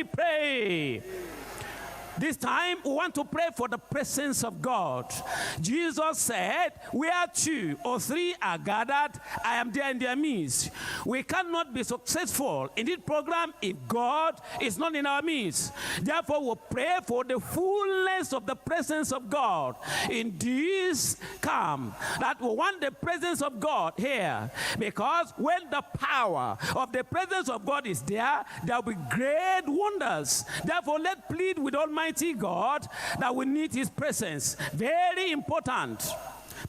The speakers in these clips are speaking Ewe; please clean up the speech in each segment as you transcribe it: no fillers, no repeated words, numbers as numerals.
pray. This time we want to pray for the presence of God. Jesus said, Where two or three are gathered, I am there in their midst. We cannot be successful in this program if God is not in our midst. Therefore, we pray for the fullness of the presence of God in this camp. That we want the presence of God here. Because when the power of the presence of God is there, there will be great wonders. Therefore, let's plead with Almighty God that we need His presence. Very important.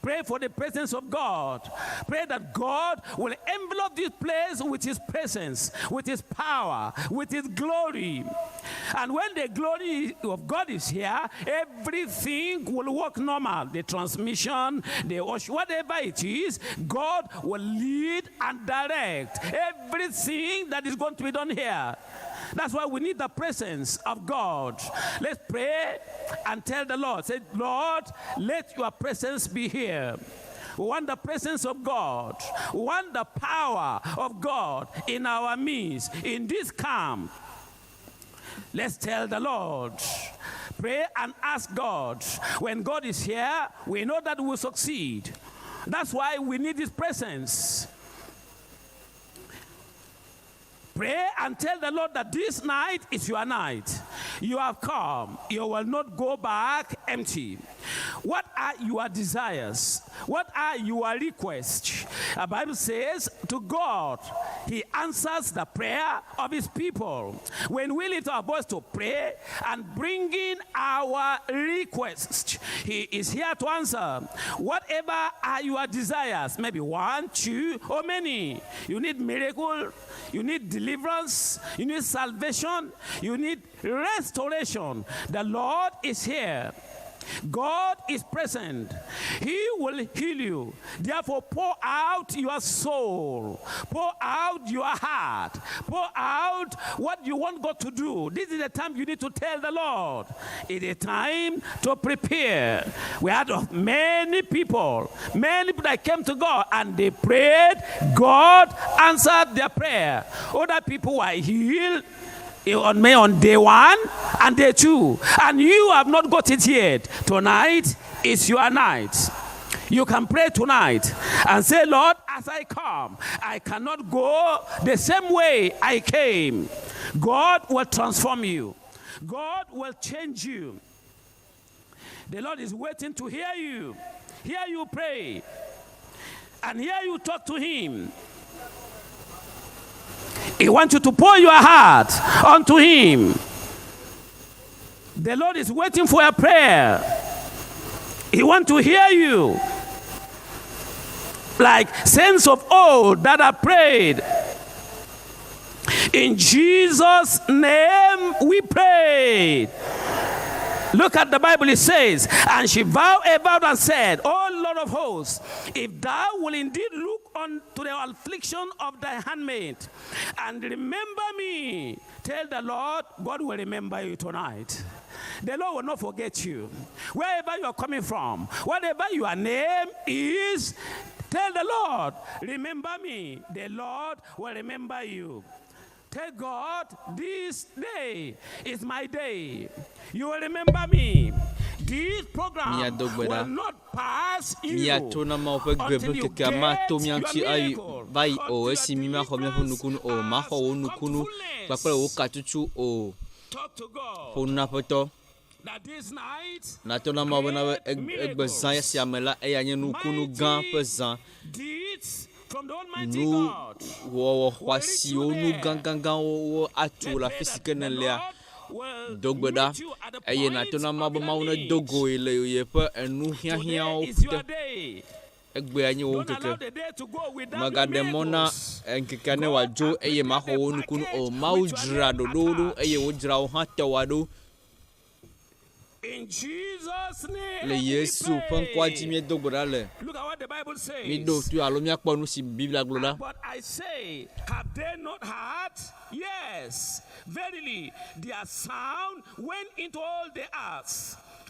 Pray for the presence of God. Pray that God will envelop this place with His presence, with His power, with His glory. And when the glory of God is here, everything will work normal. The transmission, the whatever it is, God will lead and direct everything that is going to be done here. That's why we need the presence of God. Let's pray and tell the Lord, say, Lord, let your presence be here. We want the presence of God. We want the power of God in our midst, in this camp. Let's tell the Lord. Pray and ask God. When God is here, we know that we will succeed. That's why we need His presence. Pray and tell the Lord that this night is your night. You have come. You will not go back empty. What are your desires? What are your requests? The Bible says to God, He answers the prayer of His people. When we lift our voice to pray and bring in our requests, He is here to answer. Whatever are your desires, maybe one, two, or many. You need miracle, you need deliverance, you need salvation, you need restoration. The Lord is here. God is present. He will heal you. Therefore, pour out your soul, pour out your heart, pour out what you want God to do. This is the time you need to tell the Lord. It is time to prepare. We had many people, many people that came to God and they prayed. God answered their prayer. Other people were healed on May on day one and day two, and you have not got it yet. Tonight is your night. You can pray tonight and say, Lord, as I come, I cannot go the same way I came. God will transform you, God will change you. The Lord is waiting to hear you, hear you pray, and hear you talk to Him. He wants you to pour your heart unto Him. The Lord is waiting for a prayer. He wants to hear you. Like saints of old that have prayed. In Jesus' name we pray. Look at the Bible, it says, And she vowed a vow and said, O Lord of hosts, if thou wilt indeed look unto the affliction of thy handmaid and remember me, tell the Lord, God will remember you tonight. The Lord will not forget you. Wherever you are coming from, whatever your name is, tell the Lord, remember me. The Lord will remember you. Tell God, this day is my day. You will remember me. This program Míado gbe ɖa. will not pass you Míato na Mawu ƒe gbe ƒe ŋkekea mato mía ŋuti ayi va yi o esi mi maxɔ míaƒe nukunu o. Maxɔ wò nukunu kpakple wò katutu o. Talk to God. Ƒo nu na Aƒetɔ. That this night, Natɔ na Mawu bena egbe zã sia me la eya nye nukunu gã ƒe zã. deeds from the Almighty Nu God. wɔwɔ xɔasiwo, nu gãgãgãwo atu le afi si ke nèlea. Do gbe ɖa eye nàto na Mawu be Mawu nedo goe le yeƒe enuhiahiãwo te. Egbea nye wò ŋkeke. Mègaɖe mɔ na ŋkekea ne wòadzo eye maxɔ wò nukunu o. Mawu dzra ɖoɖowo ɖo eye wòdzra wò hã tɔwòa ɖo. In Jesus' name, Le Yesu ƒe ŋkɔa dzi míedo gbe ɖa le. Look at what the Bible says. Míɖo to alo míakpɔ nu si Biblia gblɔ ɖa. But I say, have they not heard? Yes, verily, their sound went into all the earth,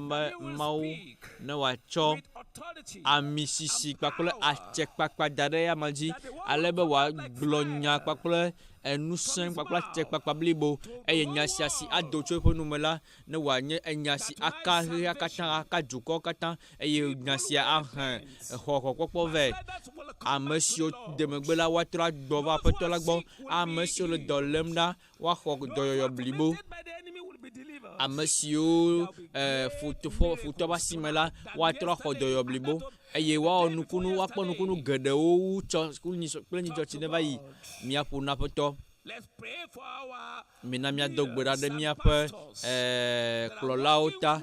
be Mawu ne wòatsɔ. Ami sisi kpakple atsekpakpa da ɖe eyama dzi ale be wòagblɔ nya kpakple enusẽ kpakple atsekpakpa blibo eye nya sia si ado tso eƒe nume la ne wòanye enya si aka xexea katã, aka dukɔwo katã eye nya sia ahe xɔxɔkpɔkpɔ vɛ. Ame siwo de megbe la woatrɔ agbɔ va Aƒetɔ la gbɔ. Ame siwo le dɔ lém la woaxɔ dɔyɔyɔ blibo. Ame siwo e, futɔ futɔ ƒe asi me la woatrɔ axɔ dɔyɔyɔ blibo eye woawɔ nukunu, woakpɔ nukunu geɖewo wu tsɔ kple nyitsɔ tsi neva yi. Míaƒo na Aƒetɔ. Mina míado gbe ɖa ɖe míaƒe eh, kplɔlawo ta.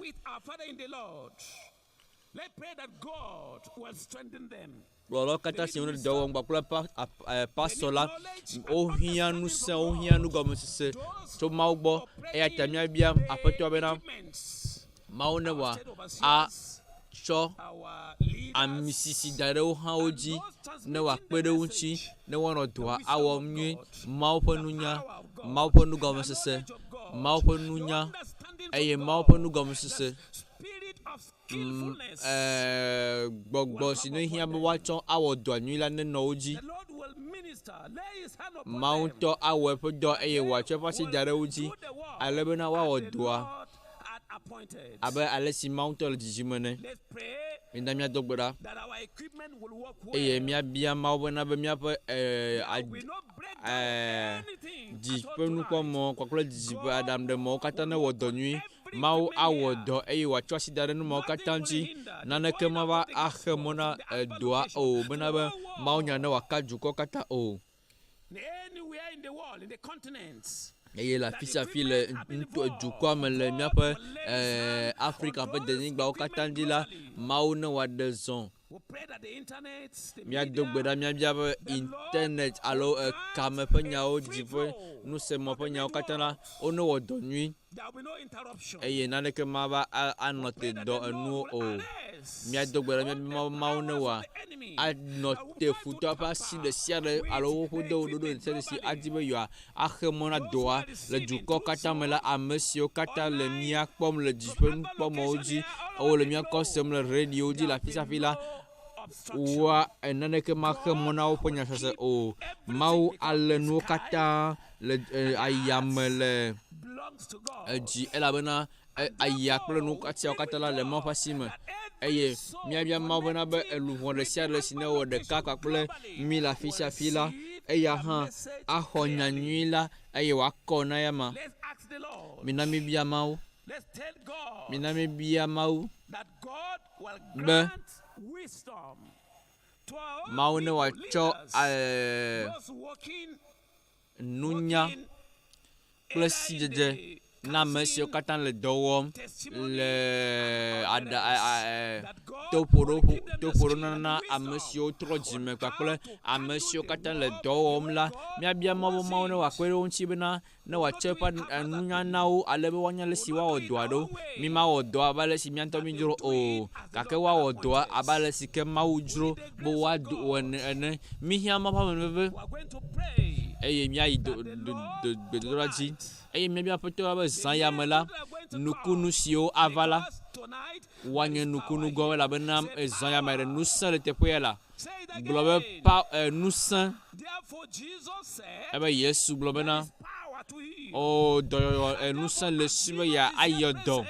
Kplɔlawo katã siwo le dɔ wɔm kpakple eh, pastor la, wohiã ŋusẽ, wohiã nugɔmesese tso Mawu gbɔ. Eya ta míabia Aƒetɔ bena Mawu ne wòa atsɔ ami sisi da ɖe wo hã wo dzi ne wòakpe ɖe wo ŋuti ne woanɔ dɔa awɔm nyuie. Mawu ƒe nunya, Mawu ƒe nugɔmesese, Mawu ƒe nunya eye Mawu ƒe nugɔmesese. Mm, eh, gbɔgbɔ si ne hiã be woatsɔ awɔ dɔa nyui la nenɔ wo dzi. Mawu ŋutɔ awɔ eƒe dɔ eye wòatsɔ eƒe asi da ɖe wo dzi ale bena woawɔ dɔa abe ale si Mawu ŋutɔ le didim ene. Mina míado gbe ɖa eye míabia Mawu bena be míaƒe eh, eh, dzi ƒe nukpɔmɔ kpakple dzi ƒe aɖaŋuɖemɔwo katã newɔ dɔ nyui. Mawu awɔ dɔ eye wòatsɔ asi da ɖe nu mawo katã dzi. Naneke mava axe mɔ na edɔa o bena be mawunya ne wòaka dukɔ katã o. Eye le afi sia afi le nuto dukɔa me le míaƒe eh, Afrika ƒe denyigbawo katã dzi la, Mawu ne wòaɖe zɔ. Míado gbe ɖa míabia be internet alo ekame ƒe nyawo, dzi ƒe nusemɔ ƒe nyawo katã la, wonewɔ dɔ nyui eye naneke mava anɔ te dɔ enuwo o. Míado gbe ɖa míabia Mawu ne wòa anɔ te futɔa ƒe asi ɖe sia ɖe alo woƒe dɔwɔɖoɖo ɖe sia ɖe si adi be yewoa axe mɔ na dɔa le dukɔ katã me la, ame siwo katã le mía kpɔm le dzi ƒe nukpɔmɔwo dzi, wole mía kɔ sem le radiowo dzi le afi sia afi la, woa naneke maxe mɔ na woƒe nyasese o. Mawu alé nuwo katã le ayame le edzi elabena aya kple nu siawo katã la le Mawu ƒe asi me. Eye míabia Mawu bena be luʋɔ ɖe sia ɖe si newɔ ɖeka kpakple mí le afi sia afi la, eya hã axɔ nya nyui la eye wòakɔ na eyama. Mina míbia Mawu. Mina míbia Mawu be Mawu ne wòatsɔ nunya kple sidzedze na ame siwo katã le dɔ wɔm le aɖa toƒoɖoƒo toƒoɖonana ame siwo trɔ dzime kpakple ame siwo katã le dɔ wɔm la. Míabia Mawu be Mawu ne wòakpe ɖe wo ŋuti bena ne wòatsɔ eƒe nunya na wo ale be woanya ale si woawɔ dɔa ɖo. Mímawɔ dɔa abe ale si mía ŋutɔ mídzro o, gake woawɔ dɔa abe ale si ke Mawu dzro be woawɔe ene. Míhiã Mawu ƒe amenuveve eye míayi do, do, do, gbedodoɖa dzi eye míabia Aƒetɔ la be zã ya me la, nukunu siwo ava la, woanye nukunu gɔ̃ elabena zã ya me ɖe ŋusẽ le teƒe ya la. Gblɔ be pa, e, ŋusẽ. Ebe Yesu gblɔ bena, o dɔyɔyɔ e, ŋusẽ le si be yeayɔ dɔ.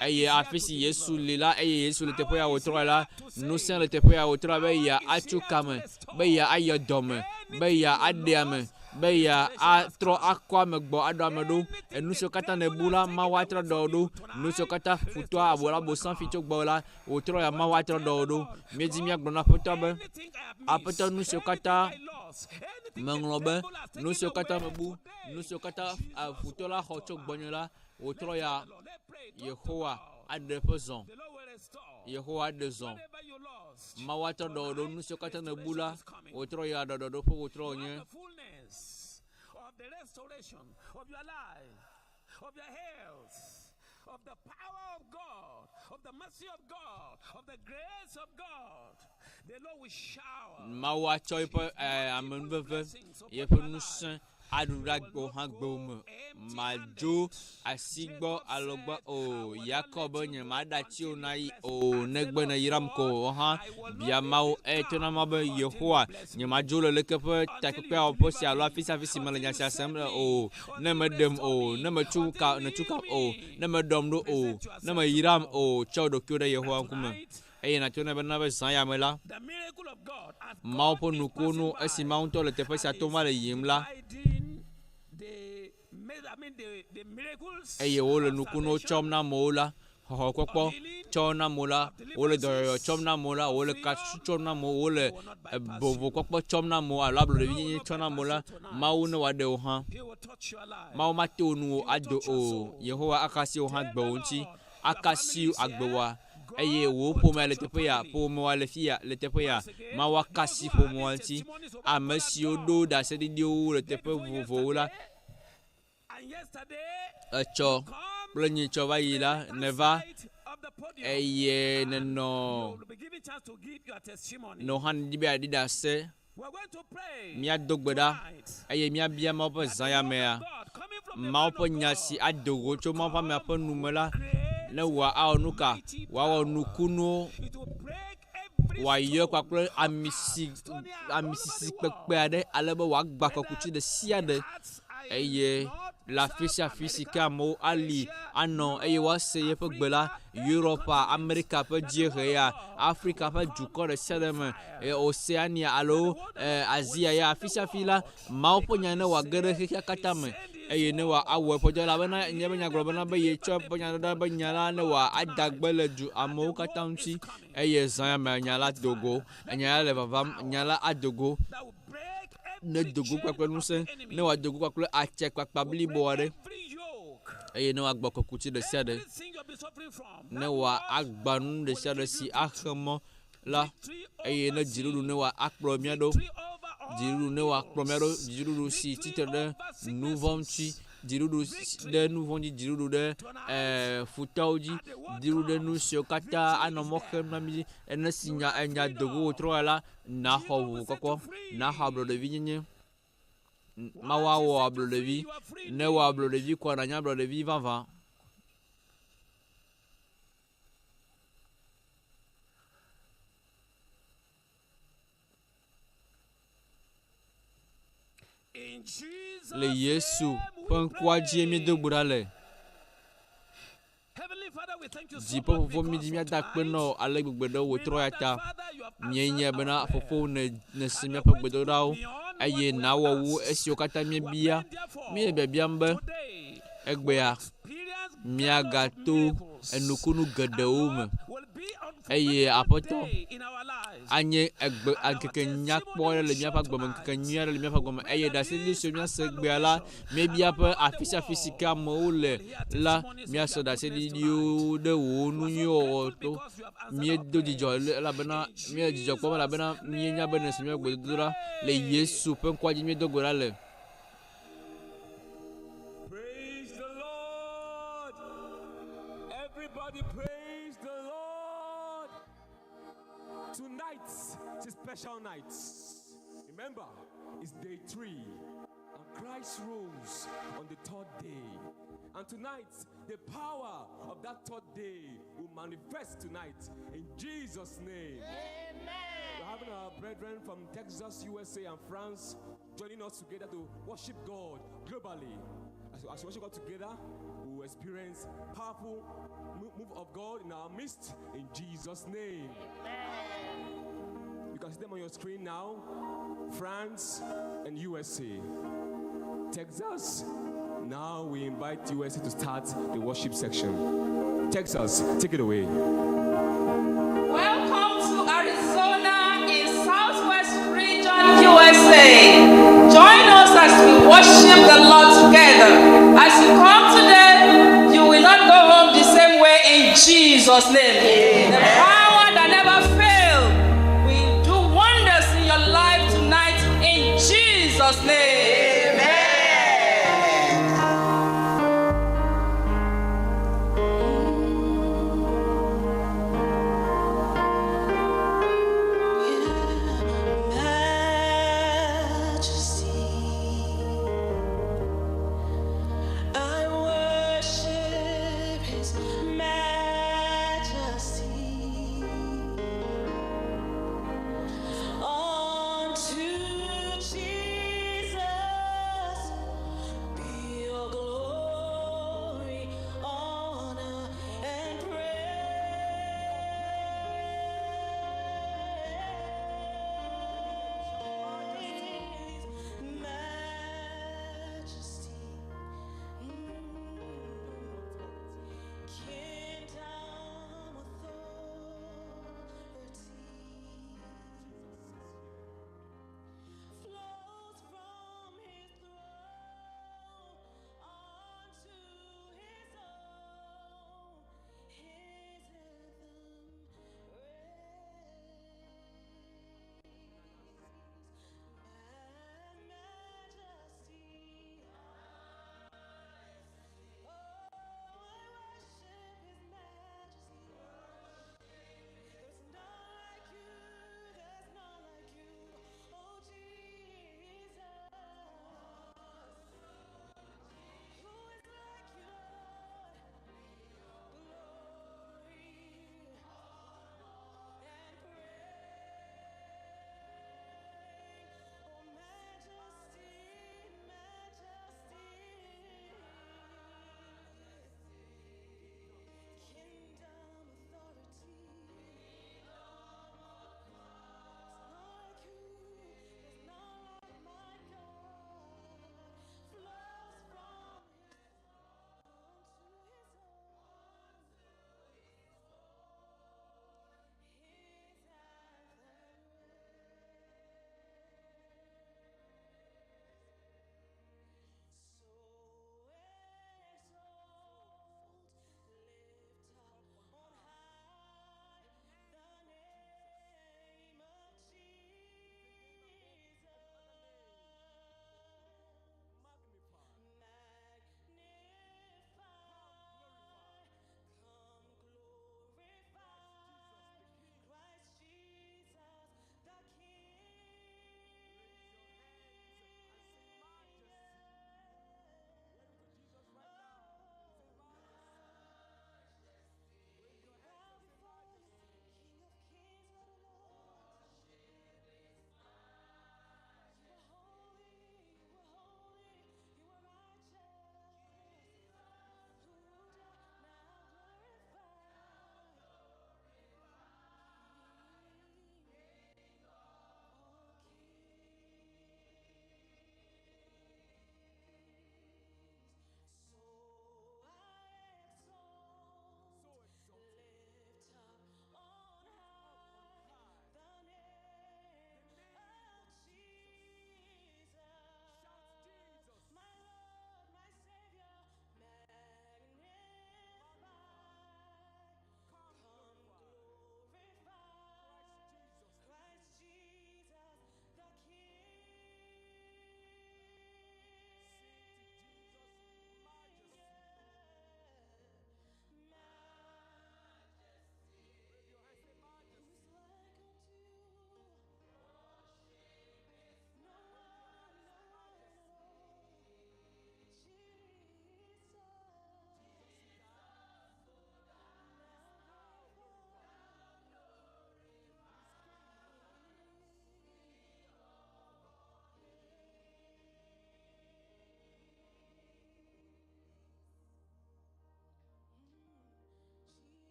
Eye afi si Yesu li la, eye Yesu le teƒe ya wòtrɔ la, ŋusẽ le teƒe ya wòtrɔ be yeatso kame, be yeayɔ dɔme, be yeaɖe ame, be yeatrɔ akɔ ame gbɔ aɖɔ ame ɖo. Enu siwo katã nèbu la, Mawu atrɔ ɖɔ wò ɖo. Nu siwo katã futɔa abo la abosam fi tso gbɔwò la, wòtrɔ ya Mawu atrɔ ɖɔ wò ɖo. Míedi míagblɔ na Aƒetɔ be, Aƒetɔ, nu siwo katã meŋlɔ be, nu siwo katã mebu, nu siwo katã futɔ la xɔ tso gbɔnye la, wòtrɔ ya Yehowa aɖe eƒe zɔ. Yehowa aɖe zɔ. Mawu atrɔ ɖɔ wò ɖo. Nu siwo katã nèbu la, wòtrɔ ya ɖɔɖɔɖo ƒe wòtrɔ wònye. Mawu atsɔ eƒe amenuveve, yeƒe ŋusẽ. Aɖu ɖe agbewo hã gbewo me. Madzo asi gbɔ alɔgbɔ o. Yakob be nye maɖe ati o na yi o negbe ne yram ko o hã bia Mawu eye to na Mawu be Yehowa nye madzo le leke ƒe takpekpea wɔƒe sia alo afi sia afi si mele nya sia sem le o ne meɖem o ne metu ka ne tu ka o ne meɖɔm ɖo o ne meyram o tsɔ ɖokuiwò ɖe Yehowa ŋkume eye nàto nɛ bena be zã ya me la Mawu ƒe nukunu esi Mawu ŋutɔ le teƒe sia tom va le yiyim la eye wole nukunuwo tsɔm na amewo la, xɔxɔkpɔkpɔ tsɔm na amewo la, wole dɔyɔyɔ tsɔm na amewo la, wole kasu tsɔm na amewo, wole vovokpɔkpɔ tsɔm na amewo alo ablɔɖevinyenye tsɔm na amewo la, Mawu ne wòaɖe wò hã. Mawu mate wò nu ado o. Yehowa aka asi wò hã gbe wò ŋuti, aka asi agbe wòa eye wò ƒomea le teƒe ya, ƒomewa le fi ya, le teƒe ya. Mawu aka asi ƒomewa ŋuti. Ame siwo ɖo ɖaseɖiɖiwo le teƒe vovovowo la, etsɔ kple nyitsɔ va yi la, nèva eye nènɔ nɔ hã nèdi be yeaɖi ɖase. Míado gbe ɖa eye míabia Mawu ƒe zã ya mea, Mawu ƒe nya si ado go tso Mawu ƒe amea ƒe nu me la, ne wòawɔ nu ka? Wòawɔ nukunuwo, wòayɔ kpakple amisi, amisisi kpekpe aɖe ale be wòagba kɔkuti ɖe sia ɖe eye le afi sia afi si ke amewo ali anɔ eye woase yeƒe gbe la, Europa, Amerika ƒe dziehe ya, Afrika ƒe dukɔ ɖe sia ɖe me, Oceania alo Asia ya, afi sia afi la, Mawu ƒe nya ne wòage ɖe xexea katã me eye ne wòawɔ eƒe dɔ elabena nye be nyagblɔ bena be yetsɔ eƒe nya ɖoɖa be nya la ne wòada gbe le du amewo katã ŋuti eye zã ya me nya la do go, nya la le vavam, nya la ado go. Ne do go kpakple ŋusẽ, ne wòado go kpakple atsekpakpa blibo aɖe, eye ne wòagbɔ kɔkuti ɖe sia ɖe, ne wòagba nu ɖe sia ɖe si axe mɔ la, eye ne dziɖuɖu ne wòakplɔ mía ɖo, dziɖuɖu ne wòakplɔ mía ɖo, dziɖuɖu si tsitre ɖe nu vɔ̃ ŋuti, dziɖuɖu ɖe nu vɔ̃ dzi, dziɖuɖu ɖe futɔwo dzi, dziɖuɖu ɖe nu siwo katã anɔ mɔ xem na mí dzi. Ene si nya enya do go wòtrɔ la, naxɔ ʋuʋukɔkɔ, naxɔ ablɔɖevinyenye. Mawu awɔ ablɔɖevi. Ne ewɔ ablɔɖevi koa, nànye ablɔɖevi vavã. Le Yesu ƒe ŋkɔa dzie míedo gbe ɖa le. Dziƒo Fofo, mídi míada akpe na wò ale gbegbe ɖe wò trɔ ya ta. Míenyae bena Fofo nèse míaƒe gbedodoɖawo eye nàwɔ wu esiwo katã míebia. Míele biabiam be egbea míagato enukunu geɖewo me eye Aƒetɔ anye egbe ŋkeke nyakpɔ aɖe le míaƒe agbe me, ŋkeke nyui aɖe le míaƒe agbe me eye ɖaseɖiɖi siwo míase egbea la, míebia be afi sia afi si ke amewo le la, míase ɖaseɖiɖiwo ɖe wò nu nyui wɔwɔ to. Míedo dzidzɔ elabena míele dzidzɔ kpɔm elabena míenya be nèse míaƒe gbedodoɖa le Yesu ƒe ŋkɔa dzi míedo gbe ɖa le. Praise the Lord. Everybody praise the Lord. Tonight is a special night. Remember, it's day 3. And Christ rose on the third day. And tonight, the power of that third day will manifest tonight in Jesus' name. Amen. We're having our brethren from Texas, USA, and France joining us together to worship God globally. As we worship God together, we will experience powerful move of God in our midst in Jesus' name. Amen. You can see them on your screen now. France and USA. Texas. Now we invite USA to start the worship section. Texas, take it away. Welcome to Arizona in Southwest Region, USA. Join us as we worship the Lord together. As you come today, you will not go home the same way in Jesus' name. Amen. The power that never fails will do wonders in your life tonight in Jesus' name. Amen. Majesty.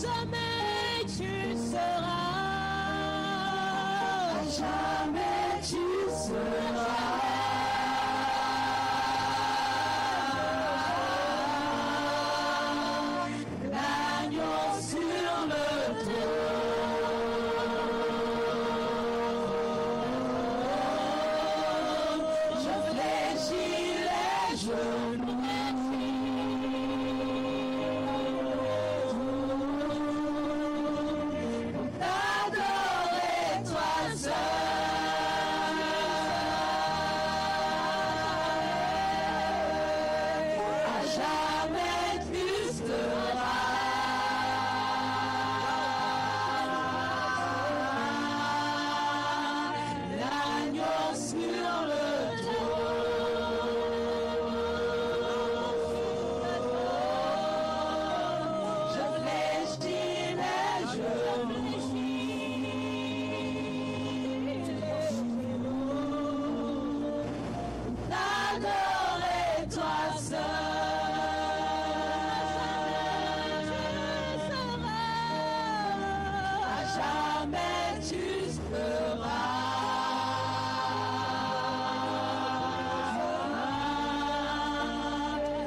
jamais tu seras. À jamais tu seras. L'agneau sur le trône. Je fléchis les genoux pour t'adorer toi seul. À jamais tu seras l'agneau sur le trône. Je fléchis les genoux t'adorer toi seul. À jamais tu seras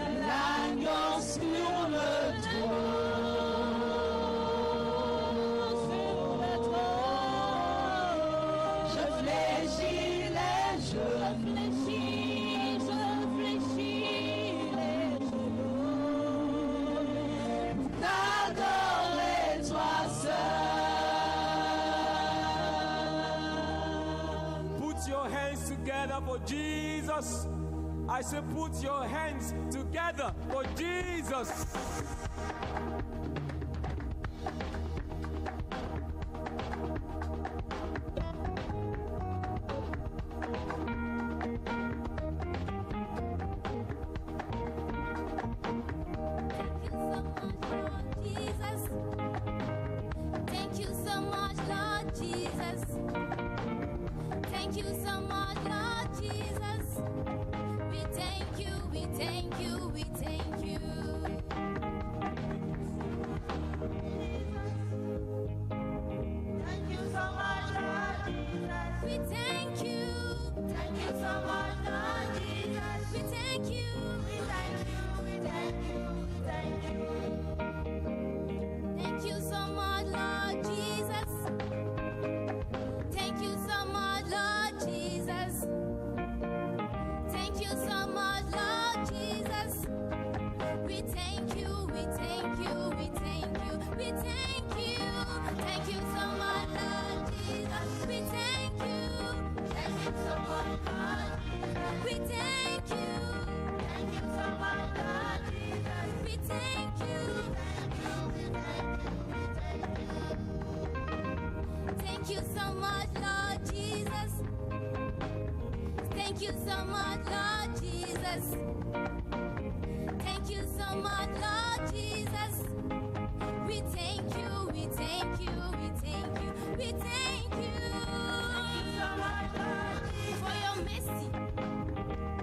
l'agneau sur le trône. Je fléchis les genoux. Je fléchis les genoux. Pour t'adorer toi seul. Put your hands together for Jesus. I say, put your hands together for Jesus. Thank you so much, Lord Jesus. Thank you so much, Lord Jesus. Thank you so much, Lord Jesus. We thank you, we thank you, we thank you. Thank you so much, Lord Jesus. We thank you. Thank you so much, Lord Jesus. We thank you. We thank you, we thank you, we thank you. Thank you so much, Lord Jesus. Thank you so much, Lord Jesus. Thank you so much, Lord Jesus. We thank you, we thank you, we thank you, we thank you. Thank you so much, Lord Jesus. We thank you. Thank you so much, Lord Jesus. We thank you. Thank you so much, Lord Jesus. We thank you. Thank you, we thank you, we thank you. Thank you so much, Lord Jesus. Thank you so much, Lord Jesus. Thank you so much, Lord Jesus. We thank you, we thank you, we thank you, we thank you Thank you so much, Lord Jesus. for your mercy,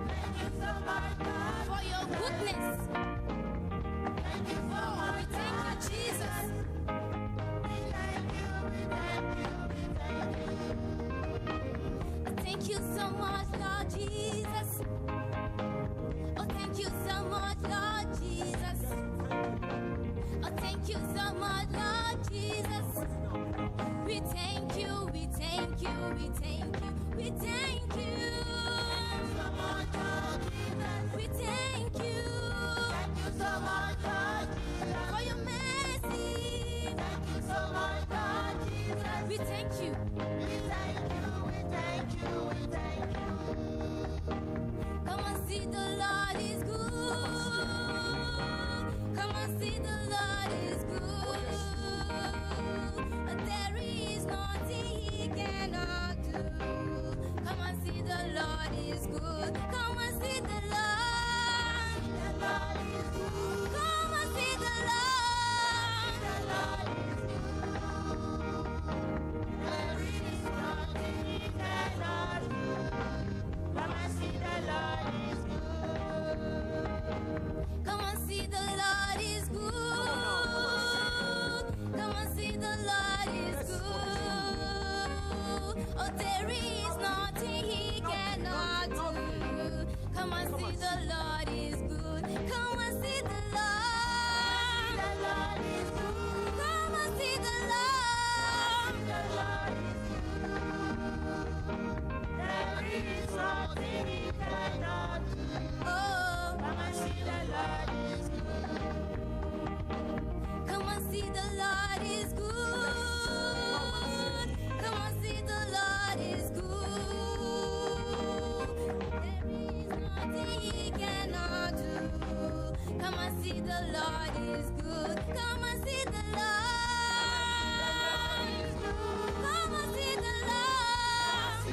Thank you so much, Lord. for your goodness. Thank you so Oh, we much, thank Lord you, Jesus. We thank you, we thank you, we thank you. Thank you so much, Lord Jesus. Oh, thank you so much, Lord Jesus. Oh, thank you so much, Lord Jesus. We thank you, we thank you, we thank you, we thank you. So much, Lord Jesus. We thank you Thank you so much, Lord Jesus. for your mercy. Thank you so much, Lord Jesus. We thank you. We thank you, we thank you, we thank you. Come and see the Lord is good. Come and see the Lord is good. There is nothing he cannot do. Come and see the Lord is good. Come and see the Lord. The Lord is good. Come and see the Lord. The Lord is good. There and see the Lord is good. Come and see the Lord. Come and see the Lord.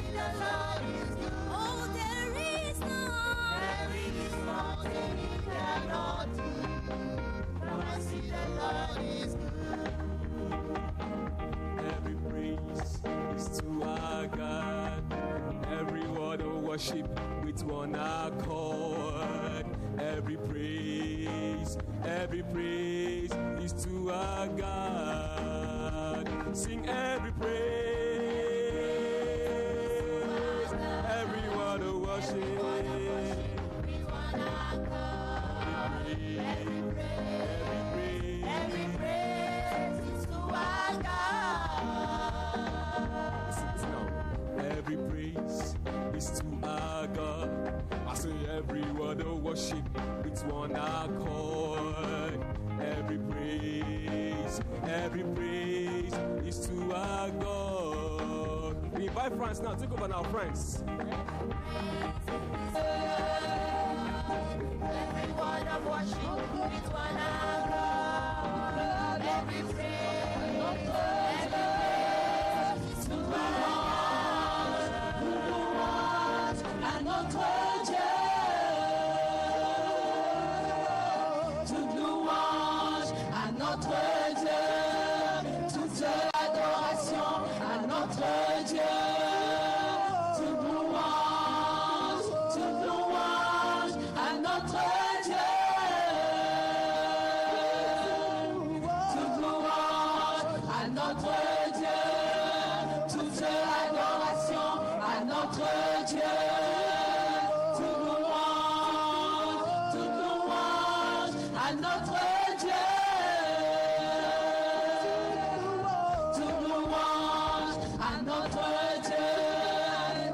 Oh, there is none. There is nothing he cannot do. Come and see the Lord is good. Every praise is to our God. Every word of worship with one accord. Every praise is to our God. Sing every praise, every word of worship. With one accord. Every praise, Every praise is to our God. Listen now. Every praise is to our God. I say every word of worship with one accord. Every praise is to our God. We invite France now. Take over now, France. Every word of worship with one accord. Every praise, every praise is to our God. À notre Dieu, toute louange à notre Dieu, toute adoration à notre Dieu, toute louange à notre Dieu, toute louange à notre Dieu, toute adoration à notre Dieu, toute louange à notre Dieu, toute louange à notre Dieu,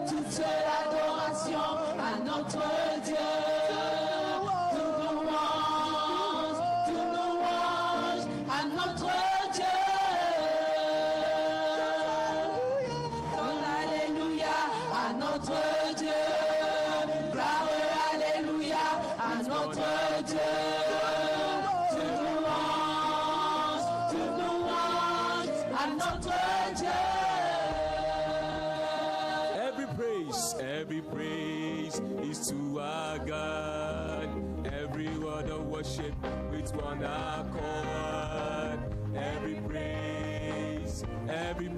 toute adoration à notre Dieu, toute louange à notre Dieu. Oh, Alléluia à notre Dieu. Gloire, Alléluia à notre Dieu. Toute louange à notre Dieu. Every praise is to our God. Every word of worship with one accord. Every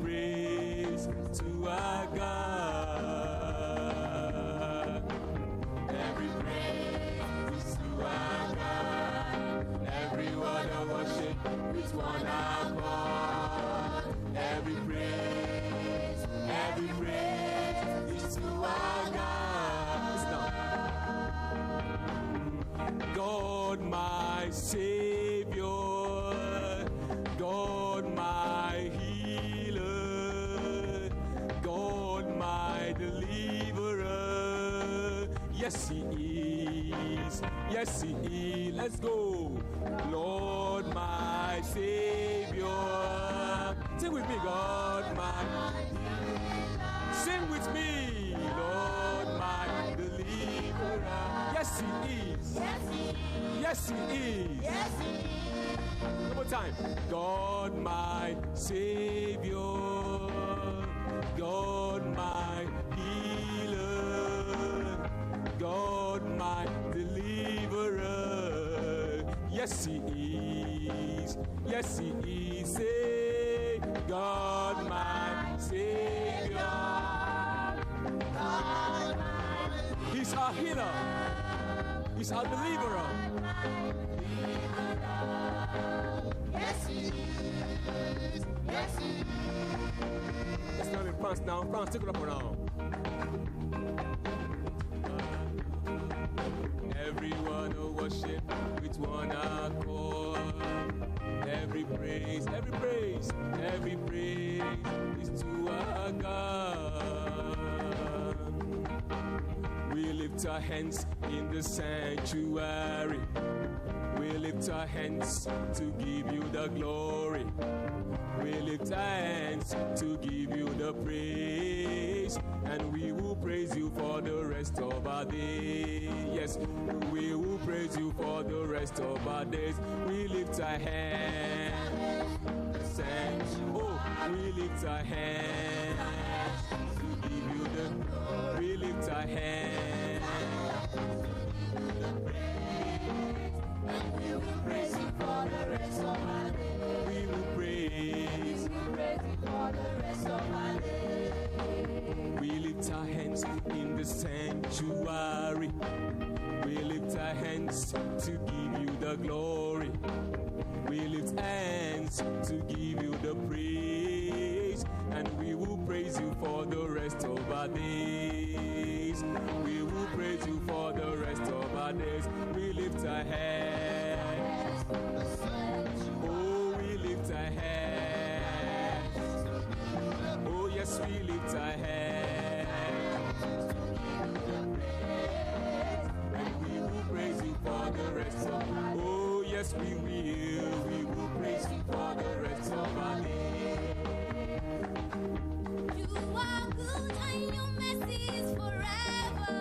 praise to our God. Every praise to our God. Every word of worship with one accord. Every praise is to our God. Listen now. God, my Savior, God, my healer, God, my deliverer. Yes, He is. Yes, He is. Let's go. Lord, my Savior. Sing with me, God, my. Sing with me, Lord, my deliverer. Yes, He is. Yes, Yes, he He is. Yes, he One more time. God, my Savior. God, my healer. God, my deliverer. Yes, He is. Yes, He is. Say, God, my Savior. He's our healer. He's our deliverer. Yes, he is. Yes, he is. Let's learn in France now. France, take it up now. Everyone who worship with one accord. Every praise, every praise, every praise is to our God. We lift our hands in the sanctuary. We lift our hands to give you the glory. We lift our hands to give you the praise. And we will praise you for the rest of our day. Yes, We will praise you for the rest of our days. We lift our hands. Send, oh, we lift our hands to give you the. We lift our hands. And we will praise you for the rest of our days. We will praise. We will praise you for the rest of our days. We lift our hands in the sanctuary. We lift our hands to give you the glory. We lift hands to give you the praise. And we will praise you for the rest of our days. We will praise you for the rest of our days. We lift our hands. Oh, we lift our hands. Oh, yes, we lift our hands. And we will praise you for the rest of. Oh, yes, we will. We will praise you for the rest of our days. You are good and your mercy is forever.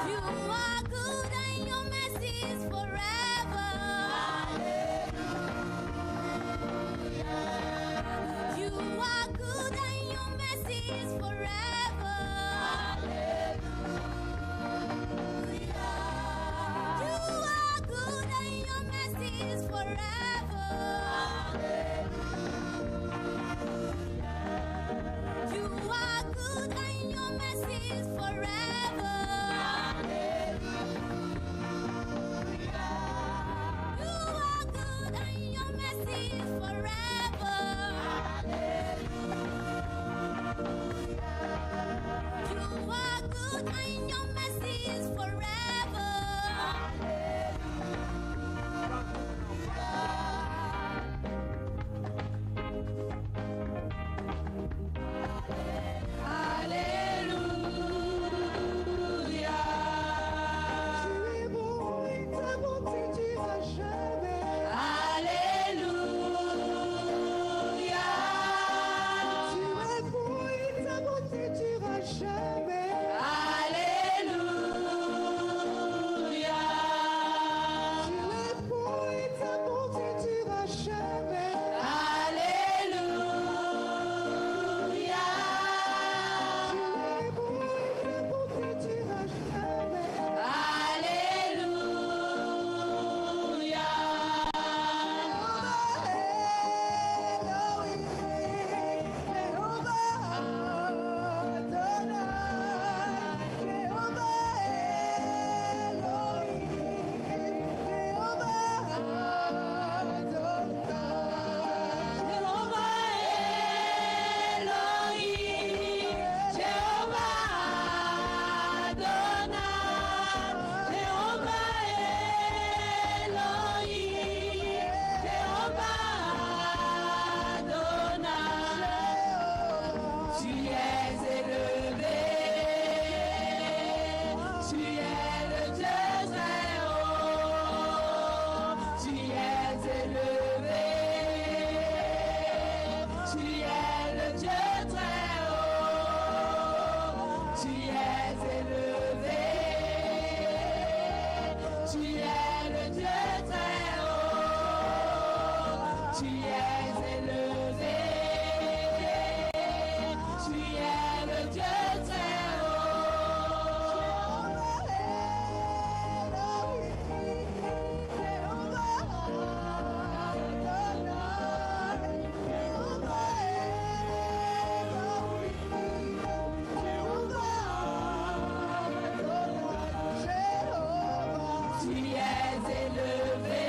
You are good and your mercy is forever. You are good and your mercy is forever. You are good and your mercy is forever. You are good and your mercy is forever. You are good and your mercy is forever. You are good and your mercy is forever. Tu es bon et ta bonté durera jamais. Alléluia. Tu es bon et ta bonté durera jamais. Alléluia. Tu es bon et ta bonté durera jamais. Alléluia. Tu es bon et ta bonté durera jamais. Alléluia. Jehovah Elohim, Jehovah Adonai, Jehovah Elohim, Jehovah Adonai. Tu es élevé, tu es le Dieu très haut, tu es élevé, tu es le Dieu très haut, tu es élevé, tu es le Dieu très haut, tu es élevé, tu es le Dieu très haut. Tu es élevé,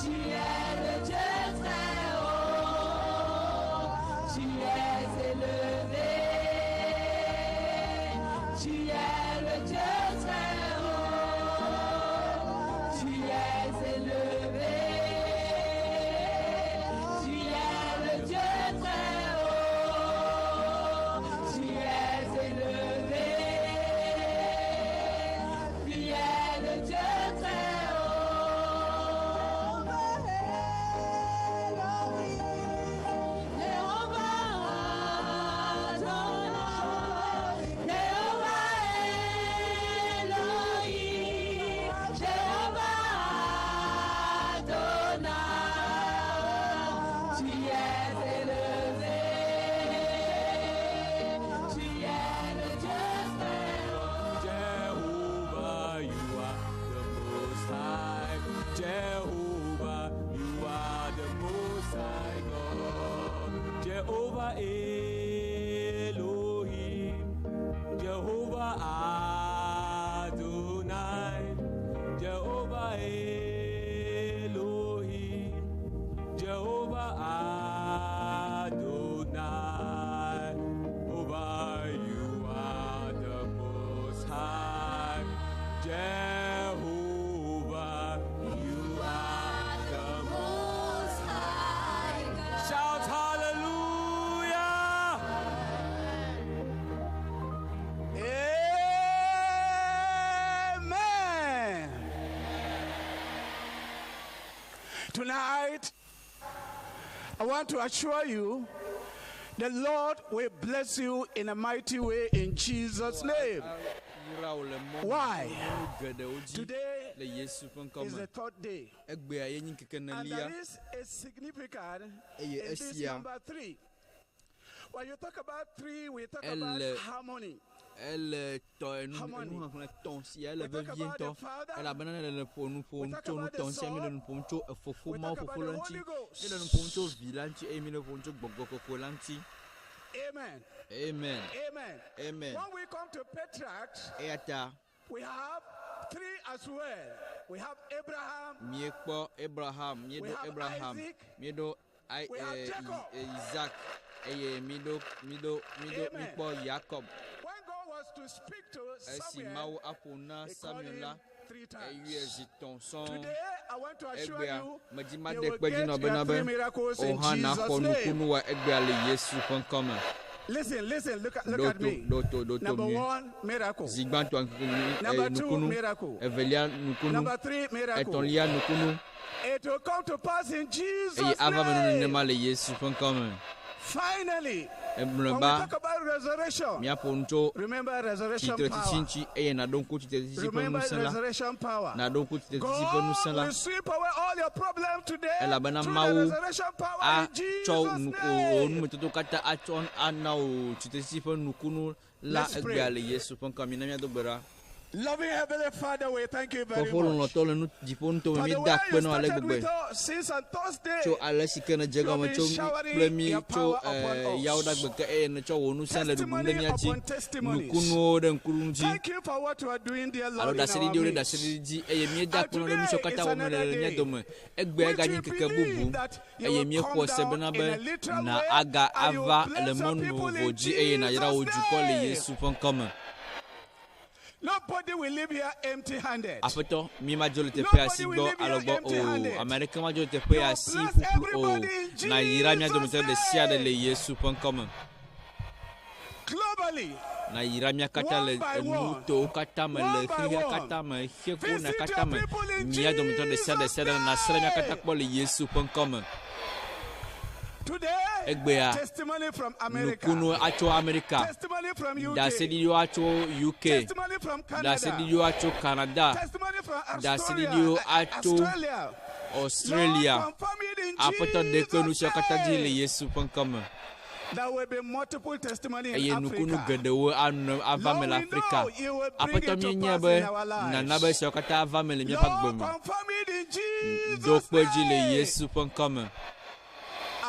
tu es le Dieu très haut, tu es élevé, tu es le Dieu très haut, tu es élevé, tu es le Dieu très haut, tu es élevé. Tu es le Dieu très haut. Jéhovah Adonai. Jehovah Adonai, Jehovah Elohim, Jehovah Adonai. Over you are the most high. Jehovah, you are the most high God. Shout hallelujah! Amen. Tonight, I want to assure you the Lord will bless you in a mighty way in Jesus' name. Yra wò le mɔ Why? mɔnu geɖewo dzi Today le Yesu ƒe ŋkɔ is me. the third day. Egbea ye nye ŋkeke And enelia there is a significance eye in this esia number three. When you talk about three, we talk about ele harmony. ele tɔ enu Harmony. enuxexlẽ tɔ̃ sia ele We talk vevie about the ŋutɔ Father. elabena ne le ƒo nu We ƒom talk tso nu about the tɔ̃ sia mi le Son. nu ƒom tso efofo We Mawu talk fofo about la the ŋuti Holy Ghost. mi le nu ƒom tso vi la ŋuti eye mi le ƒom tso gbɔgbɔ kɔkɔe la ŋuti Amen. amen Amen. amen When we come to patriarchs, eya ta we have three as well. We have Abraham, míekpɔ Abraham We míeɖo have Abraham Isaac. míeɖo I, We have eh, Jacob. I- eh, Isaac eye míeɖo míeɖo míeɖo Amen. míekpɔ Yakob When God was to speak to esi Samuel, Mawu aƒo na he called Samuel la him three times. eyɔe zi tɔ̃ sɔŋ Today, I want to assure egbea you, medzi you made will kpe dzi get nɔ your bena be three miracles wò in hã Jesus' nàxɔ name. nukunu wa egbea le Yesu ƒe ŋkɔ me. Listen, listen, look at, look Ɖo at to me. ɖo to ɖo to Number nyuie. one, miracle. Zi gbãtɔa ŋkeke- Number eh, two, nukunu, miracle. evelia nukunu, Number three, miracle. etɔ̃lia nukunu It will come to pass in eye Jesus' ava me name. nenema le Yesu ƒe ŋkɔ me. Finally, when we Emlɔeba talk about resurrection, míaƒo nu tso remember resurrection tsitretsitsi power. ŋuti eye nàɖo ŋku tsitretsitsi ƒe Remember ŋusẽ la. resurrection power. Nàɖo ŋku tsitretsitsi ƒe ŋusẽ God la. will sweep away all your problems today Elabena through the Mawu resurrection power in atsɔ Jesus' nu- wò name. numetoto katã atsɔ ana wò tsitretsitsi ƒe nukunu la Let's pray. egbea le Yesu ƒe ŋkɔ me. Mina míado gbe ɖa. Loving Heavenly Father, we thank you very Fofo much. lɔlɔ̃tɔ le nu dziƒo nutome For the míeda way akpe you na wò ale started gbegbe with us since on Thursday, tso ale si ke nèdze you gɔme have tso been mí showering kple mí your tso power upon eh, us. yawo ɖagbe ke eye nètsɔ wò ŋusẽ le ɖuɖum ɖe Testimony mía dzi upon testimonies. nukunuwo ɖe ŋkuɖuɖu dzi Thank you for what you are doing, dear alo Lord, in our ɖaseɖiɖiwo ɖe midst. ɖaseɖiɖi dzi eye míeda And akpe na wò ɖe nu today siwo katã is wɔm nèle another le mía day dome egbea which ganyi we ŋkeke believe bubu that you eye will míexɔ come se down bena in be a literal na way aga and you will ava le bless your mɔnu people vovovo in dzi eye nàyra wò Jesus' dukɔ le name. Yesu ƒe ŋkɔ me. Nobody will leave here empty-handed. Aƒetɔ, mi madzo le teƒe asi Nobody will gbɔ leave alo here gbɔ o. empty-handed. Ame aɖeke madzo le teƒe You will asi bless ƒuƒlu o. everybody in Na yra mía Jesus' dometɔ ɖe sia ɖe le name. Yesu ƒe ŋkɔ me. Globally, Na yra mía katã one le by one, nutowo katã me le one by xexea one, katã me, xexeƒona visit katã your me. people in Mía dometɔ ɖe sia ɖe Jesus' sia ɖe nasrã mía katã name. kpɔ le Yesu ƒe ŋkɔ me. Today, Egbea testimony from America, nukunu atso Amerika, testimony from UK, ɖaseɖiɖiwo atso UK, testimony from Canada, ɖaseɖiɖiwo atso Canada, testimony from Australia, ɖaseɖiɖiwo atso Australia. Lord, Australia. confirm it in Aƒetɔ ɖe kpe nu Jesus' siawo katã dzi le name. Yesu ƒe ŋkɔ me. There will be multiple testimony in eye nukunu Africa. geɖewo anɔ ava me Lord, le we Afrika. know you will bring Aƒetɔ it to míenyae pass be in our nana be lives. siawo katã ava me le míaƒe agbe Lord, me. confirm it in Ɖo Jesus' kpe dzi le name. Yesu ƒe ŋkɔ me.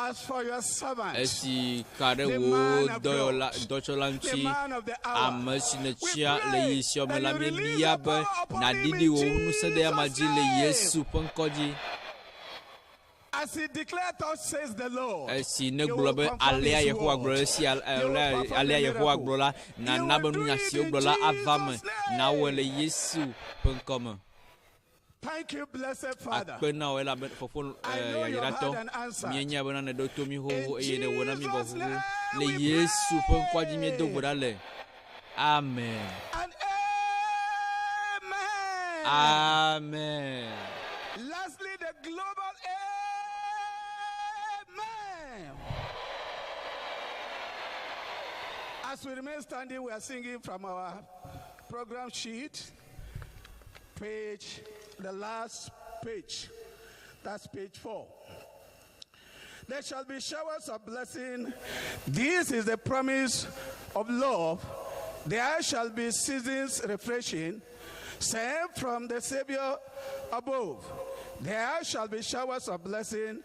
As for your servant, Esi ka ɖe the wò man of dɔyɔla God, dɔtsɔla the ŋuti, man of the hour, ame si we nètsia le pray yi siɔ me that la, you release míebia your be power upon him nàɖiɖi in wò ŋusẽ ɖe ama Jesus' dzi le name. Yesu ƒe ŋkɔ dzi. As he declared, thus says the Lord, Esi you negblɔ will be confirm alea his Yehowa gblɔ word. esi al- You will alea perform the alea Yehowa miracle. gblɔ la, You nana will be do nunya it si in wogblɔ la ava me. Jesus' Nawɔe le name. Yesu ƒe ŋkɔ me. Thank you, blessed Father. Akpe na wò elabe fofo I eh, know you have yayratɔ. heard and answered. Míenya bena nèɖo to mí xoxo In eye nèwɔ na mí vɔ Jesus' xoxo. name Le we Yesu ƒe ŋkɔa dzi míedo gbe pray. ɖa le. Amen. And amen. Amen. Lastly, the global amen. As we remain standing, we are singing from our program sheet, page, the last page. That's page 4. There shall be showers of blessing. This is the promise of love. There shall be seasons refreshing, sent from the Savior above. There shall be showers of blessing,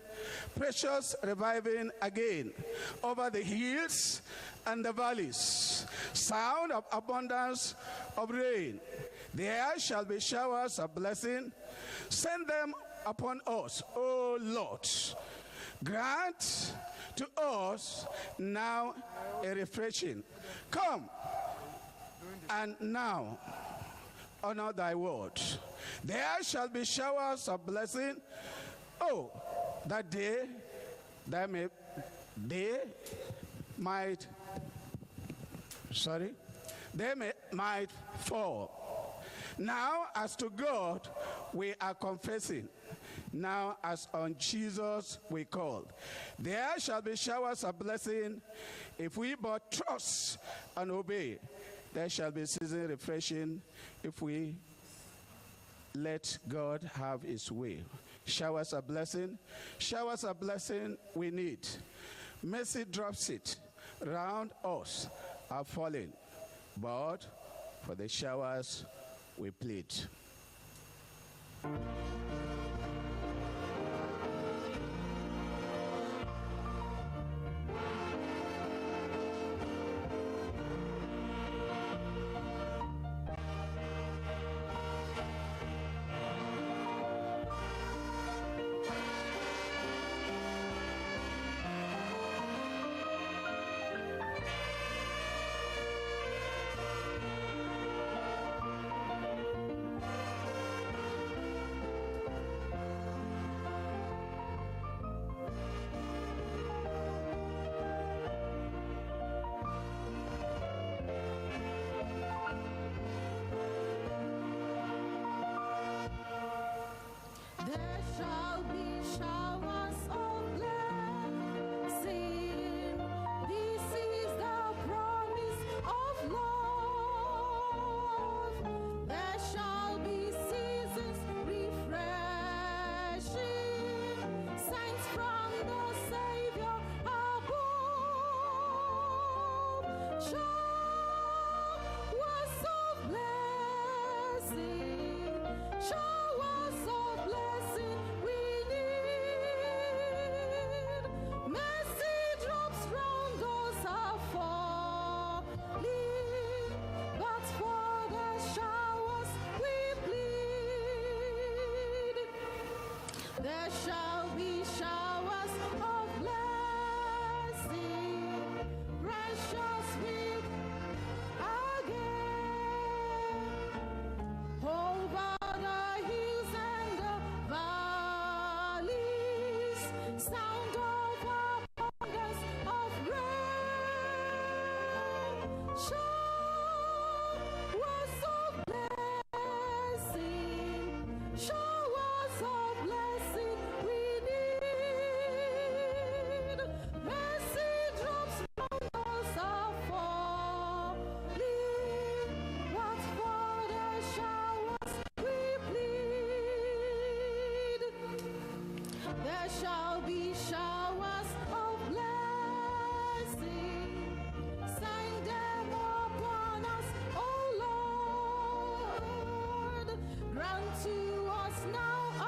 precious reviving again over the hills and the valleys, sound of abundance of rain. There shall be showers of blessing. Send them upon us, O Lord. Grant to us now a refreshing. Come and now honor thy word. There shall be showers of blessing. Oh, that day that may they might sorry, they may, might fall. Now, as to God, we are confessing. Now, as on Jesus we call. There shall be showers of blessing if we but trust and obey. There shall be season refreshing if we let God have his way. Showers of blessing, showers of blessing we need. Mercy drops it round us are falling, but for the showers we plead. There shall be showers of blessing. This is the promise of love. There shall be seasons refreshing, signs from the Savior above. Showers of blessing, showers of blessing we need. Mercy drops round us are falling, but for the showers we plead. There shall be showers of blessing, precious with again. Over the hills and the valleys, sound of abundance of rain. Showers of blessing, showers of blessing we need. Mercy drops round us are falling, but for the showers we plead. There shall be showers of blessing. Send them upon us, O Lord. Grant to us now a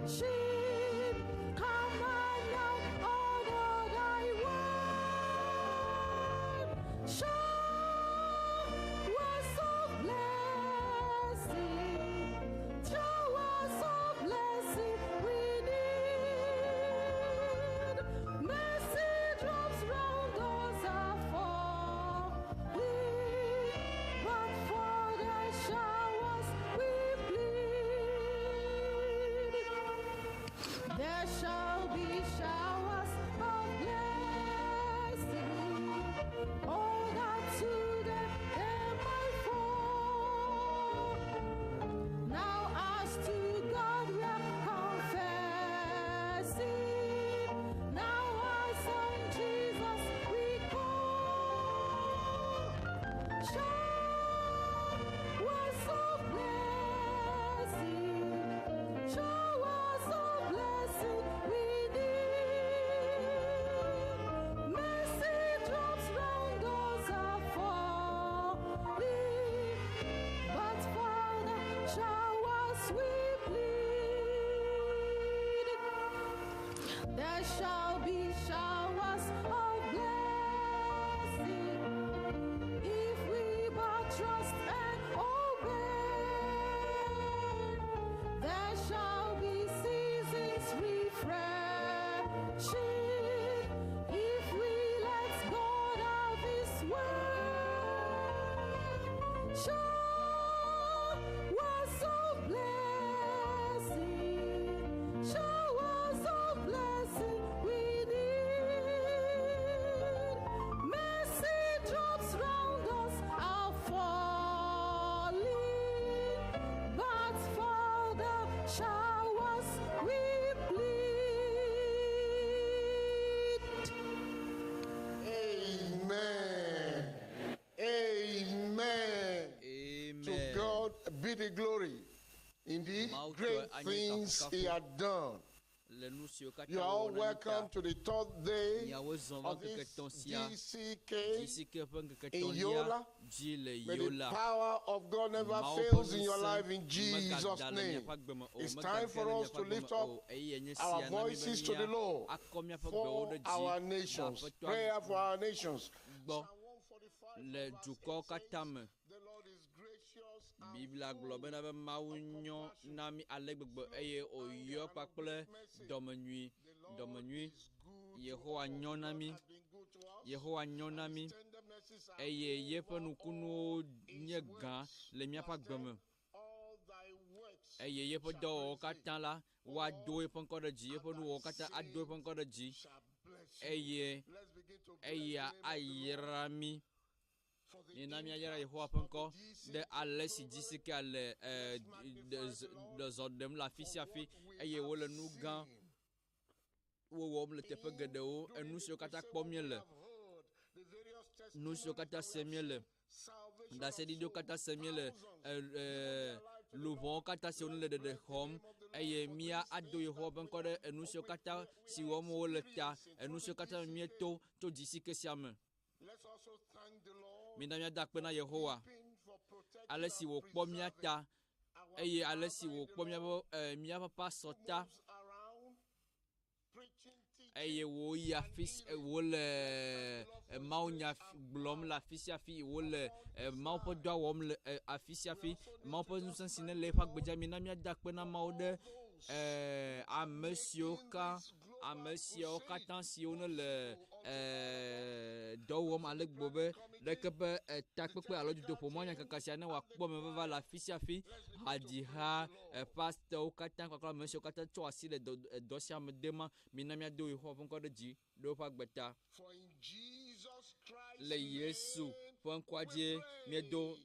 refreshing. Come and now honor thy word. Showers of blessing, showers of blessing we need. Mercy drops round us are falling, but for the showers we plead. There shall be showers of blessing. Oh, that today they might fall. Now as to God we are confessing. Now as on Jesus we call. Showers of blessing, showers of blessing we need. trust and obey, there shall be seasons refreshing if we let God have His way. Showers of blessing, showers of blessing we need. Mercy drops round us are falling, but for the showers we plead. Amen. Amen. To Amen. God be the glory. Indeed, Mawu tɔe great anye things kafukafu. he had done. Le nu siwo katã You are all wòwɔ na mí ta. welcome to the third day Miawo zɔ va of ŋkeke this etɔ̃ sia. GCK. GCK ƒe ŋkeke in etɔ̃lia Yola. dzi le May the Yola. power of God never Mawu ƒe fails in your ŋusẽ life in Jesus' megada le name. miaƒe agbe me o, It's megage time for le us miaƒe to agbe me lift o. up Eye nye our sia na mí be voices to the mía Lord akɔ míaƒe gbewo for ɖe dzi our le nations. Aƒetɔa Prayer for our nations. gbɔ le dukɔwo katã me. The Lord is gracious and Biblia gblɔ bena be Mawu nyɔ na mí ale gbegbe eye wòyɔ kpakple dɔmenyui. Dɔmenyui. Yehowa nyɔ na mí. Yehowa nyɔ na mí eye yeƒe nukunuwo nye gã le míaƒe agbe me. all thy works Eye yeƒe dɔwɔwɔwo katã la, woado eƒe ŋkɔ ɖe dzi. Yeƒe nuwɔwɔwo katã ado eƒe ŋkɔ ɖe dzi shall bless you. eye Let's begin to bless eya the name of the Lord ayra mí. for the Mina míayra impact Yehowa ƒe of ŋkɔ the ɖe GCK ale si globally. GCK le eh, ɖe z- ɖe zɔ ɖem le afi sia afi eye wole nu gã wowɔm le teƒe geɖewo. Enu siwo katã kpɔm míele, nu siwo katã sem míele, ɖaseɖiɖiwo katã sem míele, eh, luʋɔwo katã siwo le ɖeɖe xɔm eye mía ado Yehowa ƒe ŋkɔ ɖe enu siwo katã si wɔm wole ta, enu siwo katã me míeto tso GCK sia me. Let's also thank the Lord Mina míada akpe na Yehowa keeping for protecting ale si and wòkpɔ mía ta our eye ale si father in wòkpɔ the míaƒe Lord eh, míaƒe pasɔ ta moves around preaching, teaching, eye wòyi afi si wòle eh, mawunya gblɔm le afi sia afi wòle eh, Mawu ƒe dɔa wɔm le eh, afi sia afi Mawu ƒe ŋusẽ si ne le eƒe agbe dzia mina míada akpe na Mawu ɖe eh, ame siwo ka ame siawo katã siwo ne le eh, dɔ wɔm ale gbogbo be leke be eh, takpekpe alo dutoƒo nyakaka sia ne wòakpɔ me vava le afi sia afi hadziha eh, pastɔwo katã kpakple ame siwo katã tsɔ asi le dɔ eh, dɔ sia me dem ma mina míado Yehowa ƒe ŋkɔ ɖe dzi ɖe woƒe agbe ta For in Jesus Christ's le Yesu name ƒe ŋkɔa we dzie míedo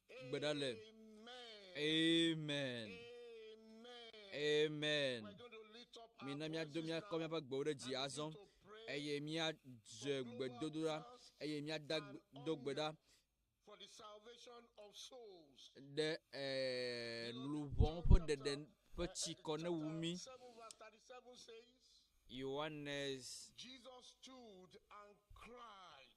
pray. gbe ɖa le. Amen. Amen. Amen. Amen. We're going to lift up our Mina míado voices míakɔ now míaƒe gbewo ɖe dzi and azɔ begin to pray eye míadze gbedodoɖa eye míada do gbe ɖa for the salvation of souls. ɖe eh, luʋɔwo ƒe ɖeɖe ƒe tsikɔ ne wu mí. 7 verse 37 says, Yohanes Jesus stood and cried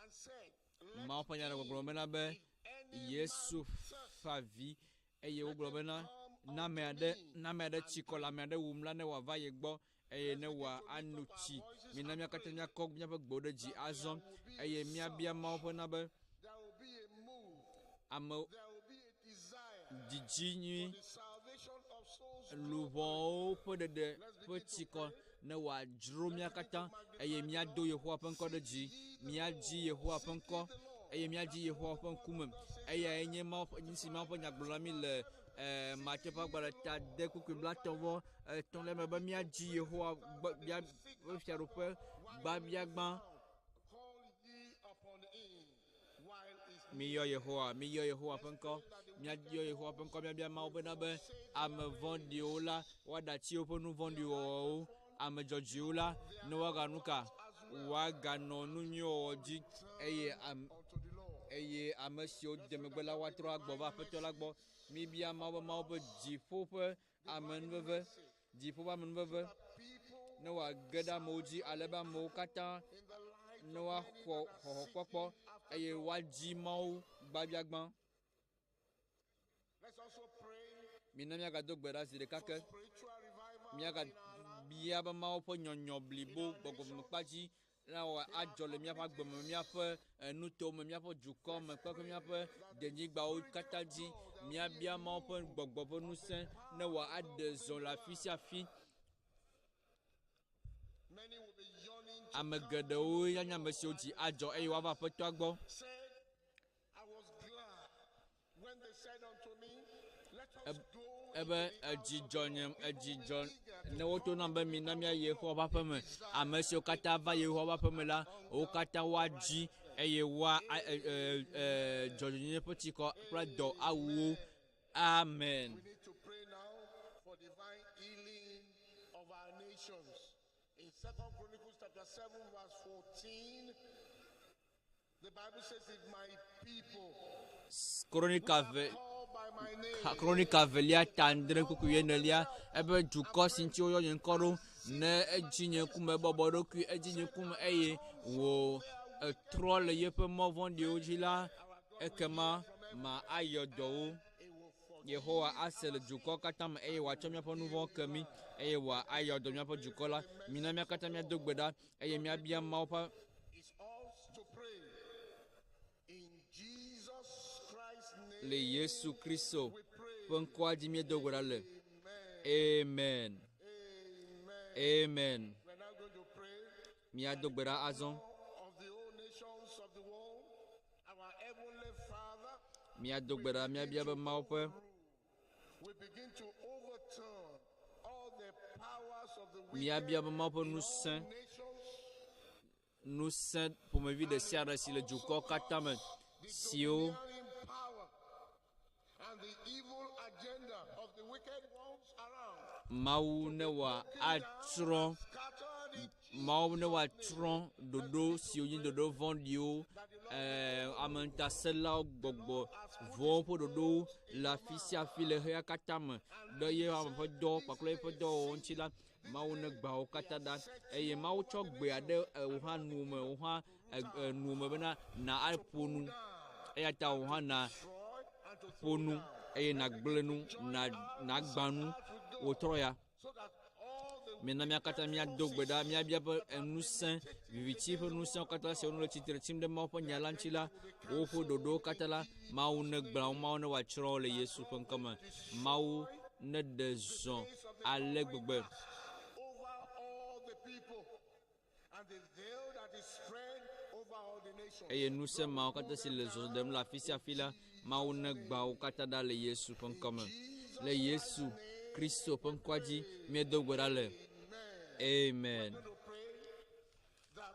and said, Let Mawu ƒe nya le gbɔgblɔm bena be if any Yesu man thirst, fa vi eye wogblɔ bena na ame aɖe na ame aɖe tsikɔ le ame aɖe wum la ne wòava ye gbɔ eye ne wòa ano tsi. Mina mía katã míakɔ míaƒe gbewo ɖe dzi azɔ eye míabia Mawu ƒe na be there will be a move, ame there will be a desire dzidzi nyui for the salvation of souls. luʋɔwo ƒe ɖeɖe ƒe tsikɔ ne wòadzro mía katã eye míado Yehowa ƒe ŋkɔ ɖe dzi míadzi Yehowa ƒe ŋkɔ eye míadzi Yehowa ƒe ŋkume eyae nye Mawu ƒe nu si Mawu ƒe nya gblɔ na mí le eh, Mateo ƒe agbalẽ ta de kpukpui blatɔ̃ vɔ etɔ̃lia me be míadzi Yehowa gbɔ mía ƒe fiaɖuƒe gbabiagbã Call ye upon him while he's miyɔ Yehowa miyɔ Yehowa ƒe ŋkɔ míayɔ Yehowa ƒe ŋkɔ míabia Mawu bena be ame vɔ̃ɖiwo la woaɖe atsi woƒe nu vɔ̃ɖi wɔwɔwo ame dzɔdzɔewo la ne woaganu ka woaganɔ nu nyui wɔwɔ dzi eye am unto the Lord. eye ame siwo de megbe la woatrɔ agbɔ va Aƒetɔ la gbɔ. Míbia Mawu be Mawu ƒe dziƒo ƒe amenuveve, dziƒo ƒe amenuveve People ne wòage ɖe amewo dzi ale be amewo katã in the light ne woaxɔ xɔxɔkpɔkpɔ eye woadzi Mawu gbabiagbã. Let's also pray Mina míagado gbe ɖa zi ɖeka for ke. spiritual revival in our land. Míagabia be Mawu ƒe nyɔnyɔ blibo gbɔgbɔmekpa dzi na wɔ adzɔ le míaƒe agbe me, míaƒe nutowo me, míaƒe dukɔ me kple míaƒe denyigbawo katã dzi. Míabia Mawu ƒe gbɔgbɔ ƒe ŋusẽ ne wòaɖe zɔ le afi sia afi. Ame geɖewo anye ame siwo dzi adzɔ eye woava Aƒetɔa gbɔ. Ebe edzi dzɔ nye edzi dzɔ ne woto nam be mina míayi Yehowa ƒe aƒe me. Ame siwo katã va Yehowa ƒe aƒe me la, wo katã woadzi eye woa dzɔdzɔenyenye ƒe tsikɔ kple dɔ awu wo. Amen. We need to pray now for divine healing of our nations. In Second Chronicles chapter 7, verse 14, the Bible says, If my people Kronika ve called by my name Kronika velia ta adre kpukpui enelia ebe dukɔ si ŋuti woyɔ nye ŋkɔ ɖo ne edzi nye ŋkume bɔbɔ eɖokui edzi nye ŋkume eye wò etrɔ le yeƒe mɔ vɔ̃ɖiwo dzi la ekema ma ayɔ dɔ wo. Yehowa ase le dukɔ katã me eye wòatsɔ míaƒe nu vɔ̃wo ke mí eye wòayɔ dɔ míaƒe dukɔ la. Mina mía katã míado gbe ɖa eye míabia Mawu ƒe is us to pray. In Jesus Christ's name, le Yesu Kristo ƒe ŋkɔa dzi míedo gbe ɖa le. Amen. Amen. we are now going to pray Míado gbe ɖa azɔ. of the whole nations of the world, our heavenly Father. Míado gbe ɖa míabia be Mawu ƒe We begin to overturn all the powers of the wicked míabia be Mawu ƒe in all ŋusẽ nations. ŋusẽ ƒomevi ɖe sia ɖe si le dukɔ katã me The siwo domineering power and the evil agenda of the wicked ones around. Mawu ne wòatsrɔ̃ Scattered in Mawu ne wòatsrɔ̃ ɖoɖo siwo nye ɖoɖo vɔ̃ɖiwo ameŋutasẽlawo gbɔgbɔ vɔ̃wo ƒe ɖoɖowo le afi sia afi le xexea katã me ɖe ye ame ƒe dɔ kpakple eƒe dɔwɔwɔ ŋuti la Mawu ne gbã wo katã ɖa eye Mawu tsɔ gbea ɖe wò hã nu me wò hã nu me bena na aƒo nu eya ta wò hã na ƒo nu eye nàgblẽ nu na nàgbã nu wòtrɔ ya. Mina mía katã míado gbe ɖa míabia be ŋusẽ viviti ƒe ŋusẽwo katã siwo le tsitre tsim ɖe Mawu ƒe nya la ŋuti la woƒe ɖoɖowo katã la Mawu negblẽ wo Mawu ne wòatsrɔ̃ wo le Yesu ƒe ŋkɔ me. Mawu neɖe zɔ ale gbegbe. over all the people and the veil that is spread over all the nations. Eye ŋusẽ mawo katã si le zɔ ɖem le afi sia afi la Mawu negbã wo katã ɖa le Yesu ƒe ŋkɔ me. Le Yesu Kristo ƒe ŋkɔa dzi míedo gbe ɖa le. Amen. To pray that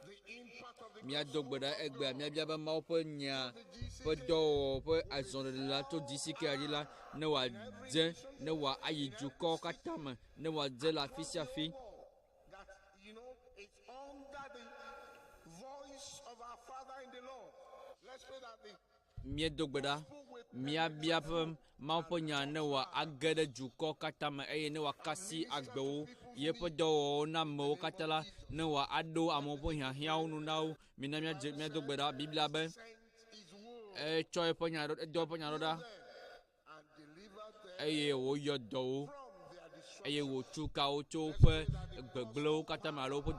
the impact of the Míado gbe ɖa egbea míabia be Mawu ƒe nya ƒe dɔwɔwɔ ƒe azɔɖeɖe la tso DCK dzi la ne wòadze ne wòayi dukɔwo katã me ne wòadze le afi sia afi. that you know it's under the voice of our Father in the Lord. Let's pray that the Míedo gbe ɖa míabia ƒe Mawu ƒe nya ne wòage ɖe dukɔ katã me eye ne wòakasi agbewo yeƒe dɔwɔwɔwo na amewo katã la ne wòaɖo amewo ƒe hiahiãwo nu na wo. Mina míadze míado gbe ɖa. Biblia be sent his word etsɔ eƒe nya ɖo edɔ eƒe nya ɖo ɖa and delivered them eye wòyɔ dɔ wo from their destruction. eye wòtso ka wo tso woƒe gbegblẽwo katã me alo woƒe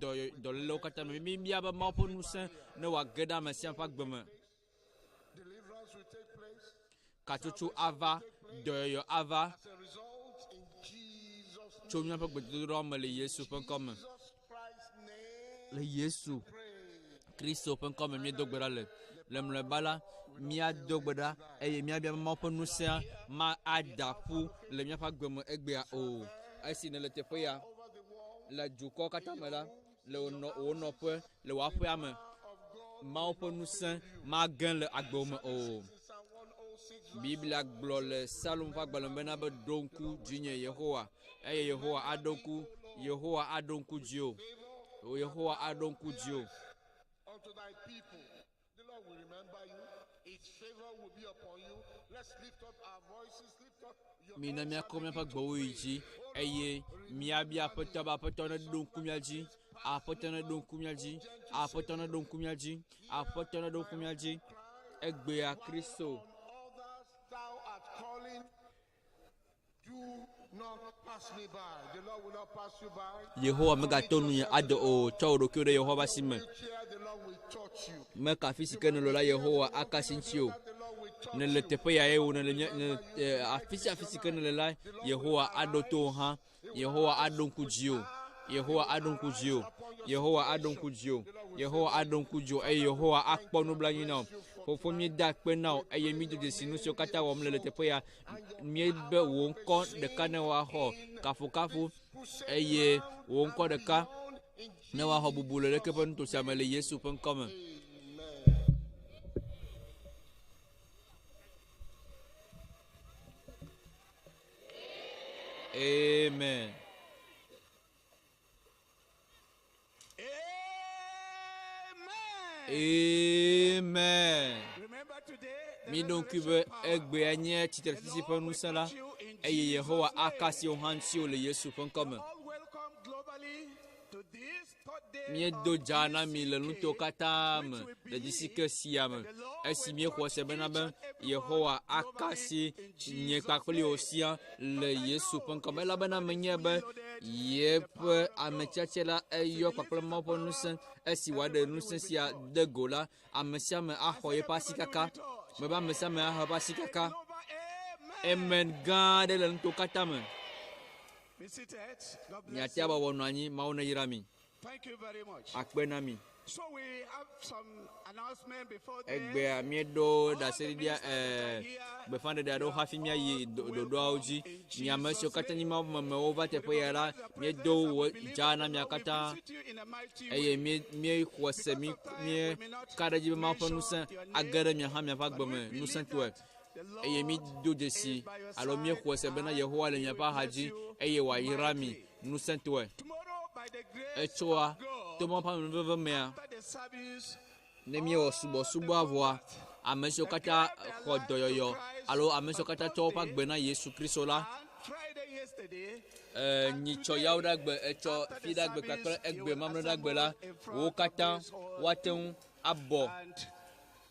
dɔlélewo katã me. Míbia be Mawu ƒe ŋusẽ ne wòage ɖe ame sia ƒe agbe me. Deliverance will take place Katsotso ava, dɔyɔyɔ ava as a result in Jesus' tso míaƒe gbedodoɖa me le Yesu ƒe ŋkɔ me. Jesus Christ's name. Le Yesu Kristo ƒe ŋkɔ me míedo gbe ɖa le. Le mlɔeba la, míado gbe ɖa eye míabia be Mawu ƒe ŋusẽa ma ada ƒu le míaƒe agbe me egbea o. Esi nèle teƒe ya le dukɔ katã me la, le wò nɔ wò nɔƒe le wò aƒea me, Mawu ƒe ŋusẽ mage le agbewò me o. Psalm 106 Biblia gblɔ le Salomo ƒe agbalẽ me bena be ɖo ŋku dzinye Yehowa eye Yehowa aɖo ŋku Yehowa aɖo ŋku dziwò. Yehowa aɖo ŋku dziwò. unto thy people. The Lord will remember you. His favor will be upon you. Let's lift up our voices, lift up your Mina hands míakɔ and míaƒe begin to gbewo yi pray. dzi eye míabia Aƒetɔ be Aƒetɔ neɖo ŋku mía dzi. Aƒetɔ neɖo ŋku mía dzi. Aƒetɔ neɖo ŋku mía dzi. Aƒetɔ neɖo ŋku mía dzi. Egbea Kristo Others thou art calling, do Not pass me by. The Lord will not pass you by. Yehowa megato nu nye adɔ o. Tsɔ wò ɖokuiwò ɖe Yehowa ƒe asi me. Wheelchair, the Lord will touch you. Meka afi si ke nèle la, Yehowa aka asi ŋuti o. The Lord will touch Ne le teƒe ya ye o, ne le nye ne e, afi sia afi si ke nèle la, Yehowa aɖo to wò hã. Yehowa aɖo ŋku dziwò. Yehowa aɖo ŋku dziwò. Yehowa aɖo ŋku dziwò. Yehowa aɖo ŋku dziwò eye Yehowa akpɔ nublanui na wò. Fofo míeda akpe na wò eye mído dzesi nu siwo katã wɔm le le teƒe ya. Míebe wò ŋkɔ ɖeka ne woaxɔ kafukafu eye wò ŋkɔ ɖeka ne woaxɔ bubu le ɖeke ƒe nuto sia me le Yesu ƒe ŋkɔ me. Amen. Amen. Amen. Remember today, the Míɖo ŋkui be resurrection power. egbea nye tsitretsitsi ƒe ŋusẽ la eye Yehowa aka asi wò hã ŋuti wò le Yesu ƒe ŋkɔ me. All welcome globally to this third day Míedo of dza na mi le GCK, nutowo katã me which we le believe GCK sia me that the Lord esi will míexɔ touch se bena each be and every Yehowa one aka globally asi in nye Jesus' kpakple wò name. sia le But I Yesu ƒe know ŋkɔ me if elabena somebody is menye fully be loaded with the yeƒe power of God, ametiatia la as you eyɔ believe kpakple in the Mawu ƒe power, ŋusẽ esi wòaɖe everybody ŋusẽ will be sia touched. de go la, ame sia ame I axɔ said yeƒe asi everybody will kaka. be touched. Mebe ame sia ame axɔ eƒe asi A kaka. global amen. Amen gã aɖe le nutowo katã me. Be seated. God bless Miate you. abɔbɔ nɔ anyi, Mawu neyra mi. Thank you very much. Akpe na mi. So we have some announcement before then. Egbea míeɖo All the ɖaseɖiɖia ministers that are ɛɛ here, gbeƒãɖeɖe you aɖewo are hafi míayi all ɖoɖoawo welcome dzi. in Mi ame siwo Jesus' katã nye name. Mawu memewo va We teƒe ya la, recognize your míedo presence and wò we believe dza that na the mia Lord will katã visit you in a mighty eye way. míexɔ se Because mí of time, we may not míeka ɖe edzi be Mawu ƒe mention ŋusẽ your age name, ɖe mia hã miaƒe but agbe we me believe ŋusẽtɔe. that the Eye Lord mído dzesi is by your alo side míexɔ se bena and Yehowa le he miaƒe will axa bless dzi you eye wòayra mi mightily. ŋusẽtɔe. Tomorrow, by the grace Etsɔa of God, to Mawu ƒe amenuveve mea, after the service, ne míewɔ all the subɔsubɔa vɔa, converts ame siwo that katã gave their xɔ life to dɔyɔyɔ Christ alo ame siwo on katã tsɔ woƒe Thursday agbe na Yesu Kristo la, and Friday yesterday, and nyitsɔ today, yawo ɖe agbe, etsɔ after fi the ɖe agbe kpakple service, you egbe will mamlɛ ɖe agbe la, assemble in wo front of katã this hall woate too, ŋu abɔ and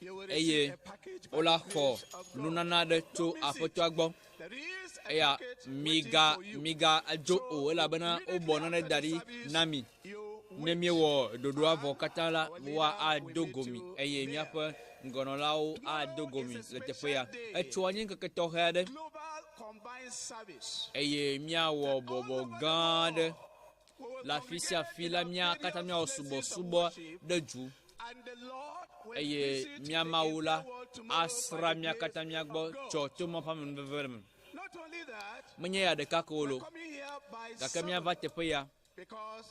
you will eye receive a package by wola the xɔ grace of God. nunana aɖe tso Don't miss it. Aƒetɔa gbɔ. There is a Eya package waiting miga for you. miga dzo So o elabena immediately wobɔ nane after da the ɖi service, na mi. you Ne wait, míewɔ ɖoɖoa vɔ and katã la, our woa leader will ado meet go mi you eye there. míaƒe ŋgɔnɔlawo ado Tomorrow go is mi a le teƒe special ya. day, Etsoa nye ŋkeke tɔxɛ aɖe global combined service. eye míawɔ That all bɔbɔ over the gã aɖe world we will le afi sia congregate afi in la our mía katã various míawɔ places of subɔsubɔ worship, ɖe du and the Lord will eye visit mía the Mawu la entire world tomorrow by asra the mía grace katã mía gbɔ of God. tsɔ to Mawu ƒe amenuveve me. Not only that, Menye ya ɖeka ko o we're lo, coming here by gake míava 7 teƒe ya because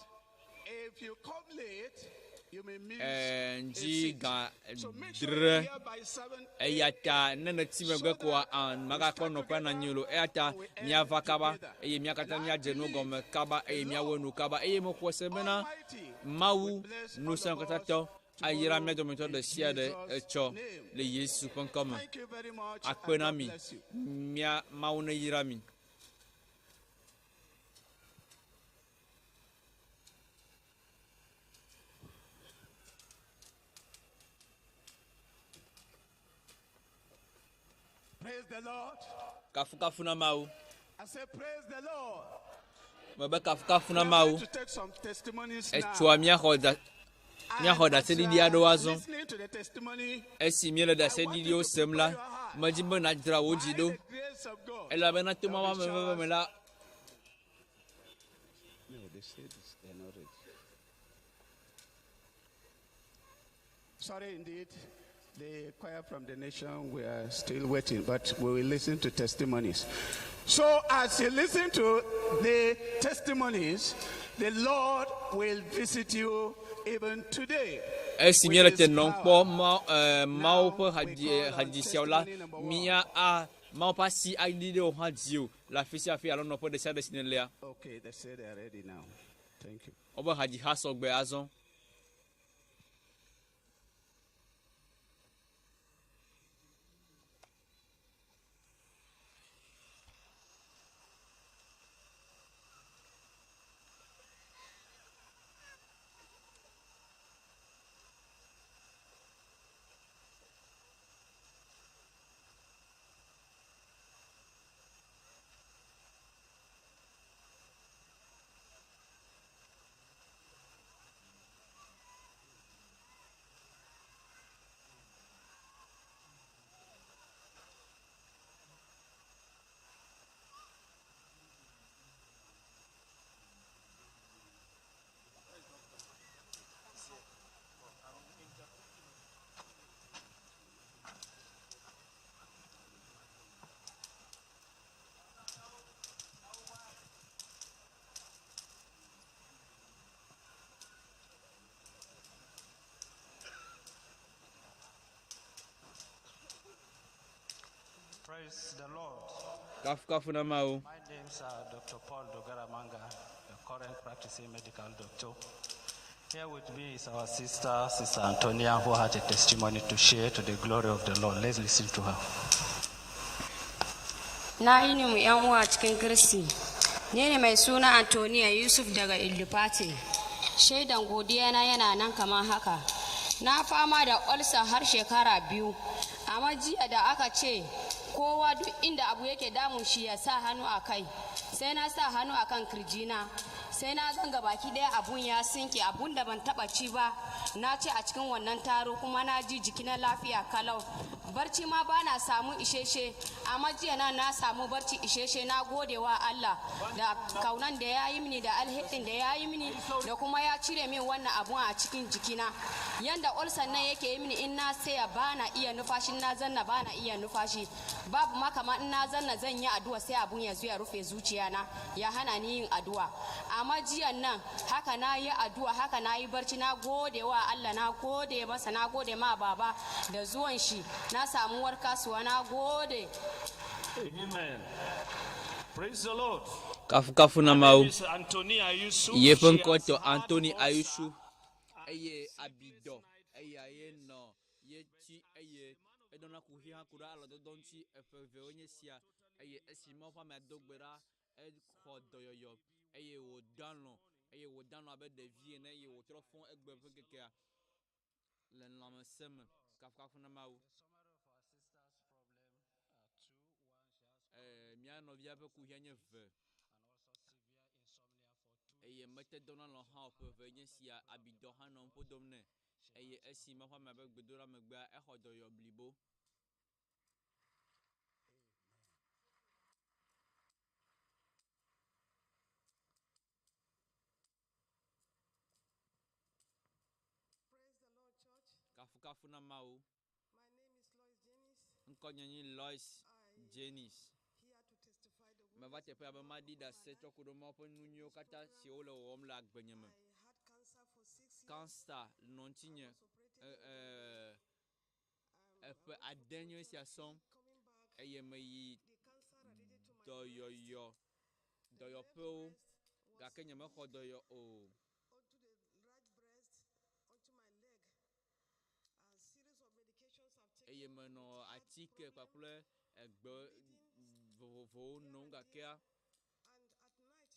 if you come late, you may miss ɛɛ a ŋdzi seat. ga So make sure you're dre. here by 7 Eya a.m. ta ne nètsi so megbe koa, that a we magakpɔ start nɔƒe na together anyi o lo. Eya ta and we end míava kaba together. eye mía And katã I míadze nu believe gɔme kaba the eye míawɔ Lord nu kaba eye mexɔ se bena Almighty will Mawu bless all ŋusẽ of us katãtɔ ayra mía tomorrow dometɔ in ɖe sia ɖe Jesus' etsɔ name. le Yesu ƒe ŋkɔ me. Thank you very much Akpe and na God mi. bless you. Mía Mawu neyra mi. Praise the Lord. Kafukafu na Mawu. I say, praise the Lord. Mebe kafukafu We na are going Mawu. to take some testimonies Etsoa now. míaxɔ da míaxɔ And as you ɖaseɖiɖi are aɖewo azɔ. listening to the testimony, Esi míele I want you ɖaseɖiɖiwo to sem prepare la, your heart. medzi be nàdzra wò dzi By ɖo the grace of God, elabena to there Mawu will be amenuveve me showers. la, No, they say this, they're not ready. Sorry, indeed. The choir from the nation, we are still waiting, but we will listen to testimonies. So, as you listen to the testimonies, the Lord will visit you even today esi with míele His te nɔm power. kpɔ Mawu Now ƒe we hadzi call on hadzisiawo la, testimony number 1. mía a Mawu ƒe asi aɖi ɖe wò hã dziwò le afi sia afi alo nɔƒe ɖe sia ɖe si nèlea. Okay, they say they are ready now. Thank you. Woƒe hadziha sɔgbɛ azɔ. Praise the Lord. Kafukafu na Mawu. My name's Dr. Paul Dogaramanga, a current practicing medical doctor. Here with me is our sister, Sister Antonia, who had a testimony to share to the glory of the Lord. Let's listen to her. Na yi mu ‘yan uwa cikin Kiristi. Ni ne mai suna Antonia Yusuf daga Ilufati. Shaidan godiya na yana nan kamar haka. Na fama da olsa har shekara 2, amma jiya da aka ce kowa duk inda abu yake damun shi ya sa hannu a kai, sai na sa hannu a kan kirjina. Sai na ganga baki ɗaya abun ya sinke, abun da ban taba ci ba. Na ci a cikin wannan taro kuma na ji jikina lafiya kalau. Barci ma ba na samu isheshe, amma jiya na na samu barci isheshe. Na gode wa Allah da kaunan da ya yi mini, da alherin da ya yi mini, da kuma ya cire min wannan abun a cikin jikina. Yanda ulcer nan yake yi mini, in na saya ba na iya nufashi, na zanna ba na iya nufashi. Babu ma kamar in na zanna zan yi addu'a, sai abun ya zo ya rufe zuciyana ya hana ni yin addu'a. Amma jiyan nan haka na yi addu'a, haka na yi barci. Na gode wa Allah, na gode masa, na gode ma baba da zuwan shi na samu warkaswa. Na gode. Amen. Praise the Lord. Kafukafu na Mawu. This is Antonia Yusuf. Yeƒe She ŋkɔ has tɔ had Antoni ulcer. Ayusu eye abidɔ eya ye nɔ ye tsi eye eɖona kuxi hã ku ɖe alɔdɔdɔ ŋuti eƒe evewo nye sia eye esi Mawu ƒe amea do gbe ɖa exɔ dɔyɔyɔ eye wòdɔ alɔ eye wòda alɔ abe ɖevi ene eye wòtrɔ fɔ egbe ƒe ŋkekea le lãmesẽ me. Kafukafu na Mawu. Mía nɔvia ƒe kuxia nye ve eye mete dɔna lɔ hã o ƒe eve nye sia abidɔ hã nɔ ŋƒo dom nɛ eye esi Mawu ƒe amea ƒe gbedoɖa megbea exɔ dɔyɔ blibo. Praise the Lord, church. Kafukafu na Mawu. My name is Lois Jennings. Ŋkɔnye nye Lois Jennings. Here to testify the Meva goodness teƒea be maɖi ɖase tsɔ ku ɖe Mawu ƒe nu nyuiwo katã siwo le wɔwɔm le agbenye me. I had cancer for 6 years. Kansa nɔ ŋutinye eƒe ade nye esia sɔm eye meyi dɔyɔyɔ dɔyɔƒewo gake nyemexɔ dɔyɔ o. Onto the right breast, onto my leg. A series of medications I've taken. Eye menɔ atike kpakple egbe vovovowo nom gakea And at night,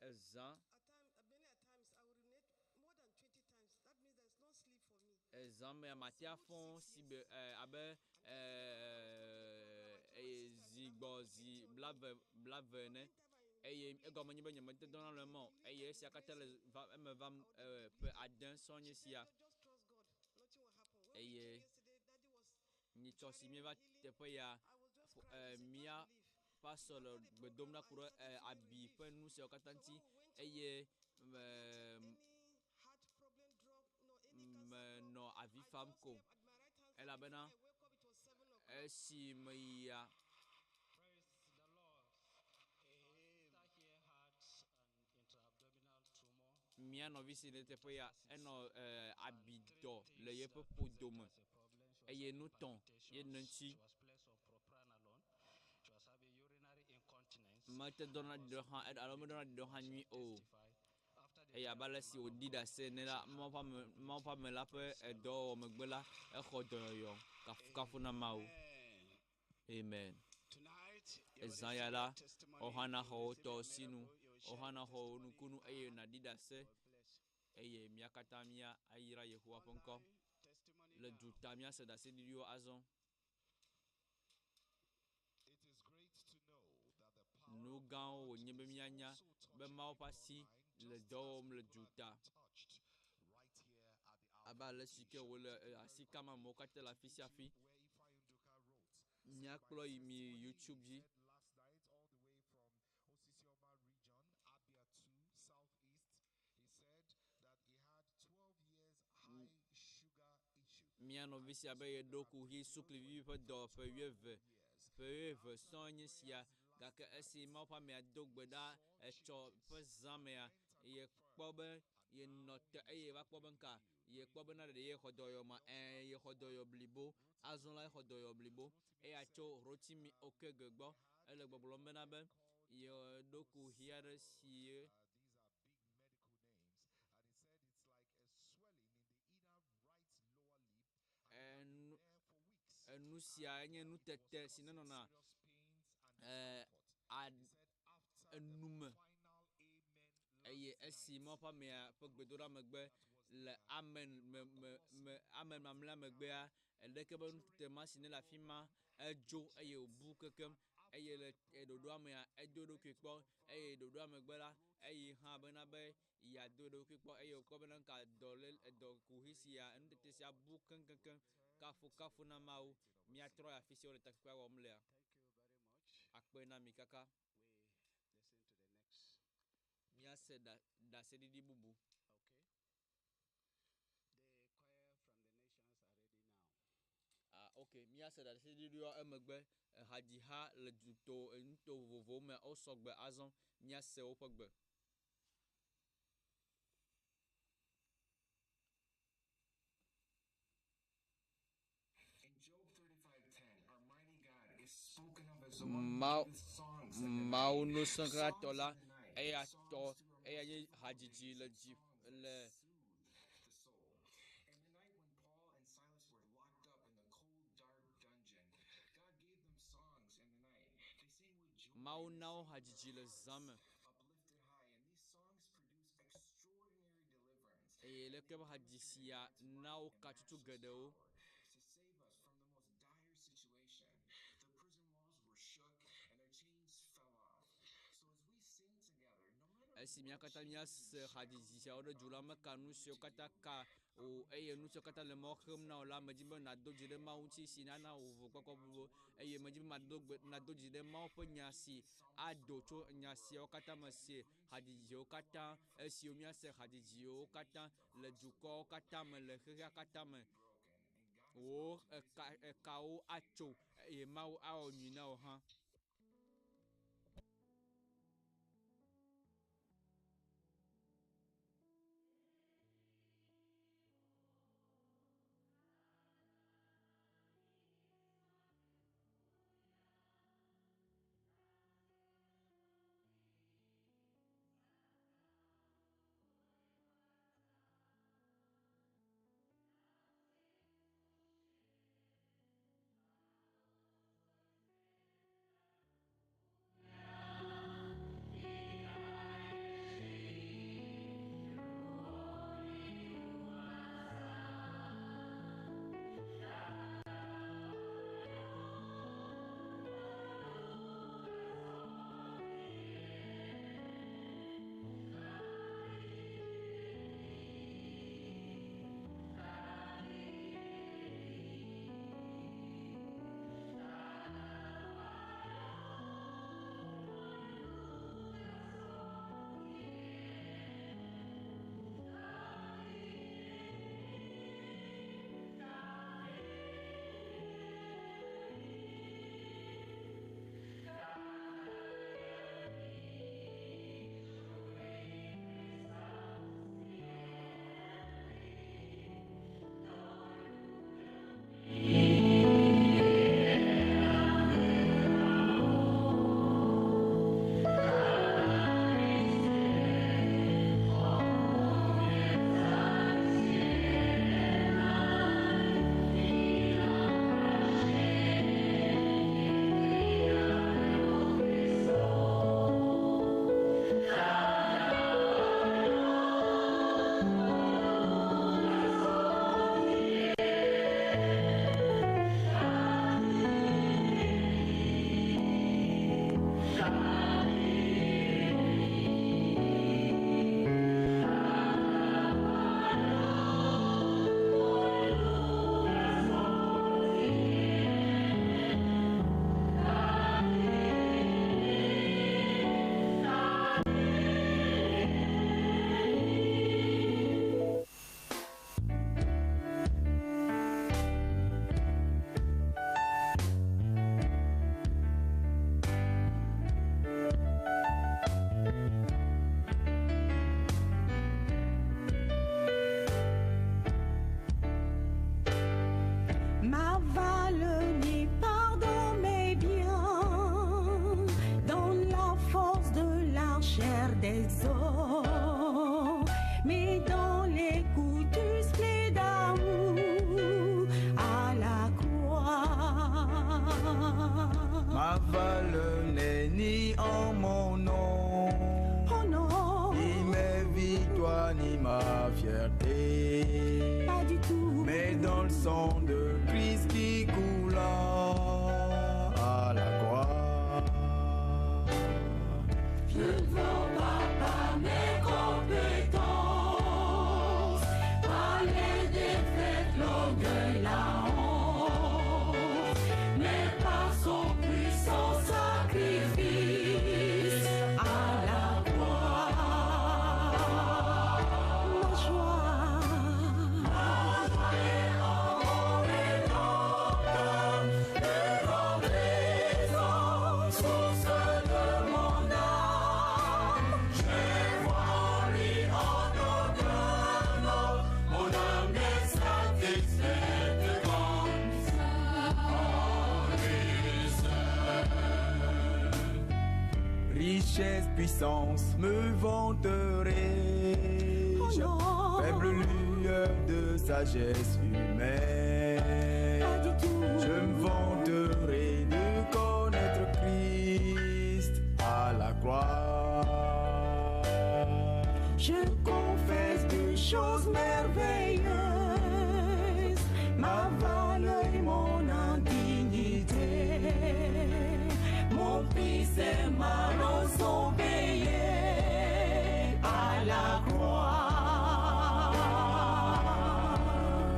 ezã at time, many a times I will urinate more than 20 times. That means there's no sleep for me. Ezã mea mate afɔ si be abe eye zi gbɔ zi 20 ene eye egɔme nye be nyemete dɔna le eme o eye esia katã le va eme vam ƒe ade sɔŋ nye sia Just trust God. Nothing will happen. When we eye came yesterday, Daddy was nyitsɔ si míeva teƒe ya mía pastor le gbe dom ɖa ku ɖe abi ƒe nu siawo katã ŋuti eye heart problem drug, no any cancer menɔ avi fam ko elabena I woke up, it was 7 o'clock. esi meyia Praise the Lord. Our sister here had an intra-abdominal tumor. Mía nɔvi si le teƒe ya enɔ abidɔ le yeƒe ƒodome eye nu tɔ̃ ye nɔ ŋuti. She was placed on propranolone. She was having urinary incontinence. Mete dɔna ɖe hã alo medɔna ɖe hã nyui o. Eye abe ale si wòɖi ɖase ene la, Mawu ƒe ame la ƒe edɔwɔwɔ megbe la, exɔ dɔyɔyɔ. Kafukafu na Mawu. Amen. Ezã ya la, wohã naxɔ wo tɔ sinu, wohã naxɔ wo nukunu eye nàɖi ɖase eye mía katã mía ayra Yehowa ƒe ŋkɔ. Le duta míase ɖaseɖiɖiwo azɔ. Nu gãwo wònye be míanya be Mawu ƒe asi le dɔ wɔm le duta. Abe ale si ke wòle asi kam amewo katã le afi sia afi. Míakplɔ yi mi YouTube dzi. Last night, all the way from Osisioma region, Abia 2, Southeast, he said that he had 12 years high sugar issue. Mía nɔvi sia be yeɖo kuxi suklivivi ƒe dɔ ƒe 20 sɔŋ nye sia gake esi Mawu ƒe amea do gbe ɖa etsɔ ƒe zã mea yekpɔ be Yenɔ te eye yeva kpɔ be ŋka yekpɔ bena ɖeɖe yexɔ dɔyɔ ma. Ẽ, yexɔ dɔyɔ blibo. Azɔ la exɔ dɔyɔ blibo. Eya tso Rotimi Okege gbɔ. Ele gbɔgblɔm bena be yeɖo kuxi aɖe si ye Enu, enu sia enye nutete si nenɔna e, enu me. Eye esi Mawu ƒe amea ƒe gbedoɖa megbe le amen me, me, me, amen mamlɛa megbea, eɖeke be nutete ma si nele afi ma edzo eye wòbu kekem eye le ɖoɖoa mea edo eɖokui kpɔ eye ɖoɖoa megbe la eyi hã bena be yeado eɖokui kpɔ eye wòkpɔ bena nuka dɔ lé edɔ kuxi sia nutete sia bu keŋkeŋkeŋ. Kafukafu na Mawu. Míatrɔ yi afi si wole takpekpea wɔm lea. Akpe na mi kaka. Míase ɖa ɖaseɖiɖi bubu. Ah, ok, míase ɖaseɖiɖia emegbe. Hadziha le duto nuto vovovowo me wosɔ gbe azɔ. Míase woƒe gbe. Mawu ŋusẽkatɔ la, eya tɔ, eya nye hadzidzi le dzi le Mawu na wo hadzidzi le zã me. Eye leke be hadzi sia na wo katutu geɖewo. Esi mía katã míase hadzidzi siawo ɖe du la meka nu siwo katã ka wò eye nu siwo katã le mɔ xem na wò la, medi be nàdo dzi ɖe Mawu ŋuti si nana wò vovokpɔkpɔ blibo eye medi be mado gbe nàdo dzi ɖe Mawu ƒe nya si ado tso nya siawo katã me si hadzidziwo katã, esiwo míase hadzidziwo katã le dukɔwo katã me le xexea katã me. Wò eka ekawo atso eye Mawu awɔ nyui na wò hã. Richesse, puissance, me vanterai. Faible lueur de sagesse humaine. Je me vanterai de connaître Christ à la croix. Je confesse des choses merveilleuses, ma valeur et mon indignité. Mon fils et ma rançon payée à la croix.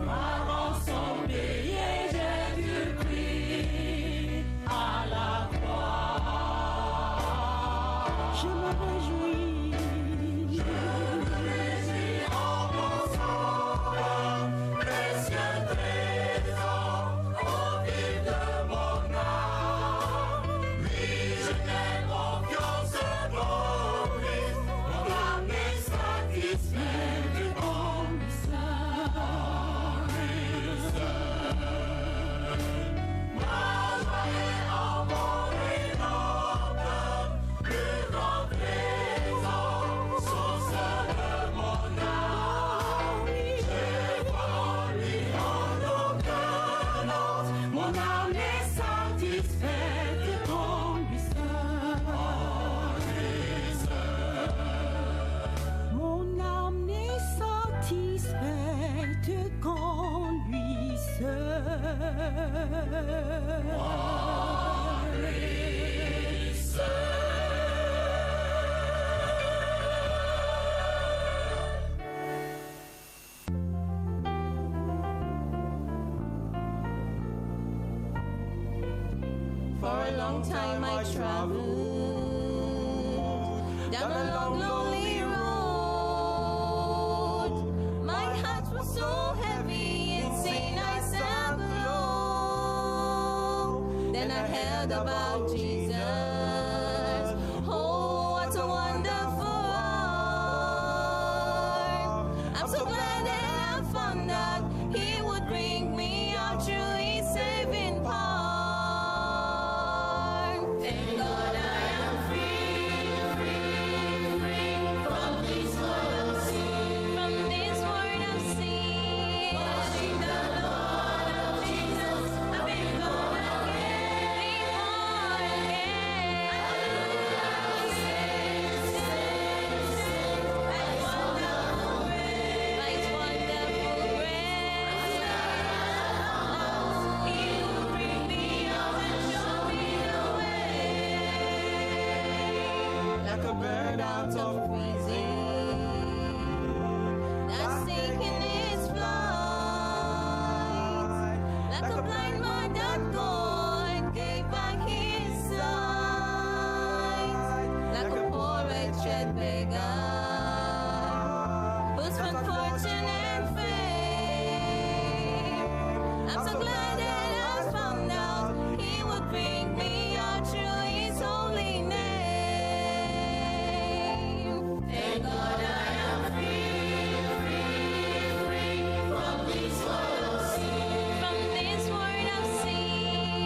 Ma rançon payée, Jésus-Christ à la croix. Je me réjouis. Je me réjouis en mon sauveur, précieux trésor, au vif de mon âme. Oui, je n'ai confiance qu'en Christ, mon âme est satisfaite en lui seul. En lui seul. Ma joie est en mon Rédempteur, plus grand trésor, source de mon âme. Je crois en lui, en aucun autre. Mon âme est satisfaite en lui seul. En lui seul. Mon âme n'est satisfaite qu'en lui seul. En lui seul. For a long time I traveled down a long, lonely road. My heart was so heavy, in sin I sank low. Then I heard about Jesus. Oh, what a wonderful world. I'm so glad that I found out He would bring me out through His saving power. Thank God I am free, free, free from this world of sin. From this world of sin. Washing the blood of Jesus, I've been born again. Been born again. Saved, saved, saved by His wonderful grace. By His wonderful grace. He will bring me out and show me the way. Like a bird out of prison, that's taking its flight. Like a blind man that God gave back his sight. Like a poor wretched beggar who's found fortune and fame. I'm so glad that I found out He would bring me out through His holy name. Thank God I am free, free, free from this world of sin. From this world of sin.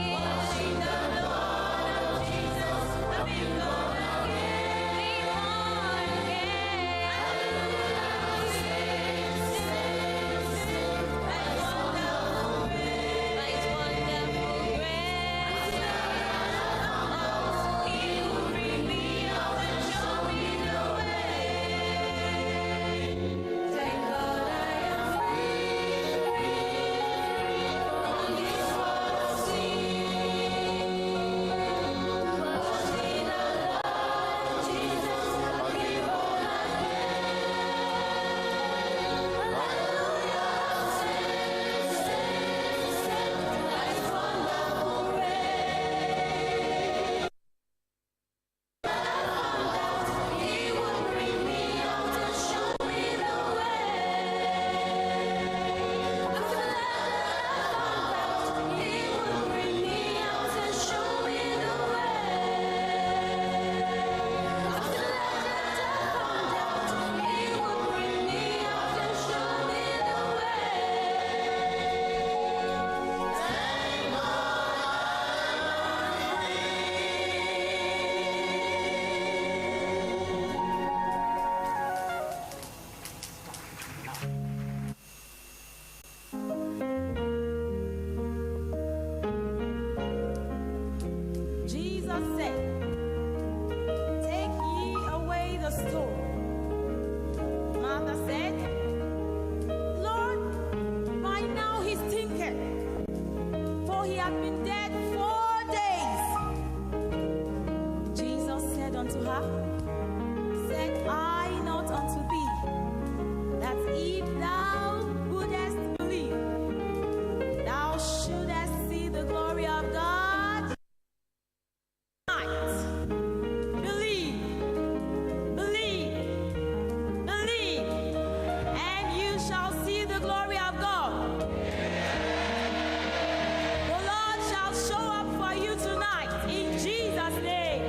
hath been dead 4 days. Jesus said unto her, Said I not unto thee, that if thou wouldest believe, thou shouldest see the glory of God? Tonight, believe, believe, believe, and you shall see the glory of God. The Lord shall show up for you tonight in Jesus' name.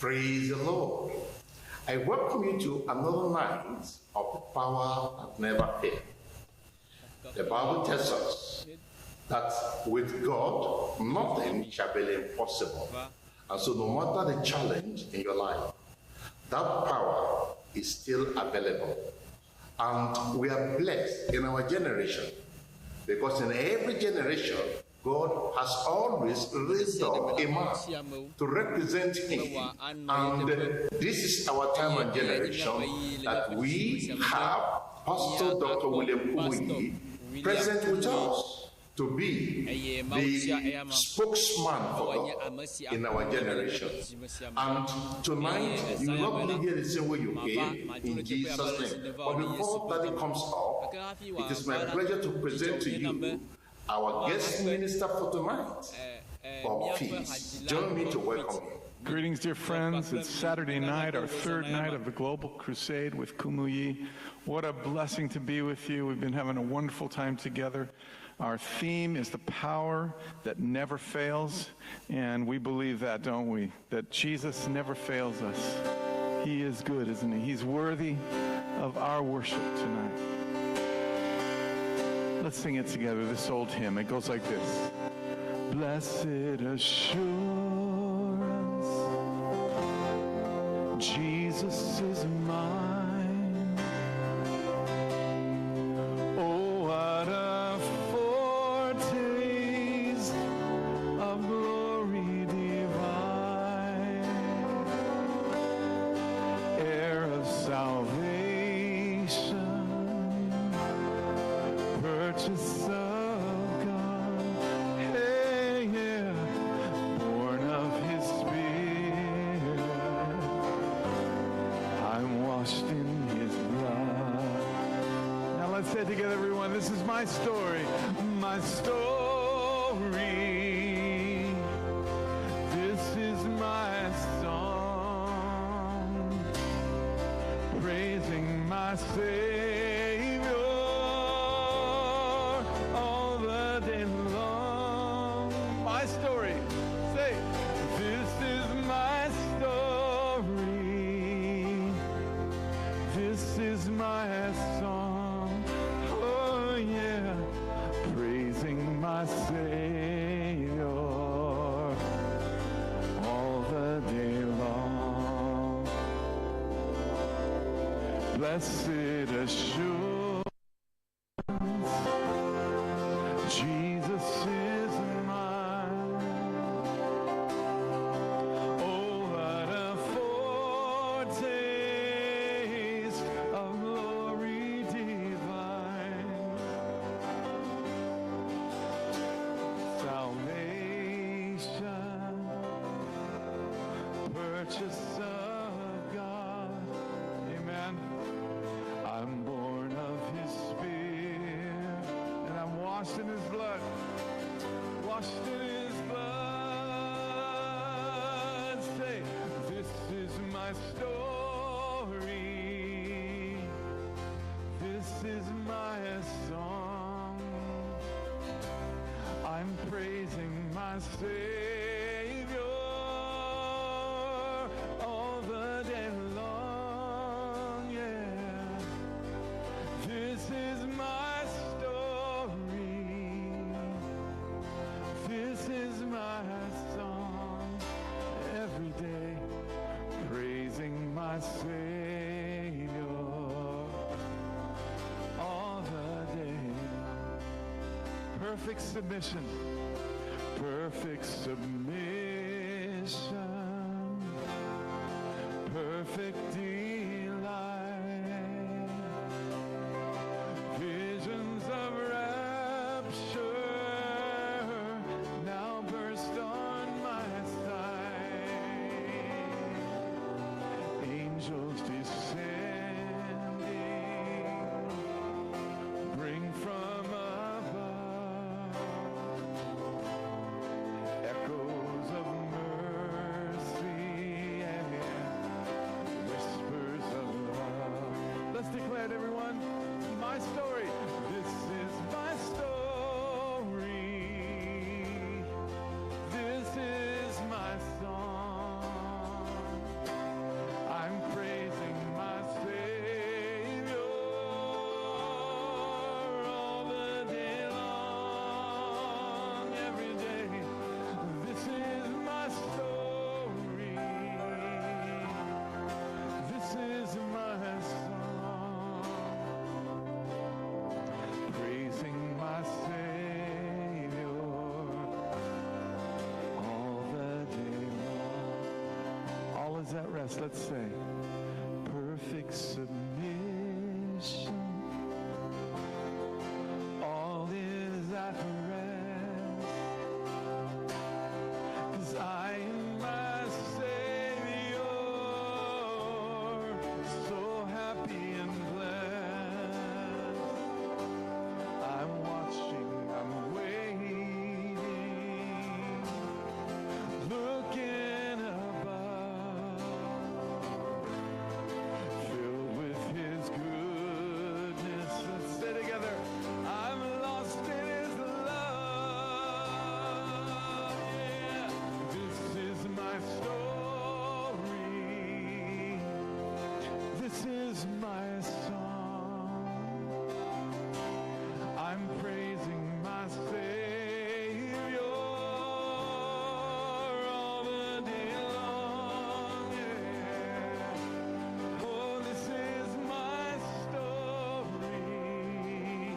Praise the Lord. I welcome you to another night of the power that never fails. The Bible tells us that with God, nothing shall be impossible. And so, no matter the challenge in your life, that power is still available. And we are blessed in our generation because in every generation, God has always raised up a man to represent him. And this is our time and generation that we have Pastor Dr. William Kumuyi present with us to be the spokesman for God in our generation. And tonight, you will not leave here the same way you came in Jesus' name. But before that comes up, it is my pleasure to present to you our guest minister for tonight, Bob Peace. Join me to welcome him. Greetings, dear friends. It's Saturday night, our third night of the Global Crusade with Kumuyi. What a blessing to be with you. We've been having a wonderful time together. Our theme is the power that never fails, and we believe that, don't we? That Jesus never fails us. He is good, isn't he? He's worthy of our worship tonight. Let's sing it together, this old hymn. It goes like this Blessed assurance, Jesus is mine. Oh, what a foretaste of glory divine, heir of salvation, purchase of God. Hey, yeah, born of His Spirit, I'm washed in His blood. Now let's say it together, everyone. This is my story, my story. This is my song, praising my Savior all the day long. My story, say, this is my story. This is my song. Oh, yeah. Praising my Savior all the day long. Blessed assurance, Jesus is mine. Oh, what a foretaste of glory divine. Salvation, purchase of God. Amen. I'm born of his spirit and I'm washed in his blood. Washed in his blood. Say, this is my story. This is my song. I'm praising my Savior all the day long. Yeah. This is my story. This is my song. Every day, praising my Savior all the day. Perfect submission. Perfect submission. Perfect delight. Visions of rapture now burst on my sight. Angels descending bring from above echoes of mercy and whispers of love. Let's declare it, everyone. My story. This is my story. This is my song. Yes, let's say, perfect submission. All is at rest. 'Cause I am my Savior, so happy and blessed. I'm watching, I'm waiting, looking above, filled with His goodness. Let's say together, I'm lost in His love. Yeah. This is my story. This is my song. I'm praising my Savior all the day long. Yeah. Oh, this is my story.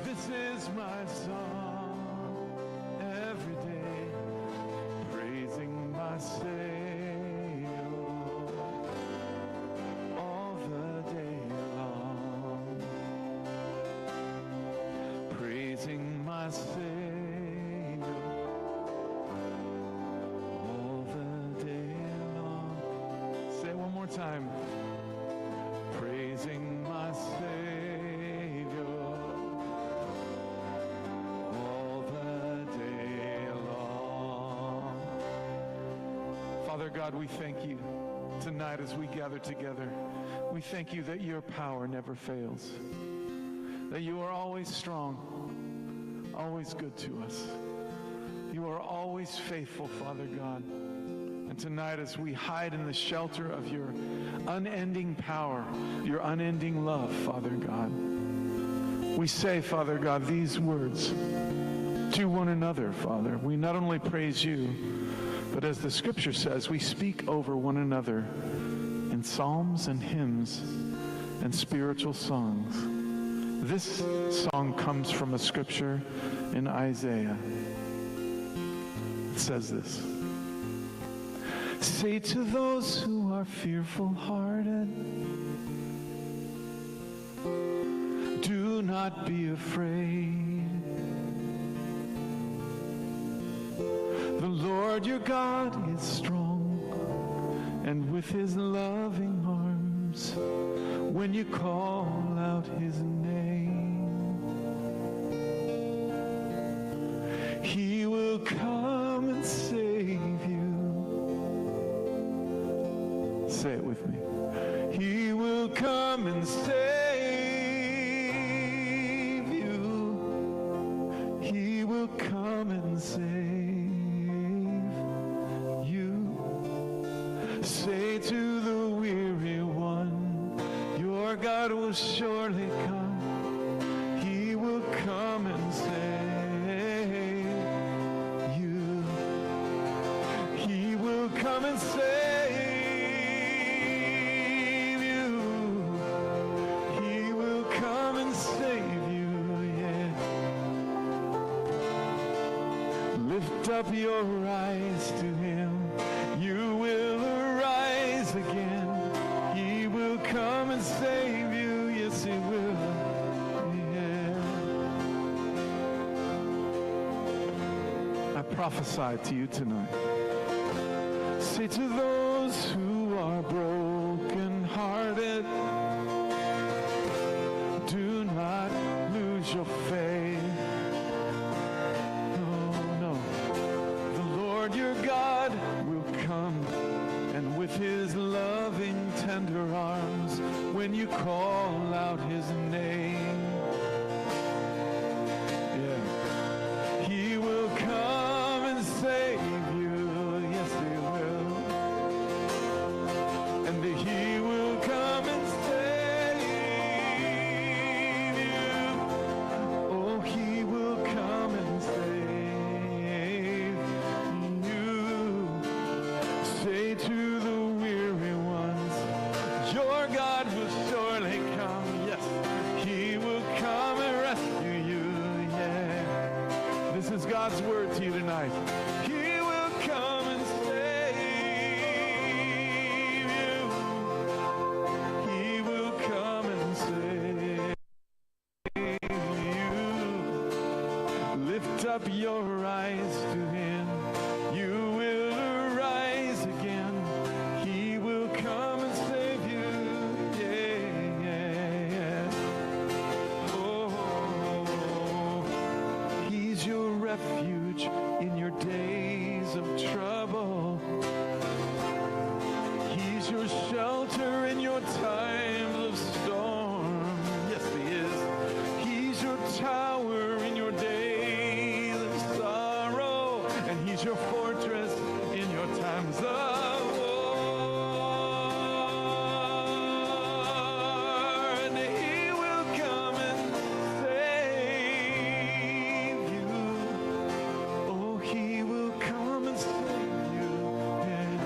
This is my song every day, praising my Savior all the day long. Praising my Savior all the day long. Say it one more time. Praising my Savior all the day long. Father God, we thank you tonight as we gather together. We thank you that your power never fails, that you are always strong, always good to us. You are always faithful, Father God. And tonight, as we hide in the shelter of your unending power, your unending love, Father God, we say, Father God, these words to one another, Father. We not only praise you, but as the scripture says, we speak over one another in psalms and hymns and spiritual songs. This song comes from a scripture in Isaiah. It says this. Say to those who are fearful hearted, do not be afraid. The Lord your God is strong, and with his loving arms, when you call out his name, he will come and save you. Say it with me. He will come and save you. He will come and save you. Say to the weary one, your God will surely come. He will come and save you. He will come and save you. He will come and save you, yeah. Lift up your eyes to him. You will arise again. He will come and save you. Yes, he will. Yeah. I prophesy to you tonight. Say to those who are broken-hearted, do not lose your faith. No, no. The Lord your God will come, and with his loving tender arms, when you call out his name, yeah, he will come and save you. Yes, he will. And he will come and save you. Oh, he will come and save you. Say to the weary ones, your God will surely come. Yes, he will come and rescue you. Yeah. This is God's word to you tonight. He will come and save up your eyes to him. You will arise again. He will come and save you. Yeah, yeah, yeah. Oh, he's your refuge in your days of trouble. He's your shelter in your times of storm. Yes, he is. He's your tower in your days of sorrow, and he's your fortress in your times of war. And he will come and save you. Oh, he will come and save you. Yeah.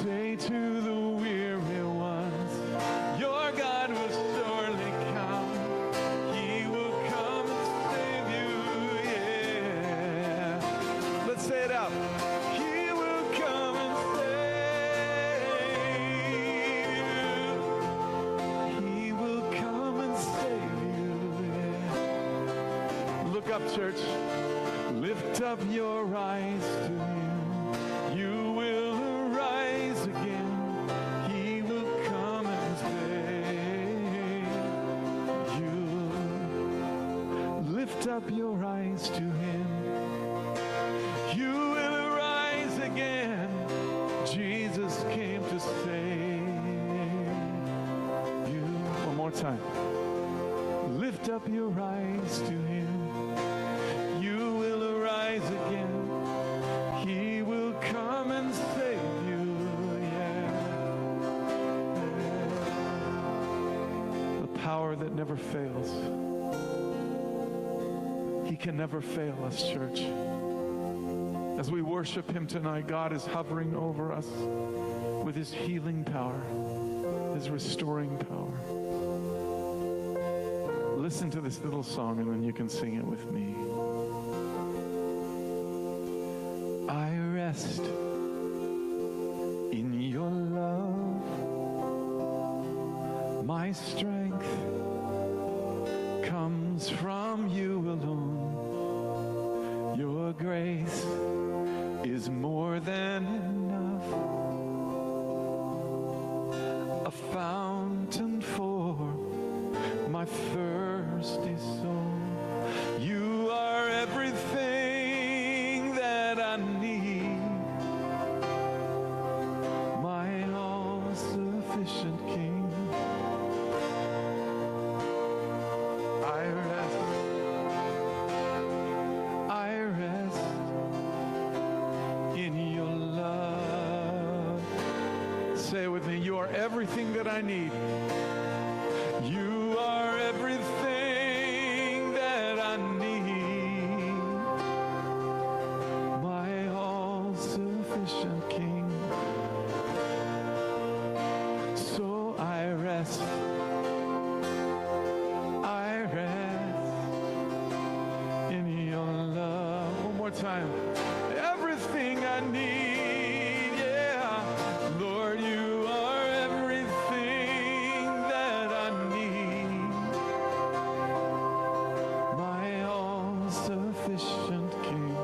Say to the weary ones, Your God will surely come. He will come and save you. Yeah. Let's say it out. He will come and save you. He will come and save you. Yeah. Look up, church. Lift up your eyes to him. You will arise again. He will come and save you. Lift up your eyes to him. You will arise again. Jesus came to save you. One more time. Lift up your eyes to him. You will arise again. He will come and save you. Yeah. The power that never fails. He can never fail us, church. As we worship him tonight, God is hovering over us with his healing power, his restoring power. Listen to this little song and then you can sing it with me. I rest in your love. My strength comes from you alone. Your grace is more than enough. A fountain for my thirsty soul. You are everything that I need. My all sufficient King. I rest. I rest in your love. Say it with me. You are everything that I need. You are everything that I need. My all sufficient King. So I rest. I rest in your love. One more time. Everything I need, yeah. Lord, you are everything that I need. My all sufficient King.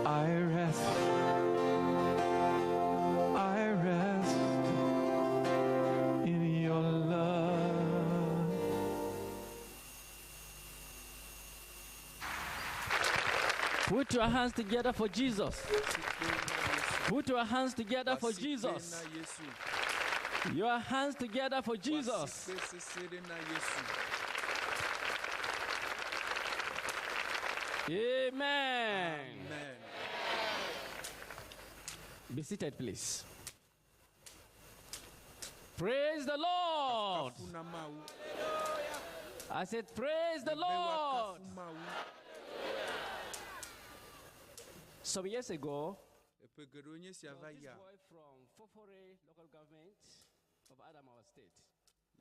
I rest. I rest in your love. Put your hands together for Jesus. Put your hands together for Wasikpe Jesus. na Yesu. Your hands together for Jesus. Wasikpe sese ɖe na Yesu. Amen. Amen. Be seated, please. Praise the Lord. Kafu na Mawu. I said, Praise the Be Lord. woakafu Mawu. Some years ago, Eƒe geɖewo nye sia va this yia boy from Fofore local government of Adamawa State.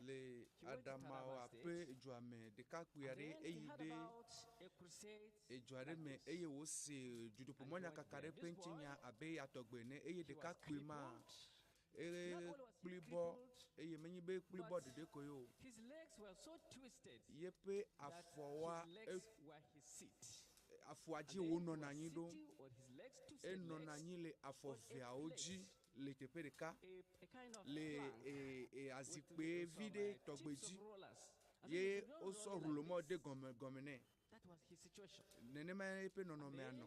le He went to Adamawa Taraba State. ƒe edua me ɖekakpui And aɖe then he eyi heard ɖe about a crusade edua ɖe me like this. eye wòse And he dutoƒomɔnyakaka went ɖe there. ƒe This boy, ŋutinya abe ya tɔgbe ene eye he was ɖekakpui ma crippled. Ekplibɔ eye menye be ekplibɔ ɖeɖe koe o. Yeƒe afɔwoa afɔa dzi wònɔna anyi ɖo. Enɔna anyi le afɔ veawo dzi le teƒe ɖeka le azikpui vi ɖe tɔgbe dzi ye wosɔ hlomɔ de gɔme gɔme nɛ. Nenema eƒe nɔnɔmea nɔ.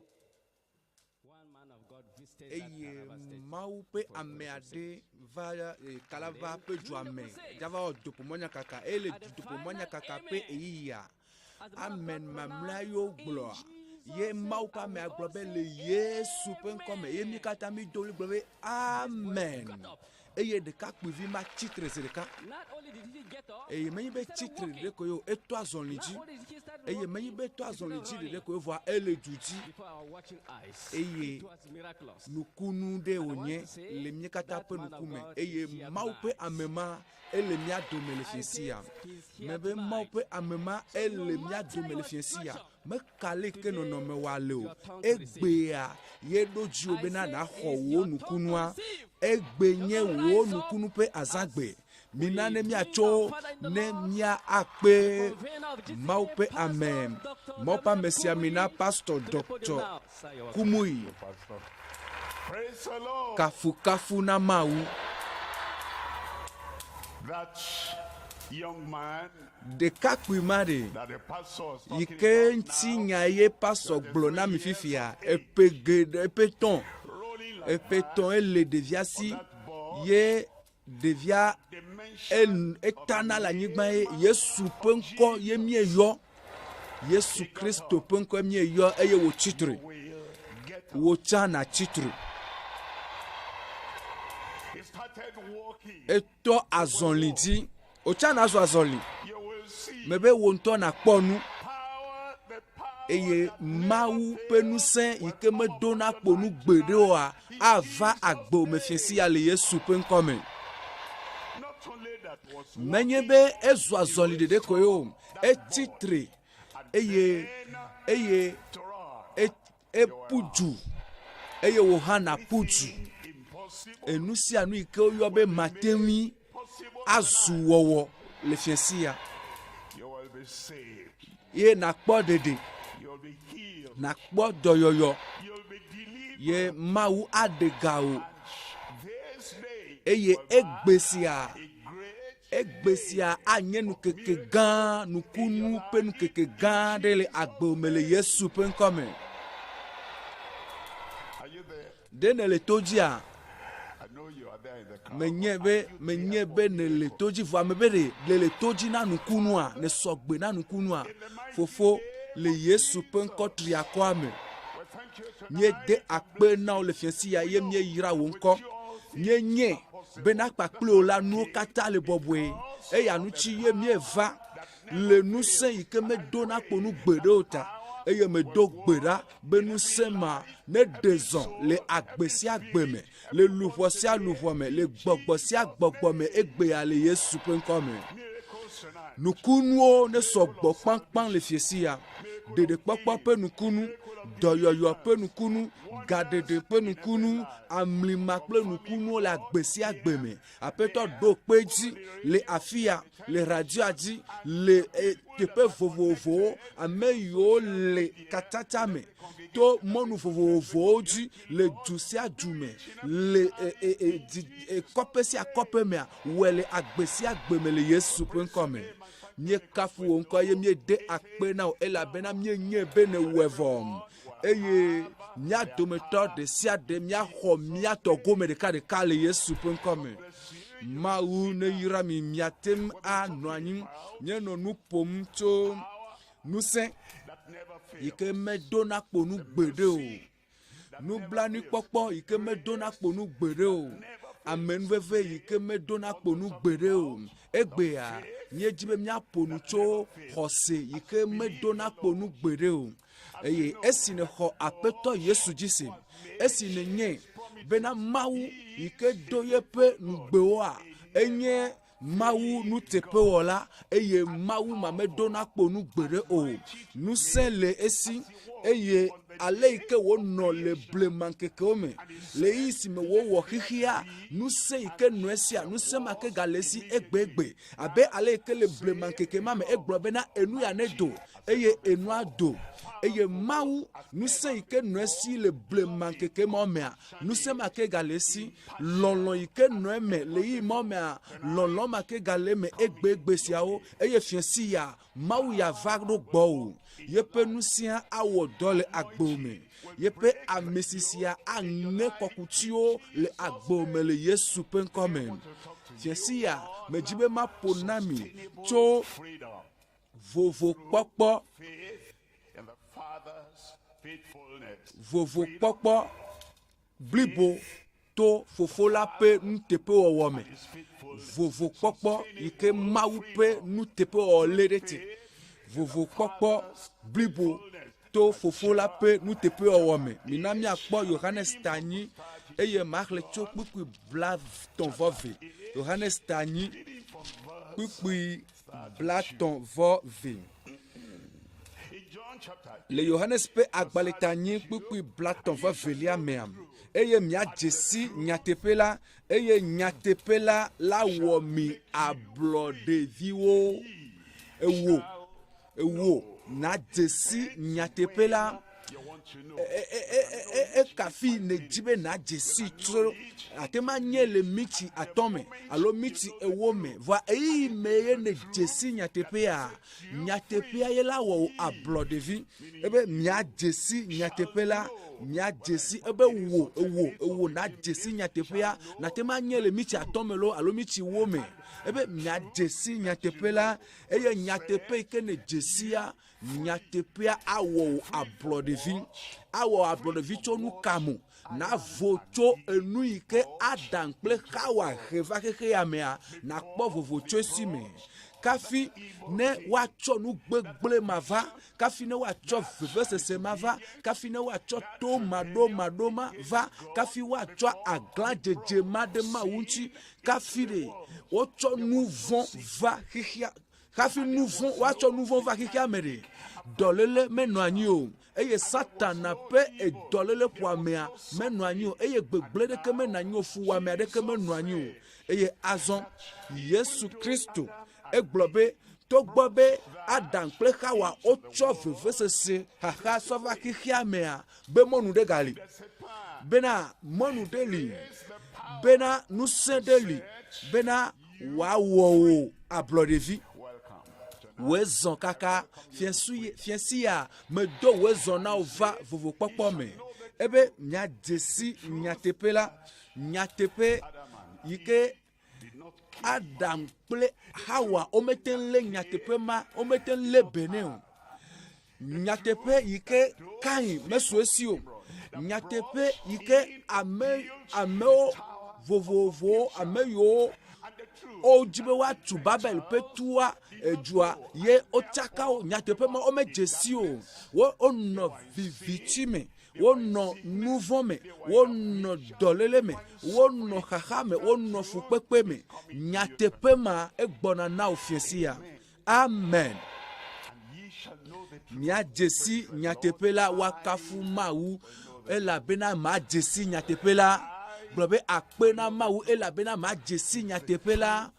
Eye Mawu ƒe ame aɖe va Kalava ƒe dua me dzava wɔ dutoƒomɔnyakaka eye le dutoƒomɔnyakaka ƒe ɣeyiɣia, amen mamlɛa yiwo gblɔa, ye Mawu ƒe amea gblɔ be le Yesu ƒe ŋkɔ me ye mí katã mído ɣli gblɔ be amen. Eye ɖekakpuivi ma tsitre zi ɖeka. Eye menye be tsitre ɖeɖe koe o, etɔ azɔli dzi. Eye menye be etɔ azɔli dzi ɖeɖe koe vɔa ele du dzi. Eye nukunu ɖe wònye le mía katã ƒe ŋkume. Eye Mawu ƒe ame ma ele mía dome le fiasia. Mebe Mawu ƒe ame ma ele mía dome le fiasia. Meka leke nɔnɔme wa le o. Egbea ye ɖo dziwò bena nàxɔ wò nukunua. Egbe nye wò nukunu ƒe azãgbe. Mina ne míatso ne míakpe Mawu ƒe ame, Mawu ƒe amesiamina Pastor Doctor Kumuyi. Kafukafu na Mawu. Ɖekakpui ma ɖe, yi ke ŋuti nya ye pastor gblɔ na mi fifia, eƒe geɖe, eƒe tɔn, eƒe tɔn ele ɖevia si ye ɖevia etana le anyigba ye Yesu ƒe ŋkɔ ye míeyɔ. Yesu Kristo ƒe ŋkɔe míeyɔ eye wòtsi tre. Wò tsã nàtsi tre. Etɔ azɔli dzi. Wò tsã nàzɔ azɔli. Mebe wò ŋutɔ nàkpɔ nu. Eye Mawu ƒe ŋusẽ yi ke medona kpo nu gbeɖe oa ava agbe me fiẽ sia le Yesu ƒe ŋkɔ me. Menye be ezɔ azɔli ɖeɖe koe o, etsi tre eye eye eƒu du eye wò hã nàƒu du. Enu sia nu yi ke woyɔ be mate ŋui azu wɔwɔ le fiẽ sia ye nàkpɔ ɖeɖe, nàkpɔ dɔyɔyɔ ye Mawu aɖe ga wò eye egbe sia Egbe sia anye nukeke gã, nukunu ƒe nukeke gã aɖe le agbe me le Yesu ƒe ŋkɔ me. Ɖe nèle to dzia? Menye be menye be nèle to dzi vɔa mebe ɖe nèle to dzi na nukunua, nèsɔ gbe na nukunua. Fofo, le Yesu ƒe ŋkɔ triakɔa me, míede akpe na wò le fiẽ sia ye míeyra wò ŋkɔ. Míenye bena kpakple wò la nuwo katã le bɔbɔe. Eya ŋuti ye míeva le ŋusẽ yi ke medona kpo nu gbeɖe o ta. Eye medo gbe ɖa be ŋusẽ ma neɖe zɔ le agbe sia agbe me, le luʋɔ sia luʋɔ me, le gbɔgbɔ sia gbɔgbɔ me egbea le Yesu ƒe ŋkɔ me. Nukunuwo nesɔ gbɔ kpaŋkpaŋ le fiesi ya. Ɖeɖekpɔkpɔ ƒe nukunu, dɔyɔyɔ ƒe nukunu, gaɖeɖe ƒe nukunu, amlima kple nukunuwo le agbe sia agbe me. Aƒetɔ ɖo kpe edzi le afia, le radioa dzi, le e, teƒe vovovowo, ame yiwo le katsatsa me to mɔnu vovovowo dzi le du sia du me, le e, e, e, di, e, kɔƒe sia kɔƒe mea, wɔe le agbe sia agbe me le Yesu ƒe ŋkɔ me. Míekafu wò ŋkɔ eye míede akpe na wò elabena míenyae be nèwɔe vɔ. Eye mía dometɔ ɖe sia ɖe míaxɔ mía tɔ gome ɖekaɖeka le Yesu ƒe ŋkɔ me. Mawu neyra mi miate ŋu anɔ anyi. Míenɔ nu ƒom tso ŋusẽ yi ke medona kpo nu gbeɖe o. Nublanuikpɔkpɔ yi ke medona kpo nu gbeɖe o. Amenuveve yi ke medona kpo nu gbeɖe o. Egbea, míedi be míaƒo nu tso xɔse yi ke medona kpo nu gbeɖe o. Eye esi nèxɔ Aƒetɔ Yesu dzi se, esi nènyae bena Mawu yi ke do yeƒe nugbewoa, enye Mawu nuteƒewɔla eye Mawu ma medona kpo nu gbeɖe o. Ŋusẽ le esi eye ale yi ke wònɔ le blema ŋkekewo me, le ɣeyiɣi si me wòwɔ xexea, ŋusẽ yi ke nɔ esia, ŋusẽ ma ke gale esi egbegbe. Abe ale yi ke le blema ŋkeke ma me egblɔ bena enu ya nedo, eye enua do. Eye Mawu, ŋusẽ yi ke nɔ esi le blema ŋkeke ma mea, ŋusẽ ma ke gale esi. Lɔlɔ̃ yi ke nɔ eme le ɣeyiɣi ma mea, lɔlɔ̃ ma ke gale eme egbegbe siawo. Eye fiẽsi ya, Mawu ya va ɖo gbɔwò. Yeƒe ŋusẽa awɔ dɔ le agbewò me. Yeƒe amisisia aŋe kɔkutiwo le agbewò me le Yesu ƒe ŋkɔ me. Fiẽsi ya, medzi be maƒo na mi tso vovokpɔkpɔ, vovokpɔkpɔ blibo to Fofo la ƒe nuteƒewɔwɔ me. Vovokpɔkpɔ yi ke Mawu ƒe nuteƒewɔwɔ lé ɖe te. Vovokpɔkpɔ blibo to Fofo la ƒe nuteƒewɔwɔ me. Mina míakpɔ Yohanes ta nyi eye maxlẽ tso kpukpui blatɔ̃ vɔ ve. Yohanes ta nyi kpukpui blatɔ̃ vɔ ve. Le Yohanes ƒe agbalẽ ta nyi kpukpui blatɔ̃ vɔ velia mea, eye miadze si nyateƒe la, eye nyateƒe la la wɔ mi ablɔɖeviwo. Ewo, ewo, nadze si nyateƒe la. Ekafi nèdi be nàdze sii tso ate ŋu anye le miti atɔ̃ me alo miti ewo me. Vɔa ɣeyiɣi me ye nèdze si nyateƒea, nyateƒea ye la wɔ wò ablɔɖevi. Ebe miadze si nyateƒe la, miadze si ebe wò, ewò, ewò nàdze si nyateƒea. Nàte ŋu anye le miti atɔ̃ me loo alo miti ewo me. Ebe miadze si nyateƒe la eye nyateƒe yi ke nèdze sia, Nyateƒea awɔ wò ablɔɖevi. Awɔ wò ablɔɖevi tso nu ka mo? Nàvo tso enu yi ke Adam kple Xawa he va xexea mea, nàkpɔ vovo tso esi me. Kafi ne woatsɔ nu gbegblẽ ma va, kafi ne woatsɔ vevesese ma va, kafi ne woatsɔ to maɖomaɖo ma va, kafi woatsɔ aglãdzedze ma ɖe Mawu ŋuti, kafi ɖe wotsɔ nu vɔ̃ va xexea Hafi nu vɔ̃ woatsɔ nu vɔ̃ va xexea me ɖe, dɔléle menɔ anyi o, eye Satana ƒe dɔléle ƒoamea menɔ anyi o, eye gbegblẽ ɖeke menɔ anyi o, fuwɔame aɖeke menɔ anyi o. Eye azɔ Yesu Kristo egblɔ be togbɔ be Adam kple Xawa wotsɔ vevesese xaxa sɔ va xexea mea, be mɔnu ɖe gali, bena mɔnu ɖe li, bena ŋusẽ ɖe li, bena wòawɔ wò ablɔɖevi. Wòe zɔ kaka fiẽsi ya medo wòe zɔ na wò va vovokpɔkpɔ me. Ebe miadze si nyateƒe la, nyateƒe yi ke Adam kple Hawa womete ŋu lé nyateƒe ma, womete ŋu lé be nɛ o. Nyateƒe yi ke Kain mesu esi o. Nyateƒe yi ke ame amewo vovovowo ame yiwo wodzi be woatu Babel ƒe tua edua ye wotsaka wo. Nyateƒe ma womedze si o. Wo wonɔ viviti me, wonɔ nu vɔ̃ me, wonɔ dɔléle me, wonɔ xaxa me, wonɔ fukpekpe me. Nyateƒe ma egbɔna na wò fiẽ sia. Amen. Miadze si nyateƒe la, woakafu Mawu, elabena madze si nyateƒe la. Gblɔ be akpe na Mawu, elabena madze si nyateƒe la.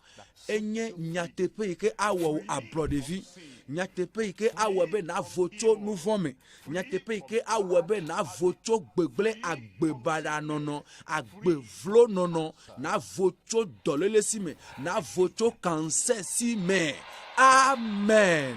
Enye nyateƒe yi ke awɔ wò ablɔɖevi. Nyateƒe yi ke awɔ be nàvo tso nu vɔ̃ me. Nyateƒe yi ke awɔe be nàvo tso gbegblẽ, agbe baɖa nɔnɔ, agbe vlo nɔnɔ, nàvo tso dɔléle si me, nàvo tso kansɛ si me. Amen.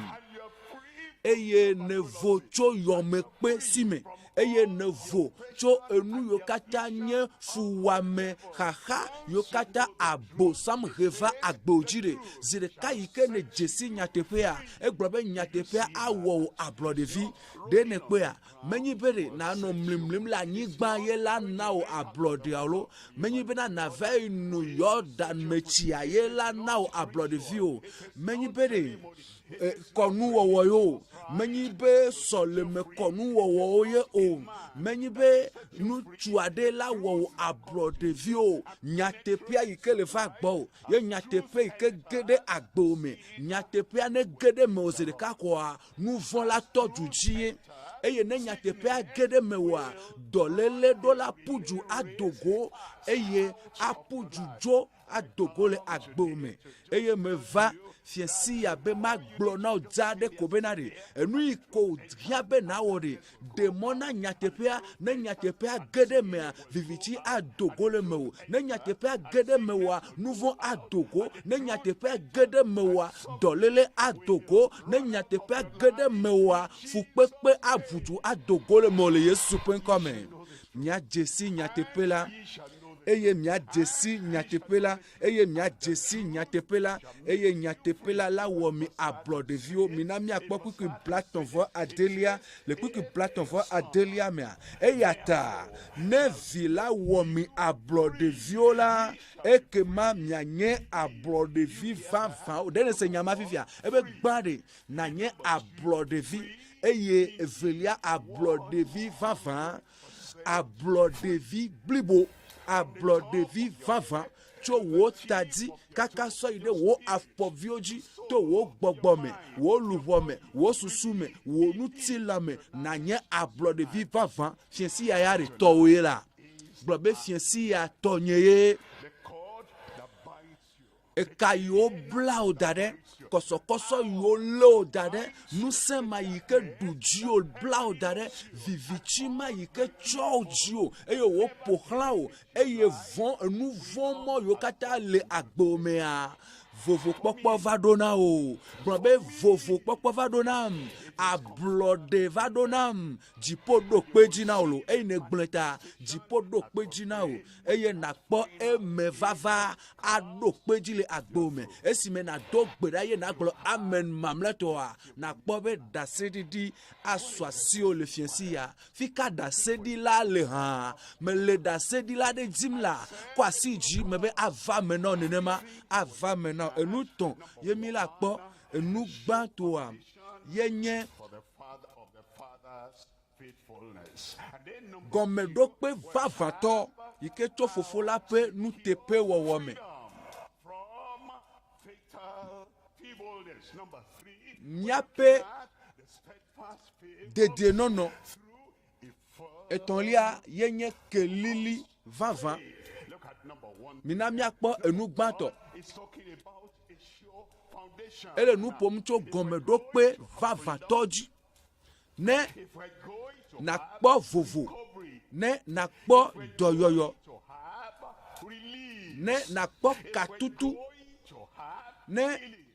Eye nèvo tso yɔmekpe si me eye nèvo tso enu yiwo katã nye fuwɔame, xaxa yiwo katã Abosam he va agbewò dzi ɖe. Zi ɖeka yi ke nèdze si nyateƒea, egblɔ be nyateƒea awɔ wò ablɔɖevi. Ɖe nèkpɔea? Menye be ɖe nànɔ mlimlim le anyigba ye la na wò ablɔɖe alo menye bena nàva yi no Yɔdan me tsia ye la na wò ablɔɖevi o. Menye be ɖe e, kɔnuwɔwɔ ye o. Menye be sɔleme kɔnuwɔwɔwo ye o. Menye be ŋutsu aɖe la wɔ wò ablɔɖevi o. Nyateƒea yi ke le va gbɔwò ye nyateƒe yi ke ge ɖe agbewò me. Nyateƒea ne ge ɖe mewò zi ɖeka koa, nu vɔ̃ la tɔ du dzi ye. Eye ne nyateƒea ge ɖe mewòa, dɔléle ɖo la ƒu du ado go eye aƒu du dzo ado go le agbewò me. Eye meva fiẽsi ya be magblɔ na wò dzaa ɖe ko bena ɖe enu yi ko hiã be nàwɔ ɖe, ɖe mɔ na nyateƒea. Ne nyateƒea ge ɖe mea, viviti ado go le mewò. Ne nyateƒea ge ɖe mewòa, nuvɔ̃ ado go. Ne nyateƒea ge ɖe mewòa, dɔléle ado go. Ne nyateƒea ge ɖe mewòa, fukpekpe aʋu du ado go le mewò le Yesu ƒe ŋkɔ me. Miadze si nyateƒe la, eye miadze si nyateƒe la, eye miadze si nyateƒe la, eye nyateƒe la lawɔ mi ablɔɖeviwo. Mina míakpɔ kpukpui blatɔ̃ vɔ adelia. Le kpukpui blatɔ̃ vɔ adelia mea, eya ta ne Vi la wɔ mi ablɔɖeviwo la, ekema mianye ablɔɖevi vavãwo. Ɖe nèse nya ma fifia? Ebe gbã ɖe, nànye ablɔɖevi, eye evelia, ablɔɖevi vavã. Ablɔɖevi blibo, ablɔɖevi vavã tso wò ta dzi kaka sɔ yi ɖe wò afɔviwo dzi, to wò gbɔgbɔ me, wò luʋɔ me, wò susu me, wò ŋutilã me, nànye ablɔɖevi vavã. Fiẽsi ya ya ɖe tɔwòe la? Gblɔ be fiẽsi ya tɔnye ye. Eka yi wobla wò da ɖe, kɔsɔkɔsɔ yi wolé wò da ɖe, ŋusẽ ma yi ke ɖu dziwò bla wò da ɖe, viviti ma yi ke tsɔ wò dziwò eye wòƒo xlã wò eye vɔ̃, enu vɔ̃ mɔ yiwo katã le agbewò mea, vovokpɔkpɔ va ɖo na wò. Gblɔ be vovokpɔkpɔ va ɖo nam, ablɔɖe va ɖo nam, dziƒo ɖo kpe dzi na wò lo. Eyi nègblɔe ta, dziƒo ɖo kpe dzi na wò eye nàkpɔ emevava aɖo kpe dzi le agbewò me. Esime nàdo gbe ɖa eye nàgblɔ amen mamlɛtɔa, nàkpɔ be ɖaseɖiɖi asu asiwò le fiẽsi ya. Fika ɖaseɖila le hã? Mele ɖaseɖila aɖe dim la, kɔ asi dzi mebe ava eme na wò nenema, ava eme na wò. Enu tɔ̃ ye mi la kpɔ. Enu gbãtɔa ye nye gɔmeɖokpe vavãtɔ yi ke tso Fofo la ƒe nuteƒewɔwɔ me. Míaƒe dedienɔnɔ etɔ̃lia ye nye kelili vavã. Mina míakpɔ enu gbãtɔ. Ele nu ƒom tso gɔmeɖokpe vavãtɔ dzi. Ne nàkpɔ vovo, ne nàkpɔ dɔyɔyɔ, ne nàkpɔ katutu, ne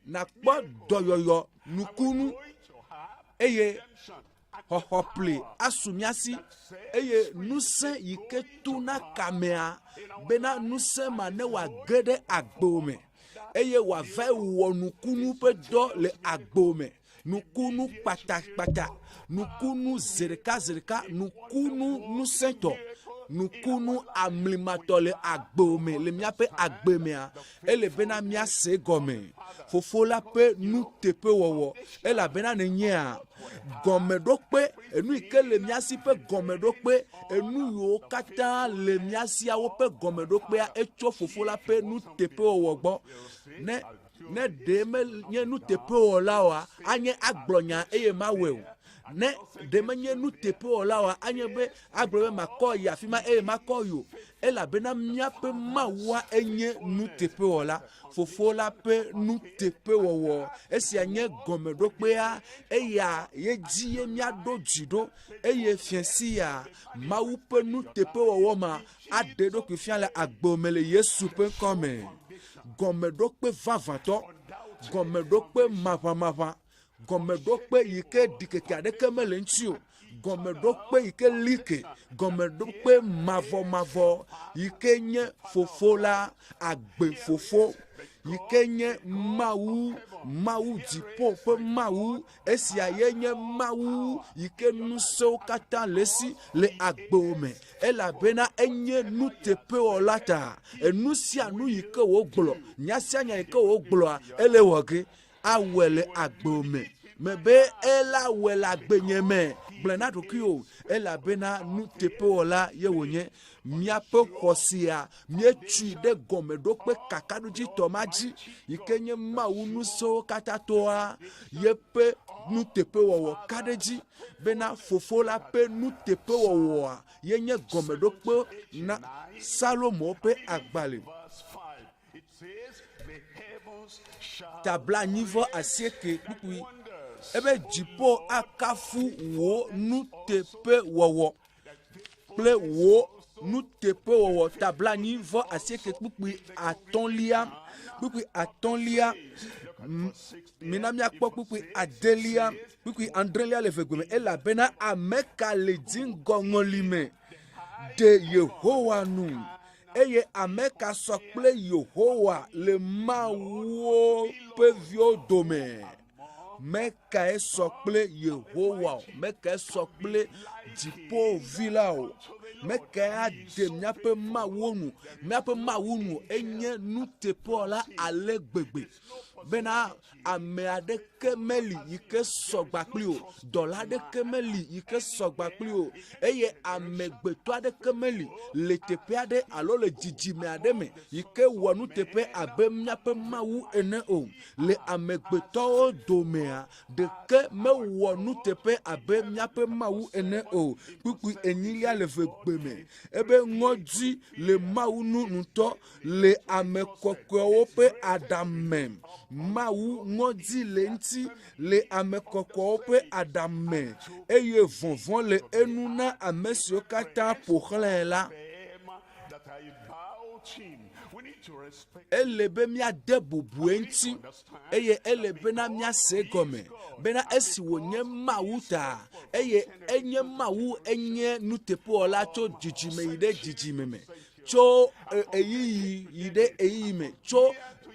nàkpɔ dɔyɔyɔ nukunu eye xɔxɔ ƒli asu mía si eye ŋusẽ yi ke tona kamea bena ŋusẽ ma ne wòage ɖe agbewò me eye wòavae wɔ nukunu ƒe dɔ le agbewò me. Nukunu kpatakpata, nukunu zeɖeka zeɖeka, nukunu ŋusẽtɔ, nukunu amlimatɔ le agbewò me, le míaƒe agbe mea, ele bena míase egɔme. Fofo la ƒe nuteƒewɔwɔ, elabena nènyea gɔmeɖokpe, enu yi ke le mía si ƒe gɔmeɖokpe, enu yiwo katã le mía sia woƒe gɔmeɖokpea, etso Fofo la ƒe nuteƒewɔwɔ gbɔ. Ne Ne ɖe menye nuteƒewɔla oa, anye agblɔ nya eye mawɔe o. Ne ɖe menye nuteƒewɔla oa, anye be agblɔ be makɔ yi afi ma eye makɔ yi o. Elabena míaƒe Mawua enye nuteƒewɔla. Fofo la ƒe nuteƒewɔwɔ, esia nye gɔmeɖokpea, eya ye dzi ye míaɖo dzi ɖo. Eye fiẽsi ya, Mawu ƒe nuteƒewɔwɔ ma aɖe eɖokui fia le agbe me le Yesu ƒe ŋkɔ me. Gɔmeɖokpe vavãtɔ, gɔmeɖokpe maʋamaʋã, gɔmeɖokpe yi ke ɖikeke aɖeke mele eŋuti o, gɔmeɖokpe yi ke li ke, gɔmeɖokpe mavɔmavɔ yi ke nye Fofo la, agbe Fofo yi ke nye Mawu, Mawu dziƒo ƒe Mawu, Esia ye nye Mawu yi ke ŋusẽwo katã le esi le agbewò me, elabena enye nuteƒewɔla ta. Enu sia nu yi ke wògblɔ, nya sia nya yi ke wògblɔa, ele wɔ ge. Awɔe le agbewò me. Mebe ela wɔe le agbenye me. Gblɔe na ɖokuiwò, elabena nuteƒewɔla ye wònye. Míaƒe xɔ sia, míetui ɖe gɔmeɖokpe kakaɖodzitɔ ma dzi, yi ke nye Mawu ŋusẽwo katã tɔa, yeƒe nuteƒewɔwɔ. Ka ɖe edzi bena Fofo la ƒe nuteƒewɔwɔa ye nye gɔmeɖokpe na Salomo ƒe agbalẽ. Ta blaenyi-vɔ-asieke kpukpui ebe dziƒo akafu wò nuteƒewɔwɔ kple wò nuteƒewɔwɔ. Ta blaenyi-vɔ-asieke kpukpui atɔ̃lia kpukpui atɔ̃lia mina míakpɔ kpukpui adelia kpukpui adrelia le vegbe me elabena ame ka le dziŋgɔŋɔli me ɖe Yehowa nu Eye ame ka sɔ kple Yehowa le mawuwo ƒe viwo dome? Mekae sɔ kple Yehowa o? Mekae sɔ kple dziƒovi la o? Mekae ade míaƒe Mawu nu? Míaƒe Mawu nu enye nuteƒewɔla ale gbegbe bena ame aɖeke meli yi ke sɔ gba kpli o, dɔla aɖeke meli yi ke sɔ gba kpli o, eye amegbetɔ aɖeke meli le teƒe aɖe alo le dzidzime aɖe me yi ke wɔ nuteƒe abe míaƒe Mawu ene o. Le amegbetɔwo domea, ɖeke mewɔ nuteƒe abe míaƒe Mawu ene o. Kpukpui enyilia le vegbe me ebe ŋɔdzi le Mawu nu ŋutɔ le ame kɔkɔewo ƒe aɖam me. Mawu ŋɔdzi le ŋuti le ame kɔkɔewo ƒe aɖam me, eye vɔvɔ̃ le enu na ame siwo katã ƒo xlãe la. Ele be míade bubu eŋuti eye ele bena míase egɔme bena esi wònye Mawu ta eye enye Mawu enye nuteƒewɔla tso dzidzime yi ɖe dzidzime me. tso ɣeyiɣi yi ɖe ɣeyiɣi me, tso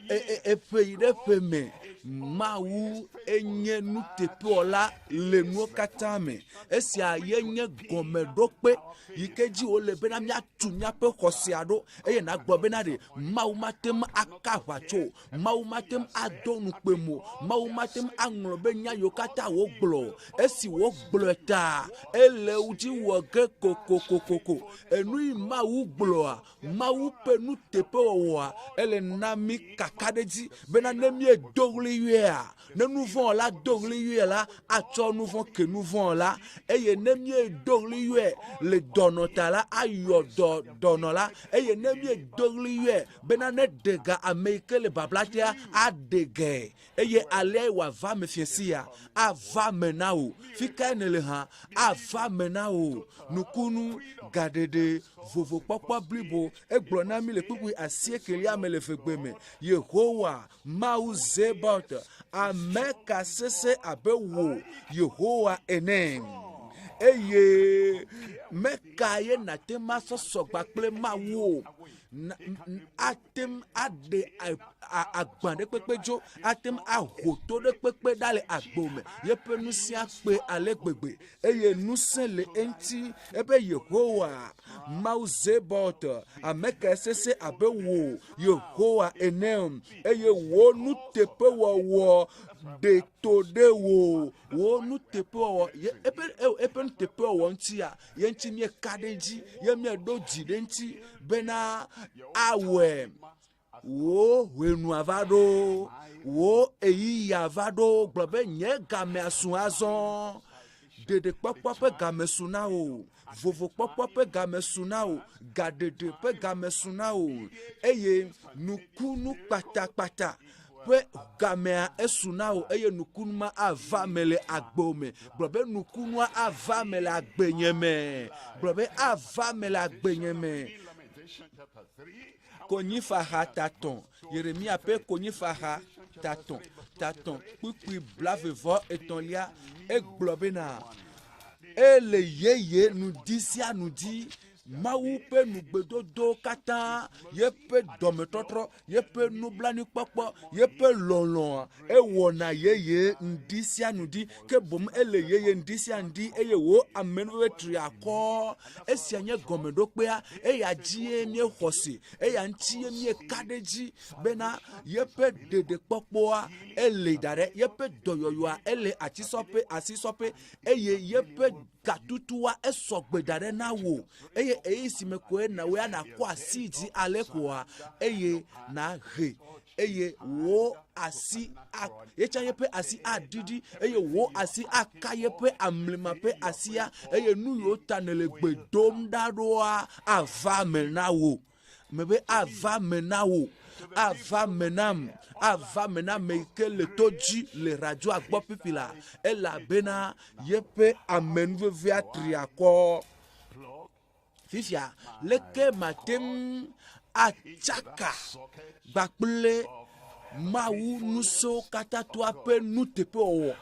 eƒe yi ɖe ƒe me. Mawu enye nuteƒewɔla le nuwo katã me. Esia ye nye gɔmeɖokpe yi ke dzi wòle bena míatu míaƒe xɔsea ɖo eye nàgblɔ bena ɖe Mawu mate ŋu aka aʋatso o, Mawu mate ŋu ado ŋukpe mo o, Mawu mate ŋu aŋlɔ be nya yiwo katã wògblɔ o. Esi wògblɔe ta, ele wo dzi wɔ ge kokokokoko. Enu yi Mawu gblɔa, Mawu ƒe nuteƒewɔwɔa, ele na mí kakaɖedzi bena ne míedo ɣli yɔea, ne nuvɔ̃wɔla do ɣli yɔe la, atsɔ nuvɔ̃ ke nuvɔ̃wɔla, eye ne míedo ɣli yɔe le dɔnɔ ta la, ayɔ dɔ dɔnɔ la, eye ne míedo ɣli yɔe bena ne ɖe ga ame yi ke le babla tea, aɖe gae. Eye aleae wòava eme fiẽ sia. Ava eme na wò. Fi kae nèle hã? Ava eme na wò. Nukunu, gaɖeɖe, vovokpɔkpɔ blibo. Egblɔ na mí le kpukpui asiekelia me le vegbe me, Yehowa, Mawu Zebaot, ame ka sesẽ abe wò, Yehowa ene? Eye meka ye nàte ŋu asɔ sɔgba kple Mawu o? Na, ate ŋu aɖe agba ɖe kpekpe dzo, ate ŋu aho to ɖe kpekpe ɖa le agbo me. Yeƒe ŋusẽ akpe ale gbegbe eye ŋusẽ le eŋuti. Ebe Yehowa, Mawu Zebaot, ame kae sesẽ abe wò, Yehowa ene o, eye wò nuteƒewɔwɔ ɖe to ɖe wò. Wò nuteƒewɔwɔ, eƒe, eƒe nuteƒewɔwɔ ŋutia, ye ŋuti míeka ɖe edzi, ye míeɖo dzi ɖe eŋuti bena awɔe. Wò ʋenua va ɖo, wò ɣeyiɣia va ɖo, gblɔ be nye gamea su azɔ. Ɖeɖekpɔkpɔ ƒe game su na wò, vovokpɔkpɔ ƒe game su na wò, gaɖeɖe ƒe game su na wò, eye nukunu kpatakpata ƒe gamea esu na wò eye nukunu ma ava me le agbe me. Gblɔ be nukunua ava me le agbenye me. Gblɔ be ava me le agbenye me. Konyifaha tatɔ̃. Yeremia ƒe konyifaha tatɔ̃ tatɔ̃ kpukpui blavevɔ etɔ̃lia egblɔ bena ele yeye ŋdi sia ŋdi. Mawu ƒe nugbedodowo katã, yeƒe dɔmetɔtrɔ, yeƒe nublanuikpɔkpɔ, yeƒe lɔlɔ̃a, ewɔna yeye ŋdi sia ŋdi, ke boŋ ele yeye ŋdi sia ŋdi eye wò amenuveve tri akɔ. Esia nye gɔmeɖokpea, eya dzie míexɔ se, eya ŋutie míeka ɖe edzi bena yeƒe ɖeɖekpɔkpɔa ele da ɖe, yeƒe dɔyɔyɔa ele atisɔƒe, asisɔƒe eye yeƒe Gatutua esɔ gbe da ɖe na wò, eye ɣeyiɣi si me koe na wò ya nàkɔ asi dzi ale koa, eye nàhe eye wò asi a yetsã yeƒe asi aɖiɖi eye wò asi aka yeƒe amlima ƒe asia eye nu yiwo ta nèle gbe dom ɖa ɖoa ava me na wò. Mebe ava me na wò, ava me nam, ava me na ame yi ke le to dzi le radioa gbɔ fifi la, elabena yeƒe amenuvevea tri akɔ. Fifia, leke mate ŋu atsaka kpakple Mawu ŋusẽwo katã toa ƒe nuteƒewɔwɔ?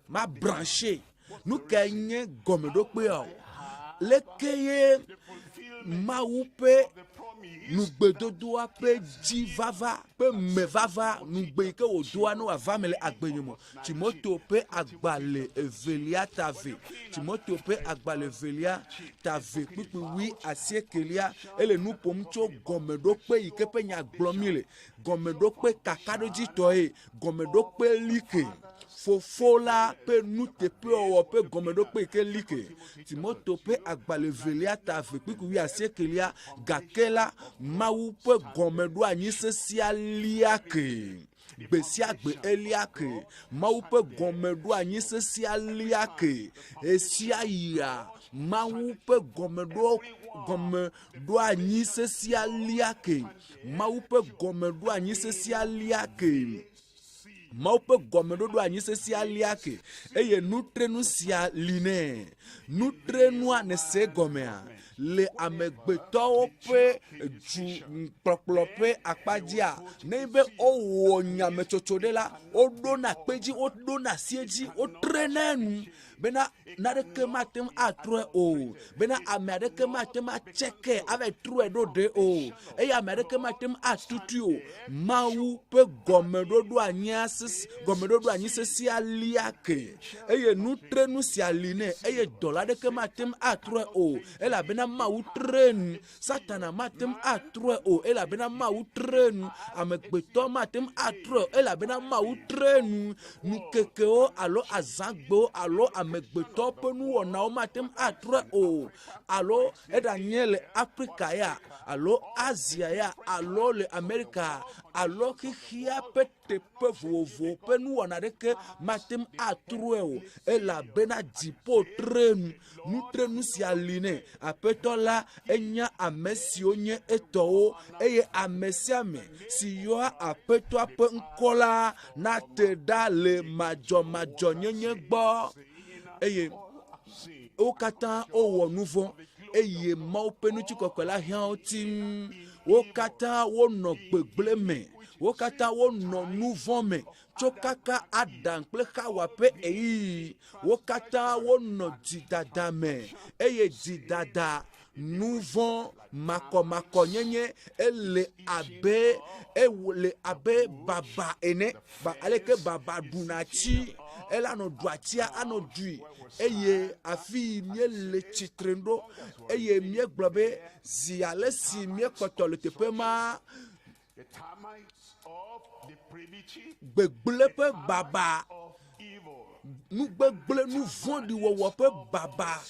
Mabranche. Nu kae nye gɔmeɖokpea o? Leke ye Mawu ƒe nugbedodoa ƒe dzi vava ƒe mevava nugbe yi ke wòdoa ne wòava me le agbenye me Timoteo ƒe agbalẽ evelia ta ve. Timoteo ƒe agbalẽ evelia ta ve kpukpui wui asiekelia ele nu ƒom tso gɔmeɖokpe yi ke ƒe nya gblɔm mi le. Gɔmeɖokpe kakaɖodzitɔe, gɔmeɖokpe like. Fofo la ƒe nuteƒewɔwɔ ƒe gɔmeɖokpe yi ke like. Timoteo ƒe agbalẽ evelia ta ve kpukpui wui asiekelia gake la Mawu ƒe gɔmeɖoanyi sesẽa lia ke. Gbe sia gbe elia ke. Mawu ƒe gɔmeɖoanyi sesẽa lia ke. Ɣesiaɣia, Mawu ƒe gɔmeɖo gɔmeɖoanyi sesẽa lia ke. Mawu ƒe gɔmeɖoanyi sesẽa lia ke. Mawu ƒe gɔmeɖoɖo anyi sesẽa lia ke eye nutrenu sia li nɛ. Nutrenua nèse egɔmea? Le amegbetɔwo ƒe dukplɔkplɔ ƒe akpa dzia, nenye be wowɔ nyametsotso ɖe la, woɖona kpe dzi, woɖona asi edzi, wotrenɛ nu bena naneke mate ŋu atrɔe o, bena ame aɖeke mate ŋu atseke ava yi trɔe ɖo ɖe o, eye ame aɖeke mate ŋu atutui o. Mawu ƒe gɔmeɖoɖo anyia sese, gɔmeɖoɖo anyi sesea lia ke, eye nutrenu sia li nɛ, eye dɔla aɖeke mate ŋu atrɔe o, elabena Mawu tre nu. Satana mate ŋu atrɔe o, elabena Mawu tre nu. Amegbetɔ mate ŋu atrɔe o, elabena Mawu tre nu. Nukekewo alo azãgbewo alo amegbetɔ ƒe nuwɔnawo mate ŋu atrɔe o, alo eɖanye le Afrika ya, alo Asia ya, alo le Amerika, alo xexea ƒe teƒe vovovo ƒe nuwɔna aɖeke mate ŋu atrɔe o, elabena dziƒo tre nu. Nutrenu sia li nɛ. Aƒetɔ la enya ame siwo nye etɔwo, eye ame sia ame si yɔa Aƒetɔa ƒe ŋkɔ la nate ɖa le madzɔmadzɔnyenye gbɔ. Eye wo katã wowɔ nu vɔ̃, eye Mawu ƒe ŋutikɔkɔe la hiã wo tim. Wo katã wonɔ gbegblẽ me, wo katã wonɔ nu vɔ̃ me tso kaka Adam kple Xawa ƒe ɣeyiɣi. Wo katã wonɔ dzidada me, eye dzidada, nuvɔ̃, makɔmakɔnyenye ele abe ele abe baba ene. Ba aleke baba ɖuna tsi, ela nɔ ɖu atsia anɔ ɖui eye afi yi míele tsitre ɖo eye míegblɔ be zi ale si míekpɔtɔ le teƒe ma Gbegblẽ ƒe baba, nu gbegblẽ, nu vɔ̃ɖi wɔwɔ ƒe baba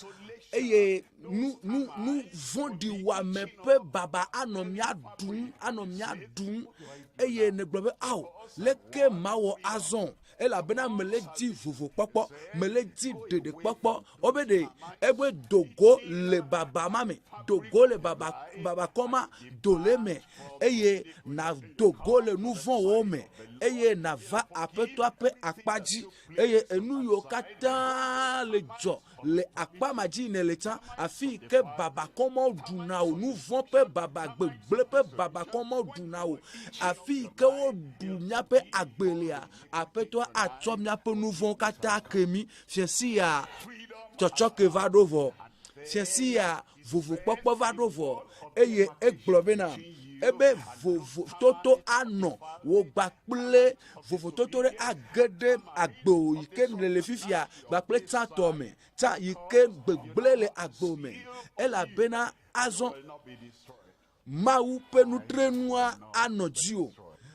eye nu nu nu vɔ̃ɖi wɔame ƒe baba anɔ mía ɖum anɔ mía ɖum eye nègblɔ be ao leke mawɔ azɔ elabena mele di vovokpɔkpɔ mele di ɖeɖekpɔkpɔ wobe ɖe ebe dogo le baba ma me dogo le baba babakɔ ma do le me eye nàdo go le nu vɔ̃wo me eye nàva Aƒetɔa ƒe akpa dzi eye enu yiwo katã le dzɔ le akpa ma dzi nèle tsã afi yi ke babakɔmɔ ɖuna o nu vɔ̃ ƒe baba gbegblẽ ƒe babakɔmɔ ɖuna o afi yi ke woɖu míaƒe agbe lea Aƒetɔa atsɔ míaƒe nu vɔ̃wo katã ke mí. Fiasi ya tsɔtsɔke va ɖo vɔ. Fiasi ya vovokpɔkpɔ va ɖo vɔ. Eye egblɔ bena, ebe vovototo anɔ wò kpakple vovototo ɖe age ɖe agbewò yi ke nèle fifia kpakple tsãtɔ me, tsã yi ke gbegblẽ le agbewò me. Elabena azɔ Mawu ƒe nutrenua anɔ dziwò.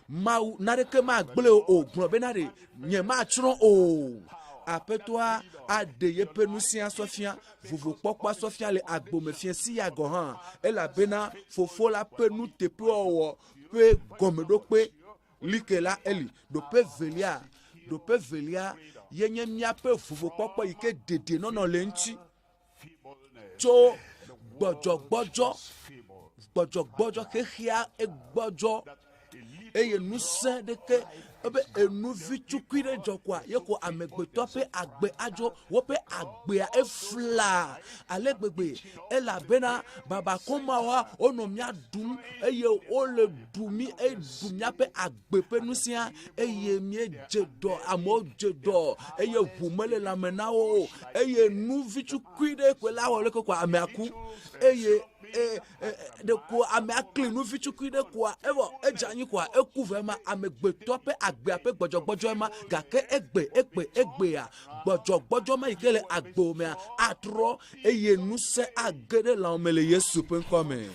Mawu naneke magblẽ wò o. Gblɔ bena ɖe nyematsrɔ̃ o. Aƒetɔa aɖe yeƒe ŋusẽ asɔ fia, vovokpɔkpɔ asɔ fia le agbome fiẽ sia gɔ̃ hã, elabena Fofo la ƒe nuteƒewɔwɔ ƒe gɔmeɖokpe. Like la eli. Ɖoƒe velia, ɖoƒe velia ye nye míaƒe vovokpɔkpɔ yi ke dedienɔnɔ le eŋuti tso gbɔdzɔgbɔdzɔ, gbɔdzɔgbɔdzɔ xexea egbɔdzɔ eye ŋusẽ ɖeke ebe enu vi tukui ɖe dzɔ koa ye ko amegbetɔ ƒe agbe adzo woƒe agbea efla ale gbegbe elabena babakɔmawoa wonɔ mía ɖum eye wole ɖu mí eɖu míaƒe agbe ƒe ŋusẽa eye míedze dɔ amewo dze dɔ eye ʋu mele lãme na wo o eye nu vi tukui ɖe koe la wɔ leke koa amea ku eye e, e, ɖeko amea kli nu vi tukui ɖe koa evɔ edze anyi koa eku vɔ ema amegbetɔ ƒe agbea ƒe gbɔdzɔgbɔdzɔ ema gake egbe egbe egbea gbɔdzɔgbɔdzɔ ma yi ke le agbo mea atrɔ eye ŋusẽ age ɖe lãwo me le Yesu ƒe ŋkɔ me.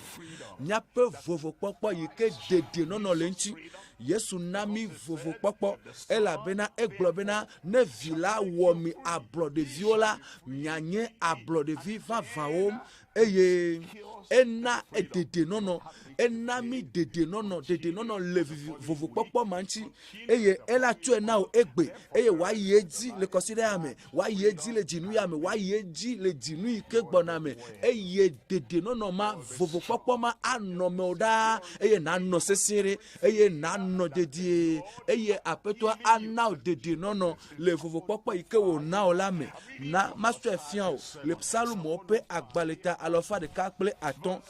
Míaƒe vovokpɔkpɔ yi ke dedienɔnɔ le ŋuti. Yesu na mí vovokpɔkpɔ elabena egblɔ bena ne vi la wɔ mi ablɔɖeviwo la, mianye ablɔɖevi vavãwo. Eye ena dedienɔnɔ, ena mí dedienɔnɔ, dedienɔnɔ le vivi vovokpɔkpɔ ma ŋuti. Eye ela tsɔe na wò egbe eye wòayi edzi le kɔsiɖa ya me, wòayi edzi le dzinu ya me, wòayi edzi le dzinu yi ke gbɔna me. Eye dedienɔnɔ ma, vovokpɔkpɔ ma anɔ mewò ɖaa eye nànɔ sesĩe ɖe eye nànɔ dedie eye Aƒetɔa ana wò dedienɔnɔ le vovokpɔkpɔ yi ke wòna wò la me. Na masɔe fia wò le Psalmowo ƒe agbalẽ ta alafa ɖeka kple atɔ̃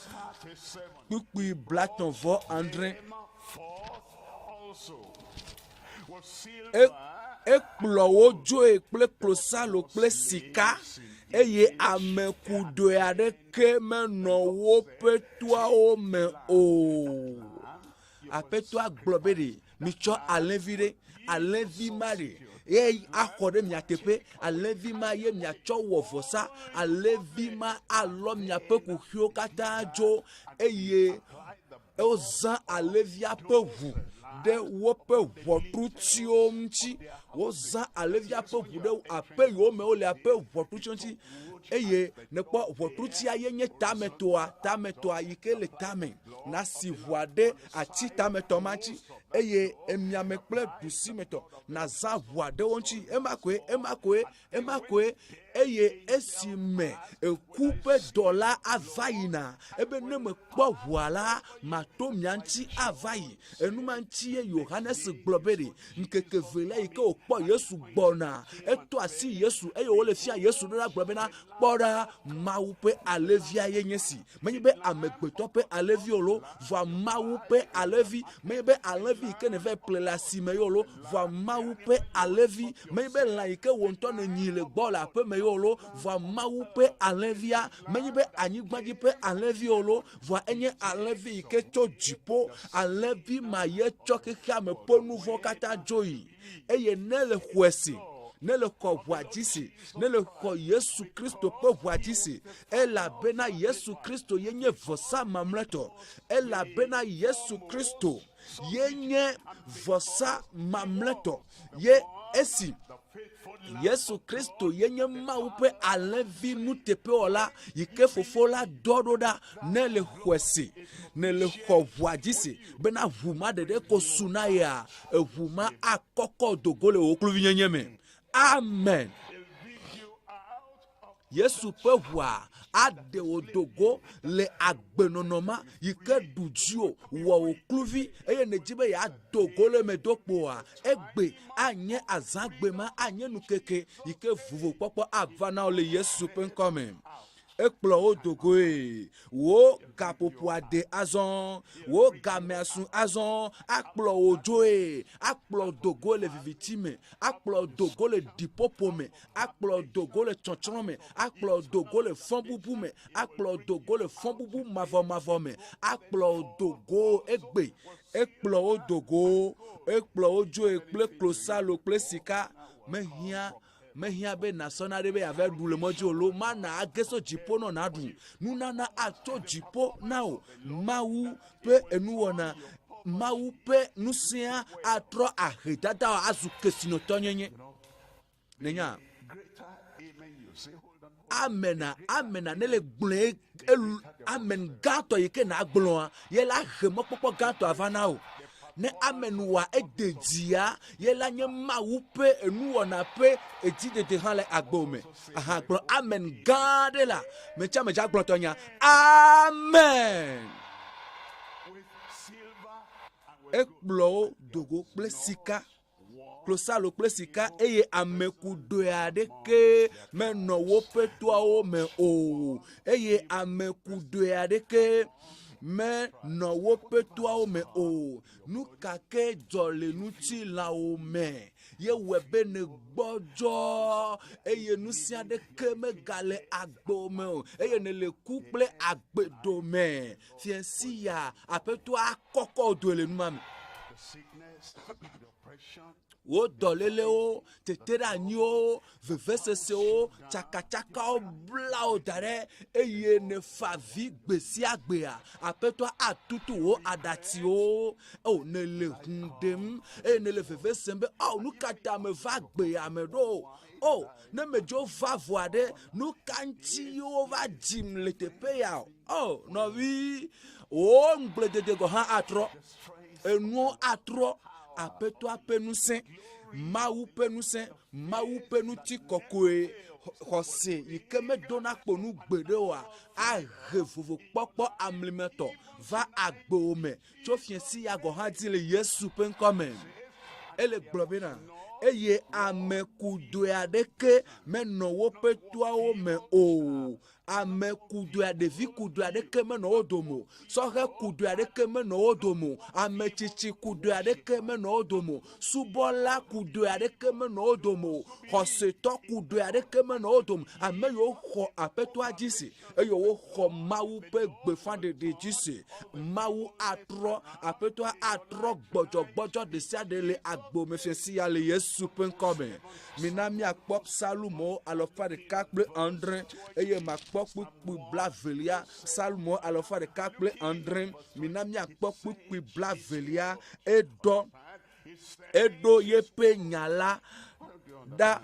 kpukpui blatɔ̃ vɔ adre. E, ekplɔ wo dzoe kple klosalo kple sika, eye ame kudoe aɖeke menɔ woƒe toawo me o. Aƒetɔa gblɔ be ɖe mitsɔ alẽvi ɖe, alẽvi ma ɖe ye axɔ ɖe mia teƒe, alẽvi ma ye miatsɔ wɔ vɔsa, alẽvi ma alɔ miaƒe kuxiwo katã dzo eye Wozã alẽvia ƒe ʋu ɖe woƒe ʋɔtrutiwo ŋuti. Wozã alẽvia ƒe ʋu ɖe aƒe yiwo me wolea ƒe ʋɔtrutiwo ŋuti eye nèkpɔ ʋɔtrutia ye nye tametɔa, tametɔa yi ke le tame. Nasi ʋua ɖe ati tametɔ ma ŋuti eye emiame kple ɖusimetɔ nazã ʋua ɖe wo ŋuti. Ema koe, ema koe Ema koe eye esime eku ƒe dɔla ava yina ebe ne mekpɔ ʋua la, mato mia ŋuti ava yi. Enuma ŋuti ye Yohanes gblɔ be ɖe ŋkeke velia yi ke wòkpɔ Yesu gbɔna, eto asi Yesu eye wòle fia Yesu ɖo ɖa gblɔ bena, kpɔ ɖa, Mawu ƒe alẽvia ye nye si. Menye be amegbetɔ ƒe alẽvi o lo, vɔa Mawu ƒe alẽvi. Menye be alẽvi yi ke nèva ƒle le asime ye o lo, vɔa Mawu ƒe alẽvi. Menye be lã yi ke wò ŋutɔ nènyi le gbɔ le aƒeme ye o lo, vɔa Mawu ƒe alẽvia. Menye be anyigba dzi ƒe alẽvi o lo, vɔa enye alẽvi yi ke tso dziƒo. Alẽvi ma ye tsɔ xexeame ƒe nu vɔ̃ katã dzoe. Eye ne le xɔe se, ne le xɔ ʋua dzi se, ne le xɔ Yesu Kristo ƒe ʋua dzi se, elabena Yesu Kristo ye nye vɔsa mamlɛtɔ, elabena Yesu Kristo ye nye vɔsa mamlɛtɔ, ye esi Yesu Kristo ye nye Mawu ƒe alẽvi nuteƒewɔla yi ke Fofo la dɔ ɖo ɖa ne le xɔe se, ne le xɔ ʋua dzi se bena ʋu ma ɖeɖe ko su na yea, eʋu ma akɔkɔ do go le wò kluvinyenye me. Amen. Yesu ƒe ʋua aɖe wò do go le agbenɔnɔ ma yi ke ɖu dziwò, wɔ wò kluvi eye nèdi be yeado go le eme do kpoa, egbe anye azãgbe ma, anye nukeke yi ke vovokpɔkpɔ ava na wò le Yesu ƒe ŋkɔ me. Ekplɔ wo do goe. Wò gaƒoƒoa de azɔ. Wò gamea su azɔ. Akplɔ wò dzoe. Akplɔ wò do goe le viviti me. Akplɔ wò do go le ɖiƒoƒo me. Akplɔ wò do go le tsɔtsrɔ̃ me. Akplɔ wò do go le fɔbubu me. Akplɔ wò do go le fɔbubu mavɔmavɔ me. Akplɔ wò do go egbe. Ekplɔ wo do go. Ekplɔ wo dzoe kple klosalo kple sika. Mehiã Mehiã be nàsɔ naɖe be yeava ɖu le mɔ dzi o loo, mana age so dziƒo nɔ nàɖu. Nunana atso dziƒo na wò. Mawu ƒe enuwɔna, Mawu ƒe ŋusẽa atrɔ ahedada azu kesinɔtɔnyenye. Nènya? Amena, amena, ne le gblɔe, elu, amen gãtɔ yi ke nàgblɔa, ye la he mɔkpɔkpɔ gãtɔ ava na wò. Ne amen wɔa ede dzia, ye la nye Mawu ƒe enuwɔna ƒe edzidede hã le agbe me. Aha gblɔ amen gã aɖe la, metsa medza gblɔ tɔnya. Amen. Ekplɔ wo dogo kple sika klosalo kple sika eye ame kudoe aɖeke menɔ woƒe toawo me o eye ame kudoe aɖeke menɔ woƒe toawo me o. Nu ka ke dzɔ le ŋutilãwo me ye wɔe be nègbɔdzɔ eye nu sia aɖeke megale agbe me o eye nèle ku kple agbe dome. Fiẽsi ya Aƒetɔ akɔkɔ doe le numa me. Wò dɔlélewo, teteɖeanyiwo, vevesesewo, tsakatsakawo bla wò da ɖe eye nèfa avi gbe sia gbea, Aƒetɔa atutu wò aɖatsiwo. O, nèle hũ ɖem eye nèle veve sem be, O, nu ka ta meva gbea me ɖo? O, ne medzo va vɔa ɖe, nu ka ŋuti wova dzim le teƒe ya o? O, nɔvi, wò ŋugbledede gɔ̃ hã atrɔ. Enuwo atrɔ. Aƒetɔa ƒe ŋusẽ, Mawu ƒe ŋusẽ, Mawu ƒe ŋutikɔkɔe, xɔse yi ke medona kpo nu gbeɖe oa, ahe vovokpɔkpɔ amlimetɔ va agbewò me tso fiẽsi ya gɔ̃ hã dzi le Yesu ƒe ŋkɔ me. Ele gblɔ bena, eye ame kudoe aɖeke menɔ woƒe toawo me o. Ame kudoea, ɖevi kudoea aɖeke menɔ wo dome o. Sɔhɛ kudoea aɖeke menɔ wo dome o. Ame tsitsi kudoea aɖeke menɔ wo dome o. Subɔla kudoea aɖeke menɔ wo dome o. Xɔsetɔ kudoea aɖeke menɔ wo dome o. Ame yiwo xɔ Aƒetɔa dzi se eye woxɔ Mawu ƒe gbeƒãɖeɖe dzi se. Mawu atrɔ, Aƒetɔa atrɔ gbɔdzɔgbɔdzɔ ɖesiaɖe le agbe me fiẽ sia le Yesu ƒe ŋkɔ me. Mina míakpɔ Psalmo alafa ɖeka kple adre eye makpɔ kpukpui blavelia. Psalmo alafa ɖeka kple adre. Mina míakpɔ kpukpui blavelia. Eɖɔ, eɖo yeƒe nya la ɖa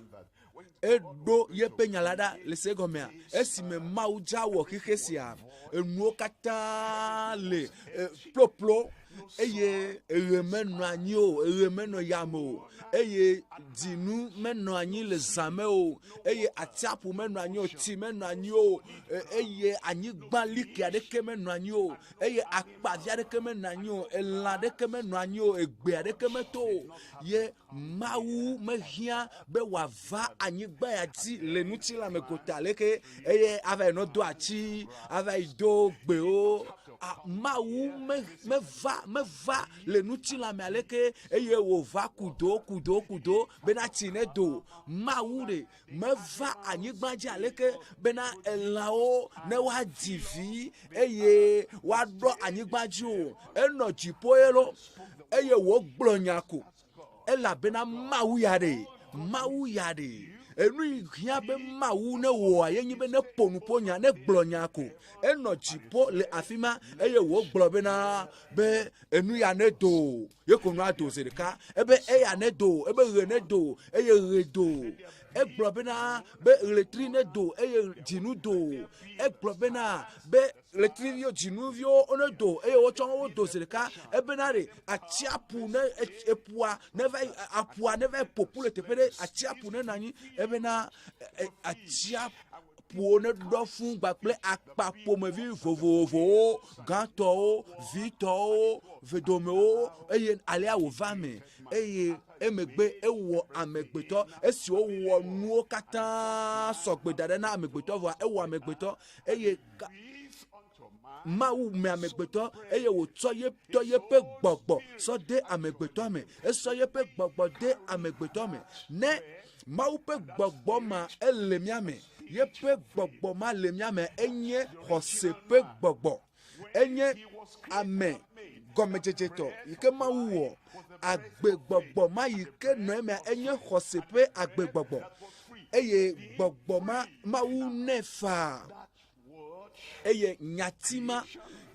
eɖo yeƒe nya la ɖa le se gɔmea esime Mawu dza wɔ xexe sia enuwo katã le eh, ploplo eye eɣe menɔ anyi o, eɣe menɔ yame o, eye dzinu menɔ anyi le zã me o, eye atsiaƒu menɔ anyi o, tsi menɔ anyi o, eye anyigba like aɖeke menɔ anyi o, eye akpavi aɖeke menɔ anyi o, elã aɖeke menɔ anyi o, egbe aɖeke meto o, ye Mawu mehiã be wòava anyigba ya dzi le ŋutilã me gota leke eye ava yi nɔ do ati, ava yi do gbewo. Mawu me, meva, meva le ŋutilã me aleke eye wòva kudo, kudo, kudo bena tsi nedo. Mawu ɖe meva anyigba dzi aleke bena elãwo ne woadzi vi eye woaɖɔ anyigba dzi o. Enɔ dziƒo ye lo eye wògblɔ nya ko. Elabena Mawu ya ɖe, Mawu ya ɖe. Enu yi hiã be Mawu ne wɔa ye nyi be ne ƒo nu ƒo nya, ne gblɔ nya ko. Enɔ dziƒo le afi ma eye wògblɔ bena be enu ya ne do, ye ko nua do zi ɖeka. Ebe eya ne do, ebe ɣe ne do eye ɣe do. Egblɔ bena be ɣletri ne do eye dzinu do. Egblɔ bena be ɣletriviwo, dzinuviwo wone do eye wotsɔ wo do zi ɖeka. Ebena ɖe atsiaƒu ne eƒua ne va yi aƒua ne va yi ƒoƒu le teƒe ɖe atsiaƒu ne nɔ anyi. Ebena atsiaƒuwo ne ɖɔ fũ kpakple akpa ƒomevi vovovowo, gãtɔwo, vitɔwo, vedomewo eye alea wòva eme eye emegbe ewɔ amegbetɔ. Esi wowɔ nuwo katã sɔgbe da ɖe na amegbetɔ vɔa ewɔ amegbetɔ eye Mawu me amegbetɔ eye wòtsɔ ye tɔ yeƒe gbɔgbɔ sɔ de amegbetɔ me. Esɔ yeƒe gbɔgbɔ de amegbetɔ me. Ne Mawu ƒe gbɔgbɔ ma ele mía me, yeƒe gbɔgbɔ ma le mía me, enye xɔse ƒe gbɔgbɔ. Enye ame gɔmedzedzetɔ yi ke Mawu wɔ. Agbegbɔgbɔ ma yi ke nɔ emea, enye xɔse ƒe agbegbɔgbɔ. Eye gbɔgbɔ ma Mawu nɛ faa. Eye nyati ma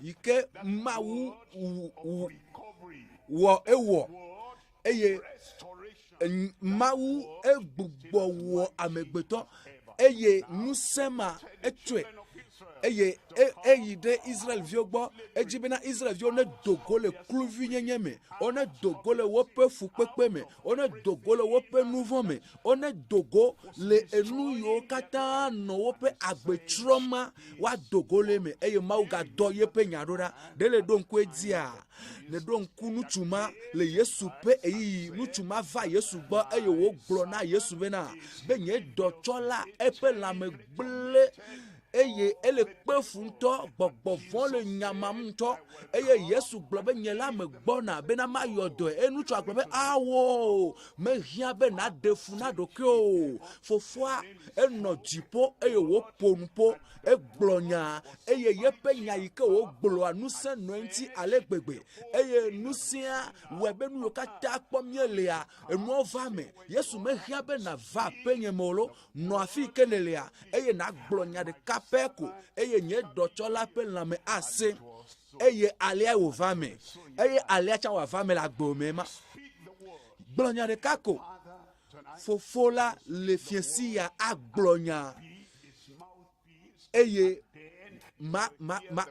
yi ke Mawu wɔ ewɔ eye Mawu egbugbɔ wɔ amegbetɔ eye ŋusẽ ma etsɔe. Eye e, eyi ɖe Israelviwo gbɔ. Edzi bena Israelviwo nedo go le kluvinyenye me, wonedo go le woƒe fukpekpe me, wonedo go le woƒe nuvɔ̃ me, wonedo go le enu yiwo katã nɔ woƒe agbe trɔm ma, woado go le eme. Eye Mawu gadɔ yeƒe nya ɖo ɖa. Ɖe le ɖo ŋku edzia? Nèɖo ŋku ŋutsu ma le Yesu ƒe ɣeyiɣi. Ŋutsu ma va Yesu gbɔ eye wògblɔ na Yesu bena, be nye dɔtsɔla eƒe lãme gblẽ eye ele kpe fu ŋutɔ, gbɔgbɔ vɔ̃ le nyamam ŋutɔ. Eye Yesu gblɔ be, nye la megbɔna bena mayɔ dɔe. Eye ŋutsua gblɔ be, awo, mehiã be nàɖe fu na ɖokuiwò o. Fofoa enɔ dziƒo eye wòƒo nu ƒo. Egblɔ nya eye yeƒe nya yi ke wògblɔa ŋusẽ nɔ eŋuti ale gbegbe eye ŋusẽa wɔe be nu yiwo katã kpɔm míelea, enuawo va eme. Yesu mehiã be nàva aƒenye me o lo, nɔ afi yi ke nèlea eye nàgblɔ nya ɖeka pɛ ko eye nye dɔtsɔla ƒe lãme asẽ. Eye aleae wòva eme. Eye alea tsã wòava eme le agbewò me ema. Gblɔ nya ɖeka ko. Fofo la le fiẽsi ya agblɔ nya eye ma ma ma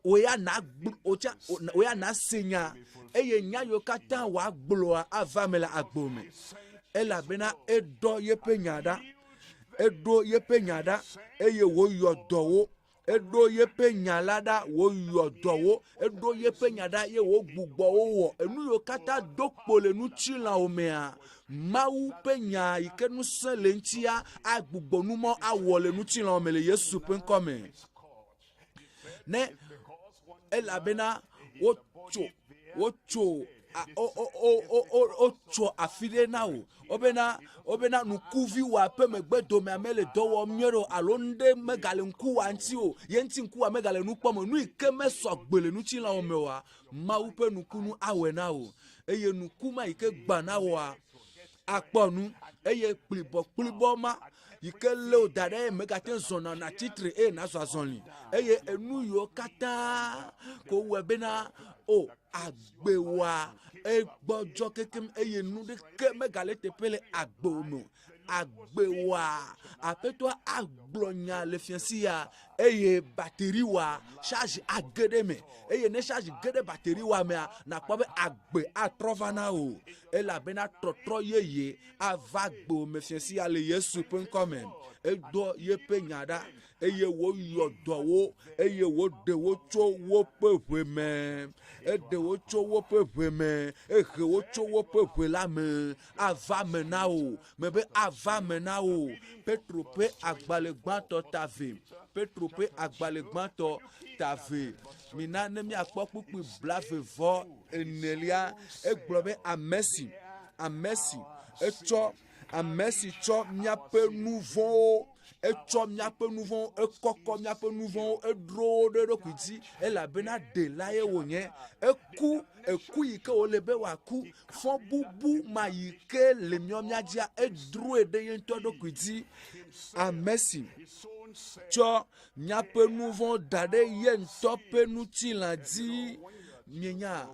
wò ya na wò tsã wò ya nase nya eye nya yiwo katã wòagblɔa ava eme le agbo me elabena eɖɔ yeƒe nya ɖa eɖo yeƒe nya ɖa eye wòyɔ dɔ wo Eɖo yeƒe nya la ɖa wòyɔ dɔ wo. Eɖo yeƒe nya ɖa ye wògbugbɔ wo wɔ. Enu yiwo katã do kpo le ŋutilãwo mea, Mawu ƒe nya yi ke ŋusẽ le eŋutia agbugbɔ nu mawo awɔ le ŋutilãwo me le Yesu ƒe ŋkɔ me. Ne elabena wotso wotso wotso afi ɖe na wò wobena wobena ŋkuvi wòa ƒe megbe domea mele dɔ wɔm nyuie ɖe o alo nu ɖe megale ŋkuwòa ŋuti o ye ŋuti ŋkuwòa megale nu kpɔm o nu yi ke mesɔ gbe le ŋutilãwò me oa Mawu ƒe nukunu awɔe na wò eye nuku ma yi ke gbã na wòa akpɔ nu eye kplibɔkplibɔ ma yi ke lé wò da ɖe eye mègate ŋu zɔna nàtsi tre eye nàzɔ azɔli eye enu yiwo katã ko wɔe bena o agbe wɔa egbɔdzɔ kekem eye nu ɖeke megale teƒe le agbewò me o. Agbe wɔa aƒetɔa agblɔ nya le fiasi ya eye bateri wɔa charge age ɖe eme eye ne charge ge ɖe bateri wɔa mea nakpɔ be agbe atrɔ va na wò elabena trɔtrɔ yeye ava gbewò me fiasi ya le Yesu ƒe ŋkɔ me. Edɔ yeƒe nya ɖa eye wòyɔ dɔ wo eye wòɖe wo tso woƒe ʋe me. Eɖe wo tso woƒe ʋe me, ehe wo tso woƒe ʋe la me. Ava me na wò, mebe ava me na wò. Petro ƒe agbalẽ gbãtɔ ta ve. Petro ƒe agbalẽ gbãtɔ ta ve. Mina ne míakpɔ kpukpui blave vɔ enelia. Egblɔ be ame si, ame si etsɔ, ame si tsɔ míaƒe nu vɔ̃wo, etsɔ míaƒe nu vɔ̃wo, ekɔkɔ míaƒe nu vɔ̃wo, edro wo ɖe eɖokui dzi elabena ɖelae wònye. Eku, eku yi ke wòle be wòaku. Fɔbubu ma yi ke le míawo mía dzia, edroe ɖe ye ŋutɔ ɖokui dzi. Ame si tsɔ míaƒe nu vɔ̃ da ɖe ye ŋutɔ ƒe ŋutilã dzi. Mienya,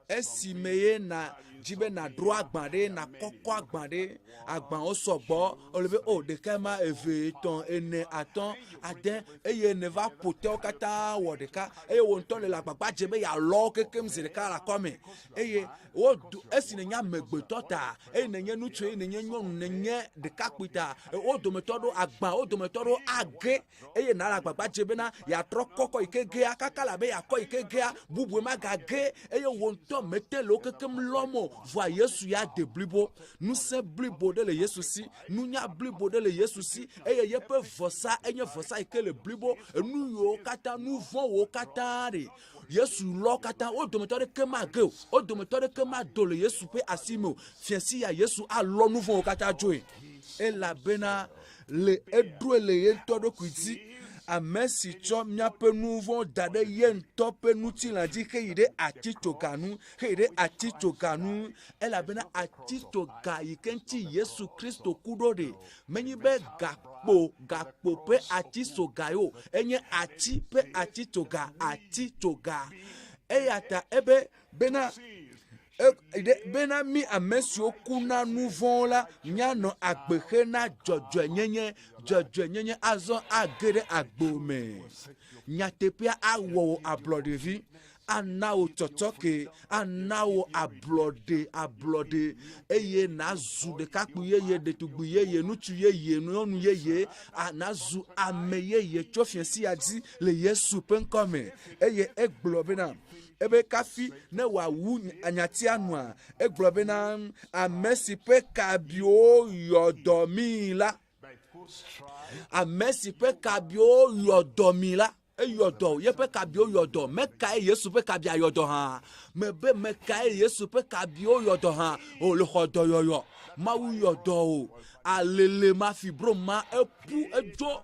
esime ye na dzi be nàɖo agba ɖe, nàkɔkɔ agba ɖe, agbawo sɔgbɔ, wole be o ɖeka ma, eve, etɔ̃, ene, atɔ̃, ade, eye nèva ƒo tewo katã wɔ ɖeka, eye wò ŋutɔ nèle agbagba dzem be yealɔ wo kekem zi ɖeka le akɔme. Eye wodo esi nènye amegbetɔ ta, eye nènye ŋutsu, eye nènye nyɔnu, nènye ɖekakpui ta, wo dometɔ ɖewo agbã, wo dometɔ ɖewo age, eye nàle agbagba dzem bena yeatrɔ kɔkɔ yi ke gea, kaka le abe yeakɔ yi ke gea, bubue magage, eye wò ŋutɔ mète le wo kekem lɔm o. Vɔa Yesu ya de blibo. Ŋusẽ blibo ɖe le Yesu si, nunya blibo ɖe le Yesu si, eye yeƒe vɔsa enye vɔsa yi ke le blibo. Enu yiwo katã, nu vɔ̃wo katã ɖe Yesu lɔ katã, wo dometɔ aɖeke mage o, wo dometɔ aɖeke mado le Yesu ƒe asi me o. Fiasi ya Yesu alɔ nu vɔ̃wo katã dzoe, elabena le eɖoe le ye ŋutɔ ɖokui dzi. Ame si tsɔ míaƒe nu vɔ̃ da ɖe ye ŋutɔ ƒe ŋutilã dzi heyi ɖe atitsoga nu, heyi ɖe atitsoga nu, elabena atitsoga yi ke ŋuti Yesu Kristo ku ɖo ɖe, menye be gakpo, gakpo ƒe atisoga ye o, enye ati ƒe atitsoga, atitsoga. Eya ta ebe bena. E, ɖe, bena mí ame siwo ku na nu vɔ̃wo la, míanɔ agbe hena dzɔdzɔenyenye. Dzɔdzɔenyenye azɔ age ɖe agbo me. Nyateƒea awɔ wò ablɔɖevi, ana wò tsɔtsɔke, ana wò ablɔɖe, ablɔɖe, eye nàzu ɖekakpui yeye, ɖetugbui yeye, ŋutsu yeye, nyɔnu yeye, nàzu ame yeye tso fiẽ sia dzi le Yesu ƒe ŋkɔ me. Eye egblɔ bena, ebe kafi ne wòawu nyatia nua, egblɔ bena, ame si ƒe kabiwo yɔ dɔ mí la, ame si ƒe kabiwo yɔ dɔ mí la, eyɔ dɔ yeƒe kabiwo yɔ dɔ. Mekae Yesu ƒe kabia yɔ dɔ hã? Mebe mekae Yesu ƒe kabiwo yɔ dɔ hã? O le xɔ dɔyɔyɔ. Mawu yɔ dɔ o. Alele ma fibrom ma epu edzo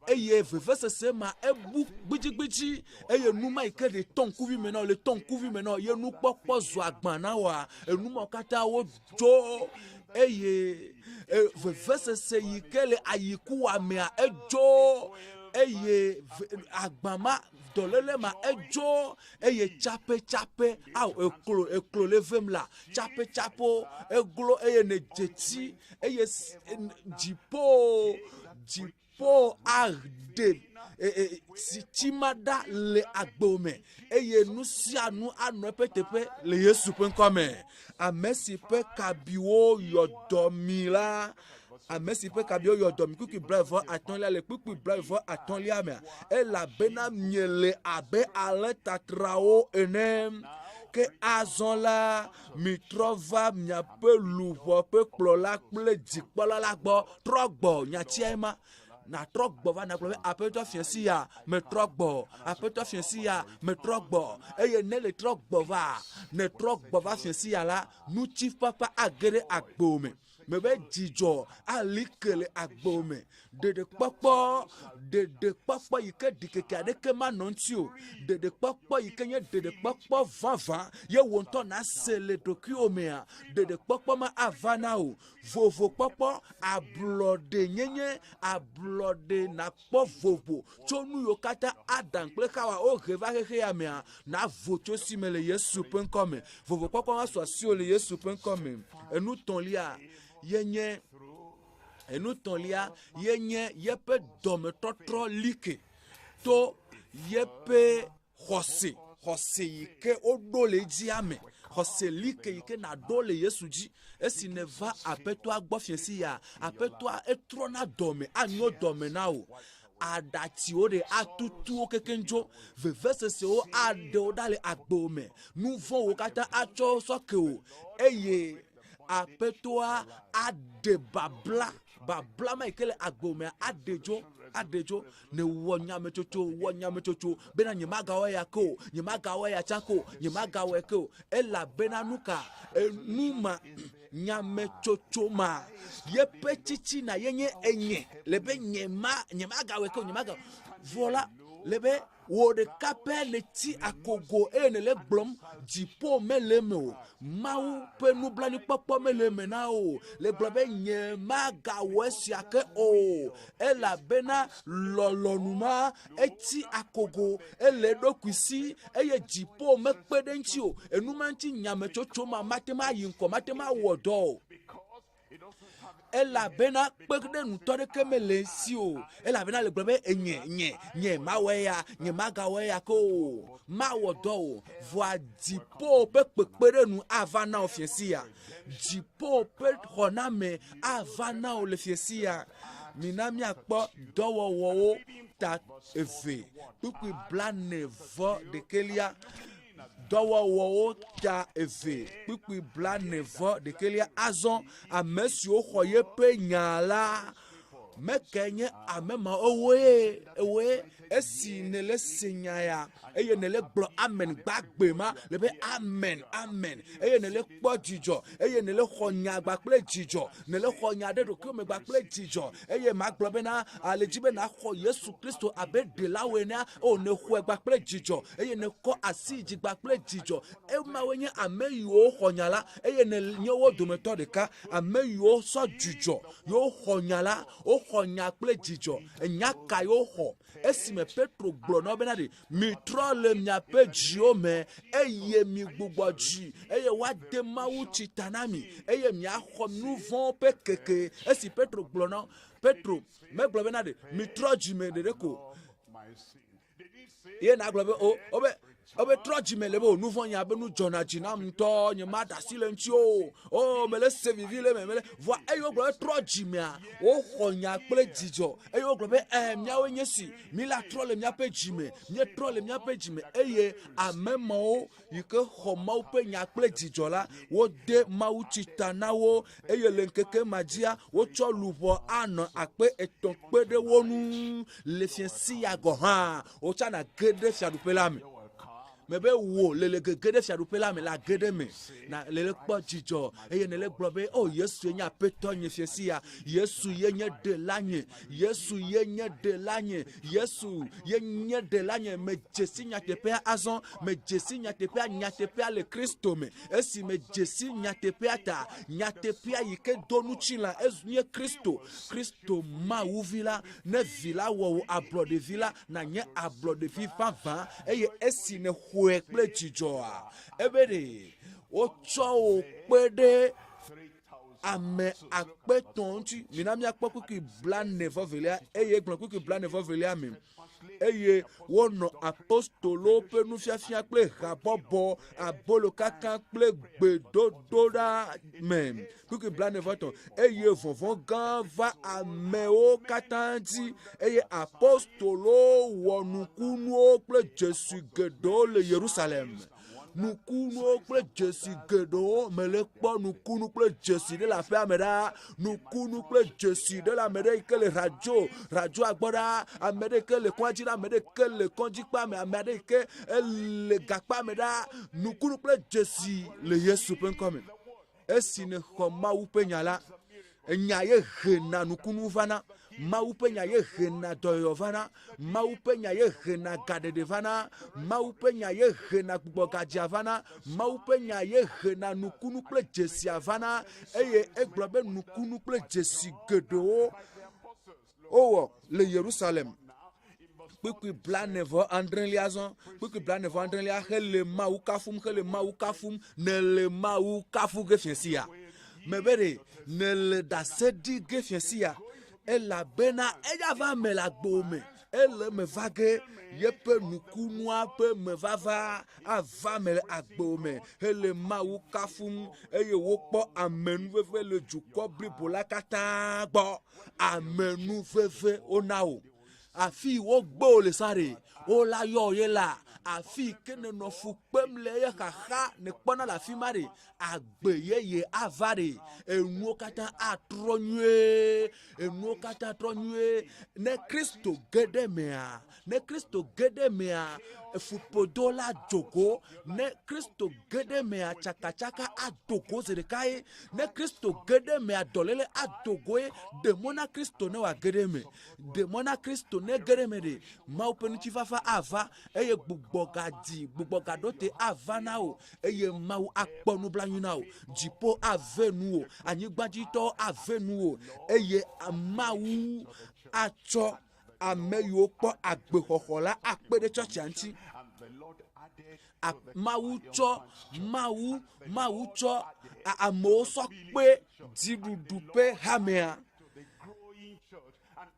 eye vevesese ma ebu gbidigbidi eye nu ma yi ke le tɔ ŋkuvi me na le tɔ ŋkuvi me na ye nukpɔkpɔ zu agba na woa enu ma katã wodzo eye e, vevesese yi ke le ayikuwɔamea edzo eye agba ma dɔléle ma edzo eye tsapetsape ao eklo eklo le vem la tsapetsapewo eglo eye ne dzetsi eye dziƒo dziƒo aɖe e, e, tsi ma ɖa le agbo me eye nu sia nu anɔ eƒe teƒe le Yesu ƒe ŋkɔ me. Ame si ƒe kabiwo yɔ dɔ mi la, ame si ƒe kabiwo yɔ dɔ mi kpukpui blaeve atɔ̃lia le kpukpui blaeve atɔ̃lia mea, elabena miele abe alẽ tatrawo ene. Ke azɔ la, mitrɔ va miaƒe luʋɔ ƒe kplɔla kple dzikpɔla la gbɔ. Trɔ gbɔ, nyatiae ma. Nàtrɔ gbɔ va nàgblɔ be, Aƒetɔ fiẽsi ya, metrɔ gbɔ. Aƒetɔ fiẽsi ya, metrɔ gbɔ. Eye ne le trɔ gbɔ va, nètrɔ gbɔ va fiẽsi ya la, ŋutifafa age ɖe agbo me. Mebe dzidzɔ ali ke le agbo me. Ɖeɖekpɔkpɔ, ɖeɖekpɔkpɔ yi ke ɖikeke aɖeke manɔ ŋuti o. Ɖeɖekpɔkpɔ yi ke nye ɖeɖekpɔkpɔ vavã ye wò ŋutɔ nàse le ɖokuiwò mea, ɖeɖekpɔkpɔ ma ava na wò. Vovokpɔkpɔ, ablɔɖenyenye, ablɔɖe nàkpɔ vovo tso nu yiwo katã Adam kple Xawa wohe va xexea mea, nàvo tso esi me le Yesu ƒe ŋkɔ me. Vovokpɔkpɔ ma su asiwò le Yesu ƒe ŋkɔ me. Enu tɔ̃lia ye nye enu tɔ̃lia ye nye yeƒe dɔmetɔtrɔ like to yeƒe Xɔse, xɔse yi ke woɖo le edzia me, xɔse like yi ke nàɖo le Yesu dzi. Esi nèva Aƒetɔa gbɔ fiẽsi ya, Aƒetɔa etrɔna dɔme, anyo dɔme na wò. Aɖatsiwo ɖe atutu wo kekeŋ dzo, vevesesewo aɖe wo ɖa le agbewò me, nu vɔ̃wo katã atsɔ sɔ ke wò, eye Aƒetɔa aɖe babla, babla ma yi ke le agbewò mea aɖe dzo, aɖe dzo. Nèwɔ nyametsotso, wɔ nyametsotso bena nyemagawɔ eya ke o, nyemagawɔ eya tsã ke o, nyemagawɔe ke o. Elabena nu ka? Enu ma, nyametsotso ma, yeƒe tsitsina ye nye enye le be nyema, nyemagawɔe ke o, nyemagawɔe. Vɔ la, le be wò ɖeka pɛ nètsi akogo eye nèle gblɔm, dziƒo mele eme o, Mawu ƒe nublanuikpɔkpɔ mele eme na wò o. Le gblɔ be nyemagawɔ esia ke o, elabena lɔlɔ̃nu ma etsi akogo, ele eɖokui si eye dziƒo mekpe ɖe eŋuti o. Enu ma ŋuti nyametsotso ma mate ŋu ayi ŋgɔ, mate ŋu awɔ dɔ o. Elabena kpeɖeŋutɔ aɖeke mele esi o. Elabena le gblɔ be enye, nye, nye mawɔ eya, nye magawɔ eya ke o. Mawɔ dɔ o. Vɔa dziƒo ƒe kpekpeɖeŋu ava na wò fiẽsi ya. Dziƒo ƒe xɔname ava na wò le fiẽsi ya. Mina míakpɔ dɔwɔwɔwo ta eve kpukpui blane vɔ ɖekɛlia. Dɔwɔwɔwo ta eve kpukpui blaene vɔ ɖekɛlia. Azɔ ame siwo xɔ yeƒe nya la, mekae nye ame ma ewoe ewoe esi nèle se nya ya eye nèle gblɔ amen gbagbe ma le be amen amen eye nèle kpɔ dzidzɔ eye nèle xɔ nya gba kple dzidzɔ nèle xɔ nya ɖe ɖokuiwò me gba kple dzidzɔ eye magblɔ bena ale dzi be nàxɔ Yesu Kristo abe ɖelawo enea o nèxɔe gba kple dzidzɔ eye nèkɔ asi dzi gba kple dzidzɔ emawoe nye ame yiwo xɔ nya la eye nènye wo dometɔ ɖeka ame yiwo sɔ dzidzɔ yewo xɔ nya la woxɔ Woxɔ nya kple dzidzɔ. Enya kae woxɔ? Esime Petro gblɔ na wo bena ɖe, Mitrɔ le miaƒe dziwo me, eye migbugbɔ dzi, eye woade mawutsi ta na mi, eye miaxɔ nu vɔ̃wo ƒe keke. Esi Petro gblɔ na wo, Petro megblɔ bena ɖe, Mitrɔ dzi me ɖeɖe ko. Ye nagblɔ be, o, wobe, wobe trɔ dzi me le be o nu vɔ̃ nya be nu dzɔna dzi nam ŋutɔ, nye ma ɖe asi le ŋuti o. O, mele se vivi le me, mele. Vɔa eye wogblɔ be trɔ dzi mea, woxɔ nya kple dzidzɔ. Eye wogblɔ be, ɛ, míawoe nye si, mi la trɔ le míaƒe dzi me, míetrɔ le míaƒe dzi me. Eye ame mawo yi ke xɔ Mawu ƒe nya kple dzidzɔ la, wode mawutsi ta na wo, eye le ŋkeke ma dzia, wotsɔ luʋɔ anɔ 3000 kpe ɖe wo ŋu. Le fiẽsi ya gɔ̃ hã, wotsana ge ɖe fiaɖuƒe la me. Mebe wò lele gege ɖe fiaɖuƒe la me la ge ɖe me. Na lele kpɔ dzidzɔ eye nele gblɔ be, O Yesu ye nye Aƒetɔ nye fiẽsi ya. Yesu ye nye ɖela nye. Yesu ye nye ɖela nye. Yesu ye nye ɖela nye. Medze si nyateƒea azɔ. Medze si nyateƒea. Nyateƒea le Kristo me. Esi medze si nyateƒea ta, nyateƒea yi ke do ŋutilã ezu nye Kristo. Kristo Mawu vi la. Ne vi la wɔ wò ablɔɖevi la, nànye ablɔɖevi vavã. Eye esi nèxɔe kple dzidzɔa, ebe ɖe wotsɔ wò kpe ɖe ame 3000 ŋuti. Mina míakpɔ kpukpui 42 eye gblɔ kpukpui 42 me. Eye wonɔ apostolowo ƒe nufiafia kple habɔbɔ, abolokaka kple gbedodoɖa me. Kpukpui 43. Eye vɔvɔ̃ gã va amewo katã dzi eye apostolowo wɔ nukunuwo kple dzesi geɖewo le Yerusalem. Nukunuwo kple dzesi geɖewo. Mele kpɔ nukunu kple dzesi ɖe le aƒea me ɖaa. Nukunu kple dzesi ɖe le ame ɖe yi ke le radio, radioa gbɔ ɖaa. Ame ɖe yi ke le kɔdzi ɖe, ame ɖe yi ke le kɔdzikpa me, ame aɖe yi ke ele gakpa me ɖaa. Nukunu kple dzesi le Yesu ƒe ŋkɔ me. Esi nèxɔ Mawu ƒe nya la, enya ye hena nukunu vana. Mawu ƒe nya ye hena dɔyɔyɔ vana. Mawu ƒe nya ye hena gaɖeɖe vana. Mawu ƒe nya ye hena gbugbɔgadzea vana. Mawu ƒe nya ye hena nukunu kple dzesia vana. Eye egblɔ be nukunu kple dzesi geɖewo wowɔ le Yerusalem. Kpukpui 46 zɔ. Kpukpui 46 hele Mawu kafum, hele Mawu kafum, nele Mawu kafu ge fiasia. Mebe ɖe nele ɖase ɖi ge fiasia. Elabena eya va me le agbo me. Ele eme va ge yeƒe nukunua ƒe mevava ava me le agbo me hele Mawu kafum eye wokpɔ amenuveve le dukɔ blibo la katã gbɔ. Amenuveve wona wò. Afi wogbe wò le sa ɖe, wola yɔ ye la. Afi ke nenɔ fu kpem le eye xaxa nèkpɔna le afi ma ɖe, agbe yeye ava ɖe. Enuwo katã atrɔ nyuie. Enuwo katã trɔ nyuie. Ne Kristo ge ɖe mea, ne Kristo ge ɖe mea, efuƒodo la dzo go. Ne Kristo ge ɖe mea, tsakatsaka ado go zi ɖeka ye. Ne Kristo ge ɖe mea, dɔléle ado go ye. Ɖe mɔ na Kristo ne wòage ɖe eme. Ɖe mɔ na Kristo ne ge ɖe eme ɖe, Mawu ƒe ŋutifafa ava eye gbugbɔgadi, gbugbɔgaɖote ava na wò eye Mawu akpɔ nublanui na wò. Dziƒo ave nuwò, anyigbadzitɔwo ave nuwò eye Mawu atsɔ ame yiwo kpɔ agbexɔxɔ la akpe ɖe tsɔtsia ŋuti. Mawu tsɔ Mawu Mawu tsɔ amewo sɔ kpe dziɖuɖu ƒe hamea.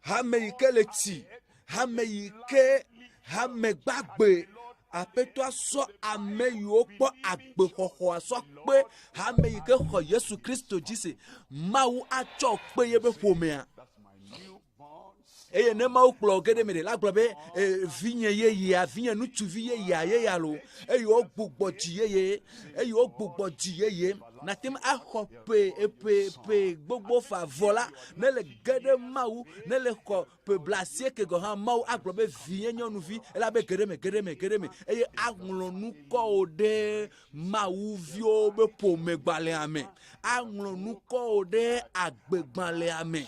Hame yi ke le tsi, hame yi ke hame gbagbe. Aƒetɔa sɔ ame yiwo kpɔ agbexɔxɔa sɔ kpe hame yi ke xɔ Yesu Kristo dzi se. Mawu atsɔ kpe yeƒe ƒomea. Eye ne Mawu kplɔ ge ɖe eme ɖe, la gblɔ be, e, vinye yeyea, vinye ŋutsuvi yeyea, yeyea lo, eye wogbugbɔ dzi yeye, eye wogbugbɔ dzi yeye. Nate ŋu axɔ ƒe, ƒe, ƒe gbogbo fa vɔ la, ne le ge ɖe Mawu, ne le xɔ ƒe 80 gɔ̃ hã, Mawu agblɔ be vinye nyɔnuvi, elabe ge ɖe eme, ge ɖe eme, ge ɖe eme, eye aŋlɔ nukɔwò ɖe Mawuviwo ƒe ƒomegbalẽa me, aŋlɔ nukɔwò ɖe agbegbalẽa me,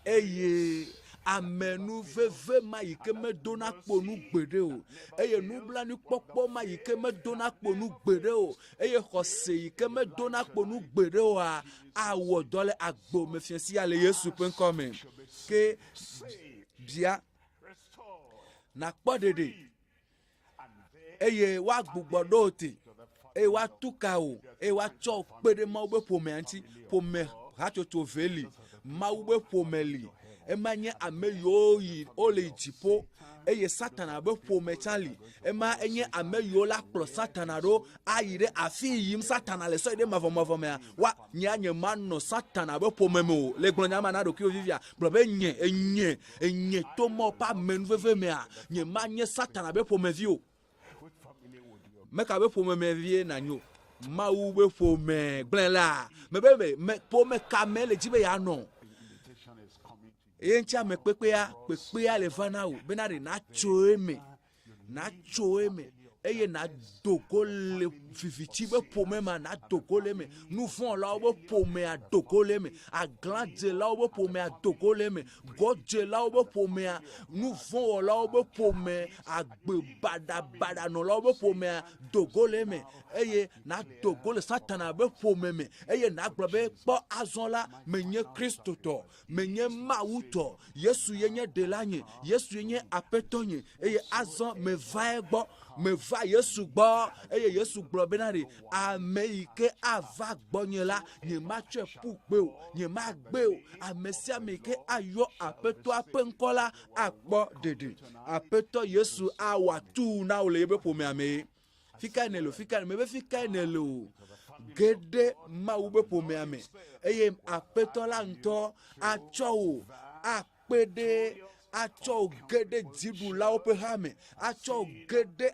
eye Amenuveve ma yi ke medona kpo nu gbeɖe o, eye nublanuikpɔkpɔ ma yi ke medona kpo nu gbeɖe o, eye xɔse yi ke medona kpo nu gbeɖe oa, awɔ dɔ le agbo me fiẽ sia le Yesu ƒe ŋkɔ me. Ke bia nakpɔ ɖeɖe eye woagbugbɔ ɖo wò te eye woatu ka wò eye woatsɔ wò kpe ɖe Mawu ƒe ƒomea ŋuti. Ƒome hatsotso eve li. Mawu ƒe ƒome li. Ema nye ame yiwo yi wole yi dziƒo eye Satana ƒe ƒome tsã li. Ema enye ame yiwo la kplɔ Satana ɖo ayi ɖe afi yi yim Satana le sɔ yi ɖe mavɔmavɔ mea. Wa nyea nye manɔ Satana ƒe ƒome me o. Le gblɔ nya ma na ɖokuiwò fifia. Gblɔ be nye enye Enye to Mawu ƒe amenuveve mea, nye manye Satana be ƒomevi o. Meka be ƒomemevie nànye o. Mawu be ƒome gblẽ la, mebe me, me, ƒome ka me le dzi be yeanɔ? Eye ŋuti ame kpekpea, kpekpea le va na wò bena ɖe natso eme. Natso eme eye nàdo go le viviti be ƒome ma, nàdo go le eme. Nuvɔ̃lawo be ƒomea do go le eme. Aglãdzelawo be ƒomea do go le eme. Gɔdzelawo be ƒomea, nuvɔ̃wɔlawo be ƒome, agbe baɖabaɖanɔlawo be ƒomea do go le eme eye nàdo go le Satana be ƒome me eye nàgblɔ be, Kpɔ azɔ la, menye Kristotɔ. Menye Mawu tɔ. Yesu ye nye Ɖela nye. Yesu ye nye Aƒetɔ nye. Eye azɔ meva egbɔ. Meva Yesu gbɔ. Eye Yesu gblɔ bena ɖe, Ame yi ke ava gbɔnye la, nyematsɔe ƒu gbe o. Nyemagbe o. Ame sia ame yi ke ayɔ Aƒetɔa ƒe ŋkɔ la, akpɔ ɖeɖe. Aƒetɔ Yesu awɔ atuu na wò le yeƒe ƒomea mee. Fikae nèle o? Fikae mebe fikae nèle o? Ge ɖe Mawu ƒe ƒomea me eye Aƒetɔ la ŋutɔ atsɔ wò akpe ɖe atsɔ wò ge ɖe dziɖulawo ƒe ha me, atsɔ wò ge ɖe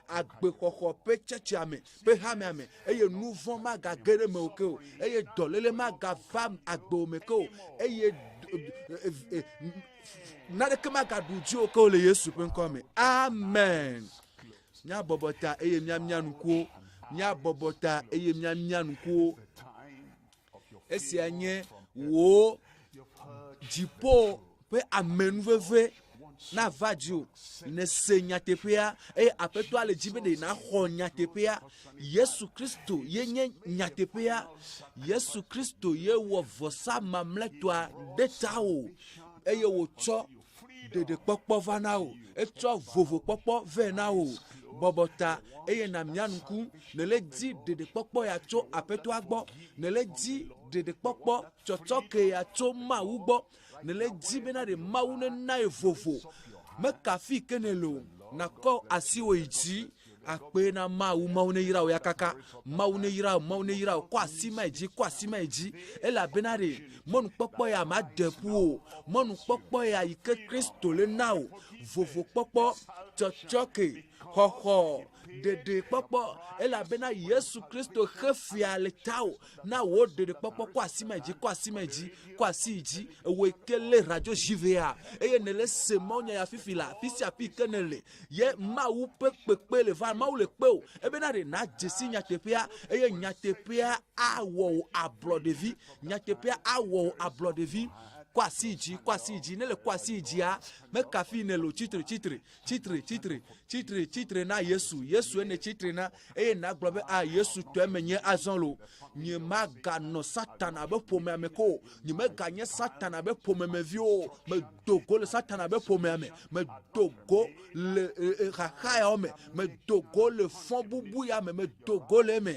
agbexɔxɔ ƒe tsɛtsɛa me ƒe hamea me eye nu vɔ̃ magage ɖe mewò ke o eye dɔléle magava agbewò me ke o eye naneke magaɖu dziwò ke o le Yesu ƒe ŋkɔ me. Amen. Míabɔbɔ ta eye míamia ŋkuwo. Míabɔbɔ ta eye míamia ŋkuwo. Esia nye wò dziƒo ƒe amenuveve nava dziwò. Nèse nyateƒea eye Aƒetɔa le dzi be ɖe nàxɔ nyateƒea. Yesu Kristo ye nye nyateƒea. Yesu Kristo ye wɔ vɔsa mamlɛtɔa ɖe tawò eye wòtsɔ ɖeɖekpɔkpɔ va na wò, etsɔ vovokpɔkpɔ vɛ na wò. Bɔbɔ ta eye nàmia ŋku. Nèle di ɖeɖekpɔkpɔ ya tso Aƒetɔa gbɔ. Nèle di ɖeɖekpɔkpɔ tsɔtsɔke ya tso Mawu gbɔ. Nèle di bena ɖe Mawu nena ye vovo. Meka fi ke nèle o, nàkɔ asiwò yi dzi Akpe na Mawu, Mawu neyra wò ya kaka. Mawu neyra wò, Mawu neyra wò. Kɔ asi ma yi dzi, kɔ asi ma yi dzi. Elabena ɖe mɔnukpɔkpɔ ya made ƒu o. Mɔnukpɔkpɔ ya yi ke Kristo le na wò, vovokpɔkpɔ, tsɔtsɔke, xɔxɔ, ɖeɖekpɔkpɔ. Elabena Yesu Kristo xe fea le tawò na wò ɖeɖekpɔkpɔ. Kɔ asi ma yi dzi, kɔ asi ma yi dzi, kɔ asi yi dzi. Ewòe ke lé radio JVA eye nèle se mawunya ya fifi la, afi sia afi ke nèle. Ye Mawu ƒe kpekpe le va, Mawu le kpe wò ebena ɖe nàdze si nyateƒea eye nyateƒea awɔ wò ablɔɖevi. Nyateƒea awɔ wò ablɔɖevi. Kɔ asi yi dzi, kɔ asi yi dzi. Ne le kɔ asi yi dzia, mekafi nèle o. Tsitre, tsitre, tsitre, tsitre, tsitre, tsitre na Yesu. Yesue nètsitre na eye nàgblɔ be, A, Yesu tɔe menye azɔ lo. Nyemaganɔ Satana ƒe ƒomea me ke o. Nyemeganye Satana ƒe ƒomemevi o. Medo go le Satana ƒe ƒomea me. Medo go le e, e, xaxa yawo me. Medo go le fɔbubu ya me. Medo go le eme.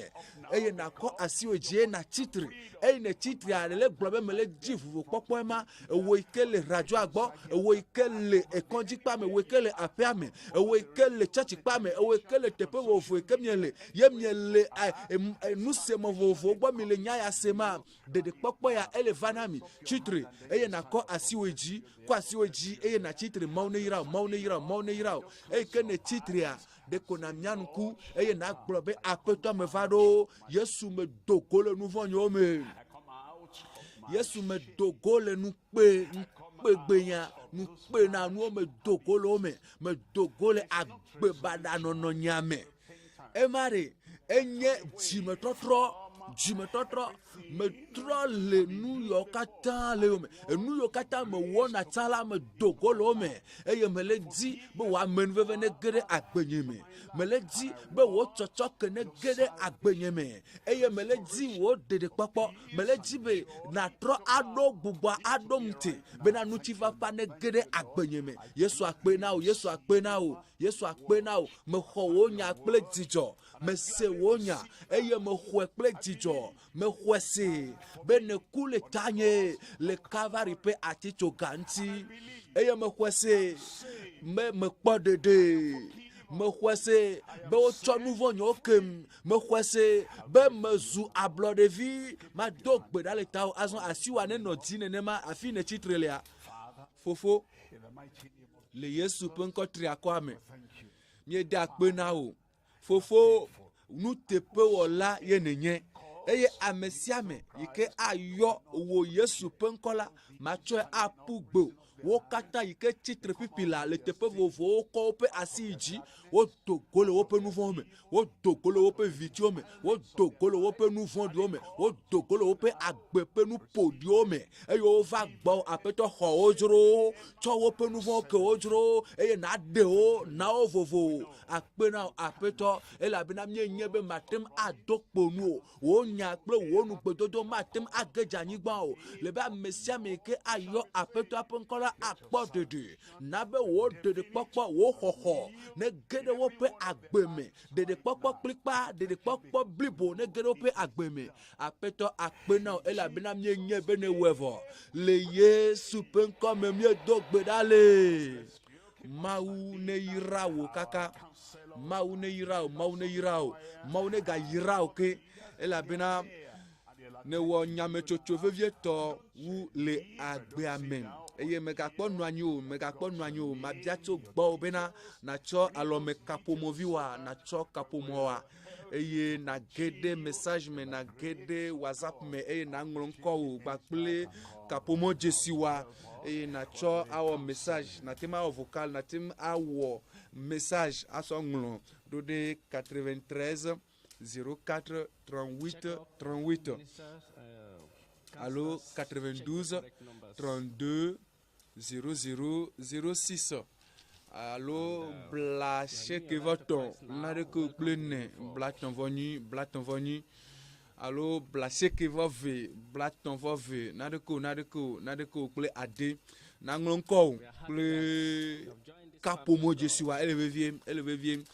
Eye nàkɔ asiwò dzi eye nàtsi tre. Eye nètsi trea, nèle gblɔ be mele dzi vovokpɔkpɔe ma. Ewò yi ke le radioa gbɔ, ewò yi ke le ekɔdzikpea me, ewò yi ke le aƒea me, ewò yi ke le tsɔtsikpea me, ewò yi ke le teƒe vovovo yi ke miele, ye miele nuseme vovovowo gbɔ miele nya ya sema. Ɖeɖekpɔkpɔ ya ele va na mi. Tsi tre eye nàkɔ asiwò yi dzi. Kɔ asiwò yi dzi eye nàtsi tre. Mawu neyra wò, Mawu neyra wò, Mawu neyra wò. Eyi ke nètsi trea, ɖeko nàmia ŋku eye nàgblɔ be, Aƒetɔ, meva ɖo. Yesu, medo go le nu vɔ̃nyewo me. Yesu, medo go le nukpe, nukpegbenya, nukpenanuwo, medo go le wo me. Medo go le agbe baɖa nɔnɔ nyea me. Ema ɖe, enye dzimetɔtrɔ. Dzimetɔtrɔ, metrɔ le nu yawo katã le yome. Enu yiwo katã mewɔna tsã la, medo go le wo me eye mele di be wò amenuveve nege ɖe agbenye me. Mele di be wò tsɔtsɔke nege ɖe agbenye me eye mele di wò ɖeɖekpɔkpɔ. Mele di be nàtrɔ aɖo gbugbɔ aɖom te bena ŋutifafa nege ɖe agbenye me. Yesu akpe na wò, Yesu akpe na wò, Yesu akpe na wò. Mexɔ wò nya kple dzidzɔ. Mese wò nya eye mexɔe kple dzidzɔ. Mexɔe se be nèku le tanye le Kalvari ƒe atitsoga ŋuti eye mexɔe se be mekpɔ ɖeɖe. Mexɔe se be wotsɔ nu vɔ̃ nyewo kem. Mexɔe se be mezu ablɔɖevi. Mado gbe ɖa le tawò azɔ asiwòa nenɔ dzi nenema afi nètsi tre lea. Fofo, le Yesu ƒe ŋkɔ triakɔa me, míeda akpe na wò. Fofo, nuteƒewɔla ye nènye eye ame sia ame yi ke ayɔ wò Yesu ƒe ŋkɔ la, matsɔe aƒu gbe o. Wo katã yi ke tsi tre fifi la le teƒe vovovowo kɔ woƒe asi yi dzi, wodo go le woƒe nu vɔ̃wo me, wodo go le woƒe vivitiwo me, wodo go le woƒe nu vɔ̃ɖiwo me, wodo go le woƒe agbe ƒe nu ƒoɖiwo me eye wova gbɔwò. Aƒetɔ, xɔ wo dzro, tsɔ woƒe nu vɔ̃wo ke wo dzro eye nàɖe wo, na wo vovo. Akpe na wò, Aƒetɔ, elabena míenye be màte ŋu ado kpo nu o. Wò nya kple wò nugbedodo mate ŋu age dze anyigba o. Le be ame sia ame yi ke ayɔ Aƒetɔa ƒe ŋkɔ la akpɔ ɖeɖe. Na be wò ɖeɖekpɔkpɔ, wò xɔxɔ nege ɖe woƒe agbe me. Ɖeɖekpɔkpɔ kplikpaa, ɖeɖekpɔkpɔ blibo nege ɖe woƒe agbe me. Aƒetɔ, akpe na wò elabena míenyae be nèwɔe vɔ. Le Yesu ƒe ŋkɔ me míedo gbe ɖa le. Mawu neyra wò kaka. Mawu neyra wò, Mawu neyra wò, Mawu negayra wò ke elabena nèwɔ nyametsotso vevietɔ wu le agbea me eye mègakpɔ nɔ anyi o, mègakpɔ nɔ anyi o. Mabia tso gbɔwò bena nàtsɔ alɔme kaƒomɔviwòa, nàtsɔ kaƒomɔa eye nàge ɖe message me, nàge ɖe WhatsApp me eye nàŋlɔ ŋkɔwò kpakple kaƒomɔdzesiwòa eye nàtsɔ awɔ message, nàte ŋu awɔ vocal, nàte ŋu awɔ message asɔ ŋlɔ ɖo ɖe 93 04 38 38 alo 92 32 00 06 alo blaasieke vɔ tɔ̃ naɖeke kple ene blatɔ̃ vɔ nyi blatɔ̃ vɔ nyi alo blaasieke vɔ ve blatɔ̃ vɔ ve naɖeke o naɖeke o naɖeke o kple ade naŋlɔ ŋkɔ o kple kaƒomɔ dzesi wa ele vevie ele vevie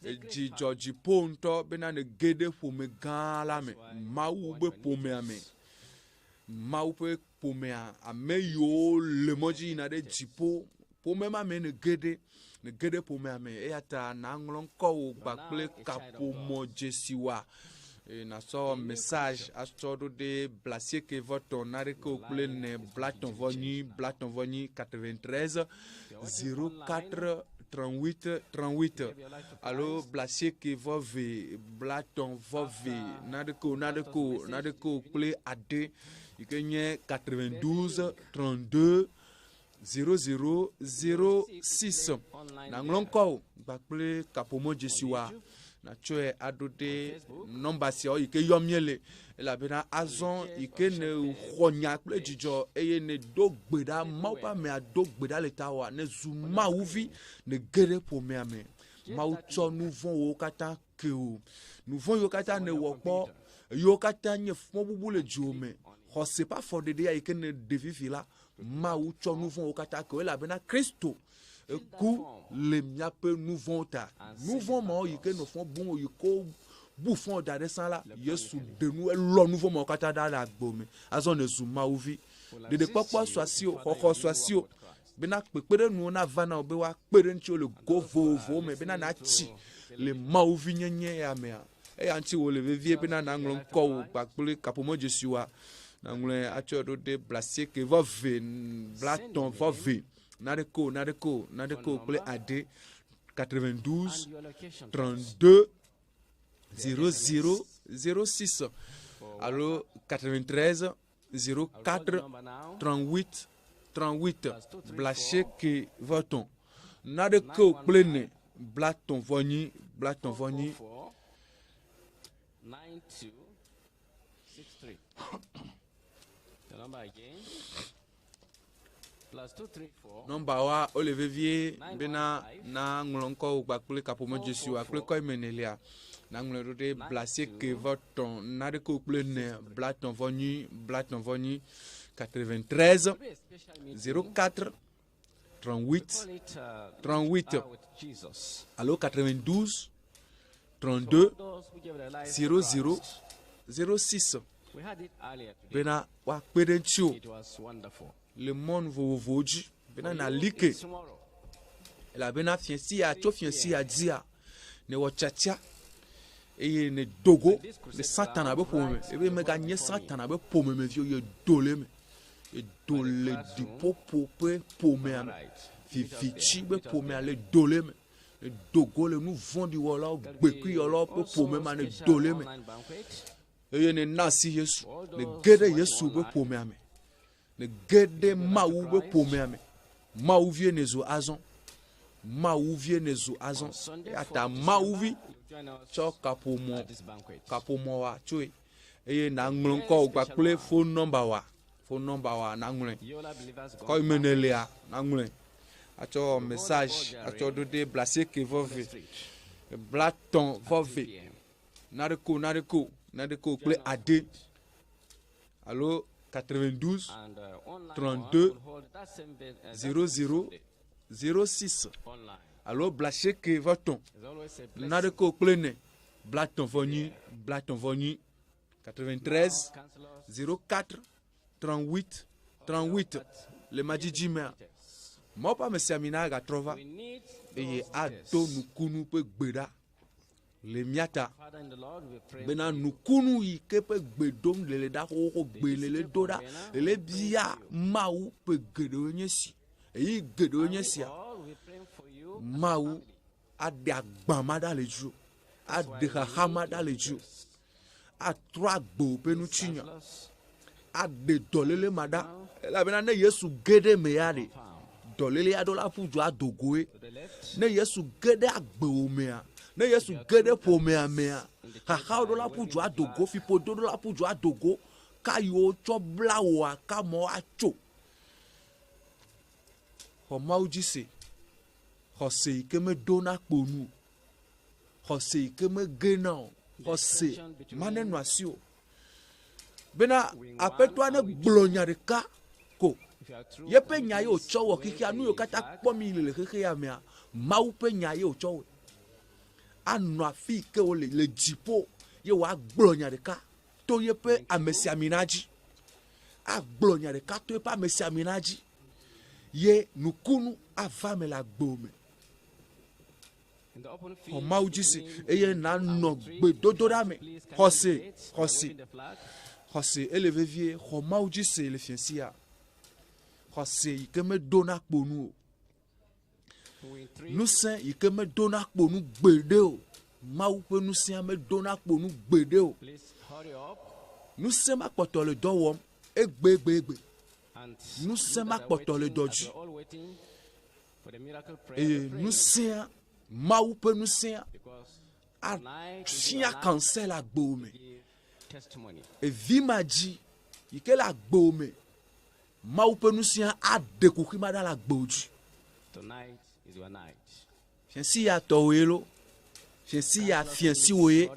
dzidzɔ dziƒo ŋutɔ bena nège ɖe ƒome gã la me Mawu be ƒomea me Mawu ƒe ƒomea, ame yiwo le mɔ dzi yina ɖe dziƒo, ƒome ma mee nège ɖe. Nège ɖe ƒomea me eya ta nàŋlɔ ŋkɔwò kpakple kaƒomɔdzesiwòa eye nàsɔ message atsɔ ɖo ɖe blasieke vɔ tɔ̃ naɖeke o kple ene blatɔ̃ vɔ nyi blatɔ̃ vɔ nyi 93 04 38 38 alo blasieke vɔ ve blatɔ̃ vɔ ve naɖeke o naɖeke o naɖeke o kple ade yi ke nye 92 32 00 06. Nàŋlɔ ŋkɔwò kpakple kaƒomɔdzesiwòa nàtsɔe aɖo ɖe nɔmba siawo yi ke yɔm míele elabena azɔ yi ke nèxɔ nya kple dzidzɔ eye nèdo gbe ɖa Mawu ƒe amea do gbe ɖa le tawòa nèzu Mawu vi nège ɖe ƒomea me. Mawu tsɔ nu vɔ̃wo katã ke wò. Nu vɔ̃ yiwo katã nèwɔ kpɔ, yiwo katã nye fɔbubu le dziwò me, xɔse ƒe afɔɖeɖe ya yi ke nèɖe fifi la, Mawu tsɔ nu vɔ̃wo katã ke wò elabena Kristo eku le míaƒe nu vɔ̃wo ta. Nu vɔ̃ mawo yi ke nɔ fɔ bum wò, yi ke bu fɔ da ɖe sã la, Yesu ɖe nu, elɔ nu vɔ̃ mawo katã ɖa le agbe me. Azɔ nèzu Mawu vi. Ɖeɖekpɔkpɔ su asiwò, xɔxɔ su asiwò bena kpekpeɖeŋuwo nava na wò be woakpe ɖe ŋutiwò le go vovovowo me bena nàtsi le mawuvinyenye ya mea. Eya ŋuti wòle vevie bena nàŋlɔ ŋkɔwò kpakple kaƒomɔdzesiwoa, nàŋlɔe atsɔe ɖo ɖe blasieke vɔ ve, blatɔ̃ vɔ ve, naɖeke o, naɖeke o, naɖeke o kple ade, 92 32 00 06 alo 93 04 38 38 blasieke vɔ etɔ̃ naɖeke o kple ene blatɔ̃ vɔ nyi blatɔ̃ vɔ nyi. 63. The number again. Plus 234. Nɔmbawoa wole vevie bena na ŋlɔ ŋkɔwò kpakple kaƒomedzesiwòa kple kɔime nèlia. Naŋlɔe ɖo ɖe blasieke vɔ tɔ̃ naɖekewo kple ene blatɔ̃ vɔ nyi blatɔ̃ vɔ nyi 93 04 38 38 alo 92 32 00 06 We had it earlier today. bena woakpe ɖe ŋutiwò It was wonderful. le mɔnu vovovowo dzi bena For you, nàli ke it's tomorrow. elabena fiẽsi ya tso fiẽsi ya dzia nèwɔ tiatia eye nèdo go le satana be ƒome me ebe meganye satana be ƒomemevi o yedo le eme edo le ɖiƒoƒo ƒe ƒomea me vivitsi be ƒomea le do le eme edo go le nu vɔ̃ɖi wɔlawo gbekuiyɔlawo ƒe ƒome ma ne do le eme eye nèna asi Yesu nège ɖe Yesu ƒe ƒomea me nège ɖe Mawu ƒe ƒomea me Mawu vie nèzu azɔ Mawu vie nèzu azɔ eya ta Mawu vi tsɔ kaƒomɔ kaƒomɔ wa tsoe eye nàŋlɔ ŋkɔwò kpakple fon nɔmba wa fon nɔmba wa nàŋlɔe kɔ yi me nèlea nàŋlɔe atsɔ message atsɔ ɖo ɖe blasieke vɔ ve blatɔ̃ vɔ ve naɖeko naɖeko naɖeko kple ade alo 92 And online 32 one will hold that same that 00 06 online. alo blasieke vɔ tɔ̃ It's always a blessing. naɖeko kple ne blatɔ̃ vɔ nyi blatɔ̃ vɔ nyi 93 04 38 38 le madzidzi mea Mawu ƒe amesiamina agatrɔ va eye ado nukunu ƒe gbe ɖa le mía ta Father in the Lord, we pray bena nukunu yi ke ƒe gbe dom le le ɖa xoxoxo gbe le le do ɖa le le bia Mawu ƒe geɖewo nye si eyi geɖewo nye sia Mawu aɖe agba ma ɖa le dziwò aɖe xaxa ma ɖa le dziwò atrɔ agbo ƒe ŋutinya aɖe dɔléle ma ɖa elabena ne Yesu ge ɖe eme ya ɖe dɔléle aɖewo la ƒu du ado goe ne Yesu ge ɖe agbewò mea ne Yesu ge ɖe ƒomea mea xaxawo ɖo la ƒu du ado go fiƒodo ɖo la ƒu du ado go ka yiwo tsɔ bla wòa ka mɔ atso xɔ Mawu dzi se xɔse yi ke meɖona kpo nu o xɔse yi ke megena o xɔse ma nenɔ asiwò bena aƒetɔa ne gblɔ nya ɖeka ko yeƒe nya ye wòtsɔ wɔ xexea nu yiwo katã kpɔ mi le xexea mea Mawu ƒe nya ye wòtsɔ wɔe anɔ afi yi ke wole le dziƒo ye wòagblɔ nya ɖeka to yeƒe amesiamina dzi agblɔ nya ɖeka to eƒe amesiamina dzi ye nukunu ava me le agbo me xɔ Mawu dzi se eye nànɔ gbedodoɖa me. Xɔse, xɔse, xɔse ele vevie. Xɔ Mawu dzi se le fiasia. Xɔse yi ke meɖona kpo nu o. Ŋusẽ yi ke meɖona kpo nu gbeɖe o. Mawu ƒe ŋusẽa meɖona kpo nu gbeɖe o. Ŋusẽ ma kpɔtɔ le dɔ wɔm egbegbegbe. Ŋusẽ ma kpɔtɔ le dɔ dzi. Eye ŋusẽa, Mawu ƒe ŋusẽa afia kansɛ le agbewò me. Evi ma dzi yi ke le agbewò me, Mawu ƒe ŋusẽa aɖe kuxi ma ɖa le agbewò dzi. Fiẽsi ya tɔwòe lo. Fiẽsi ya fiẽsi wòe.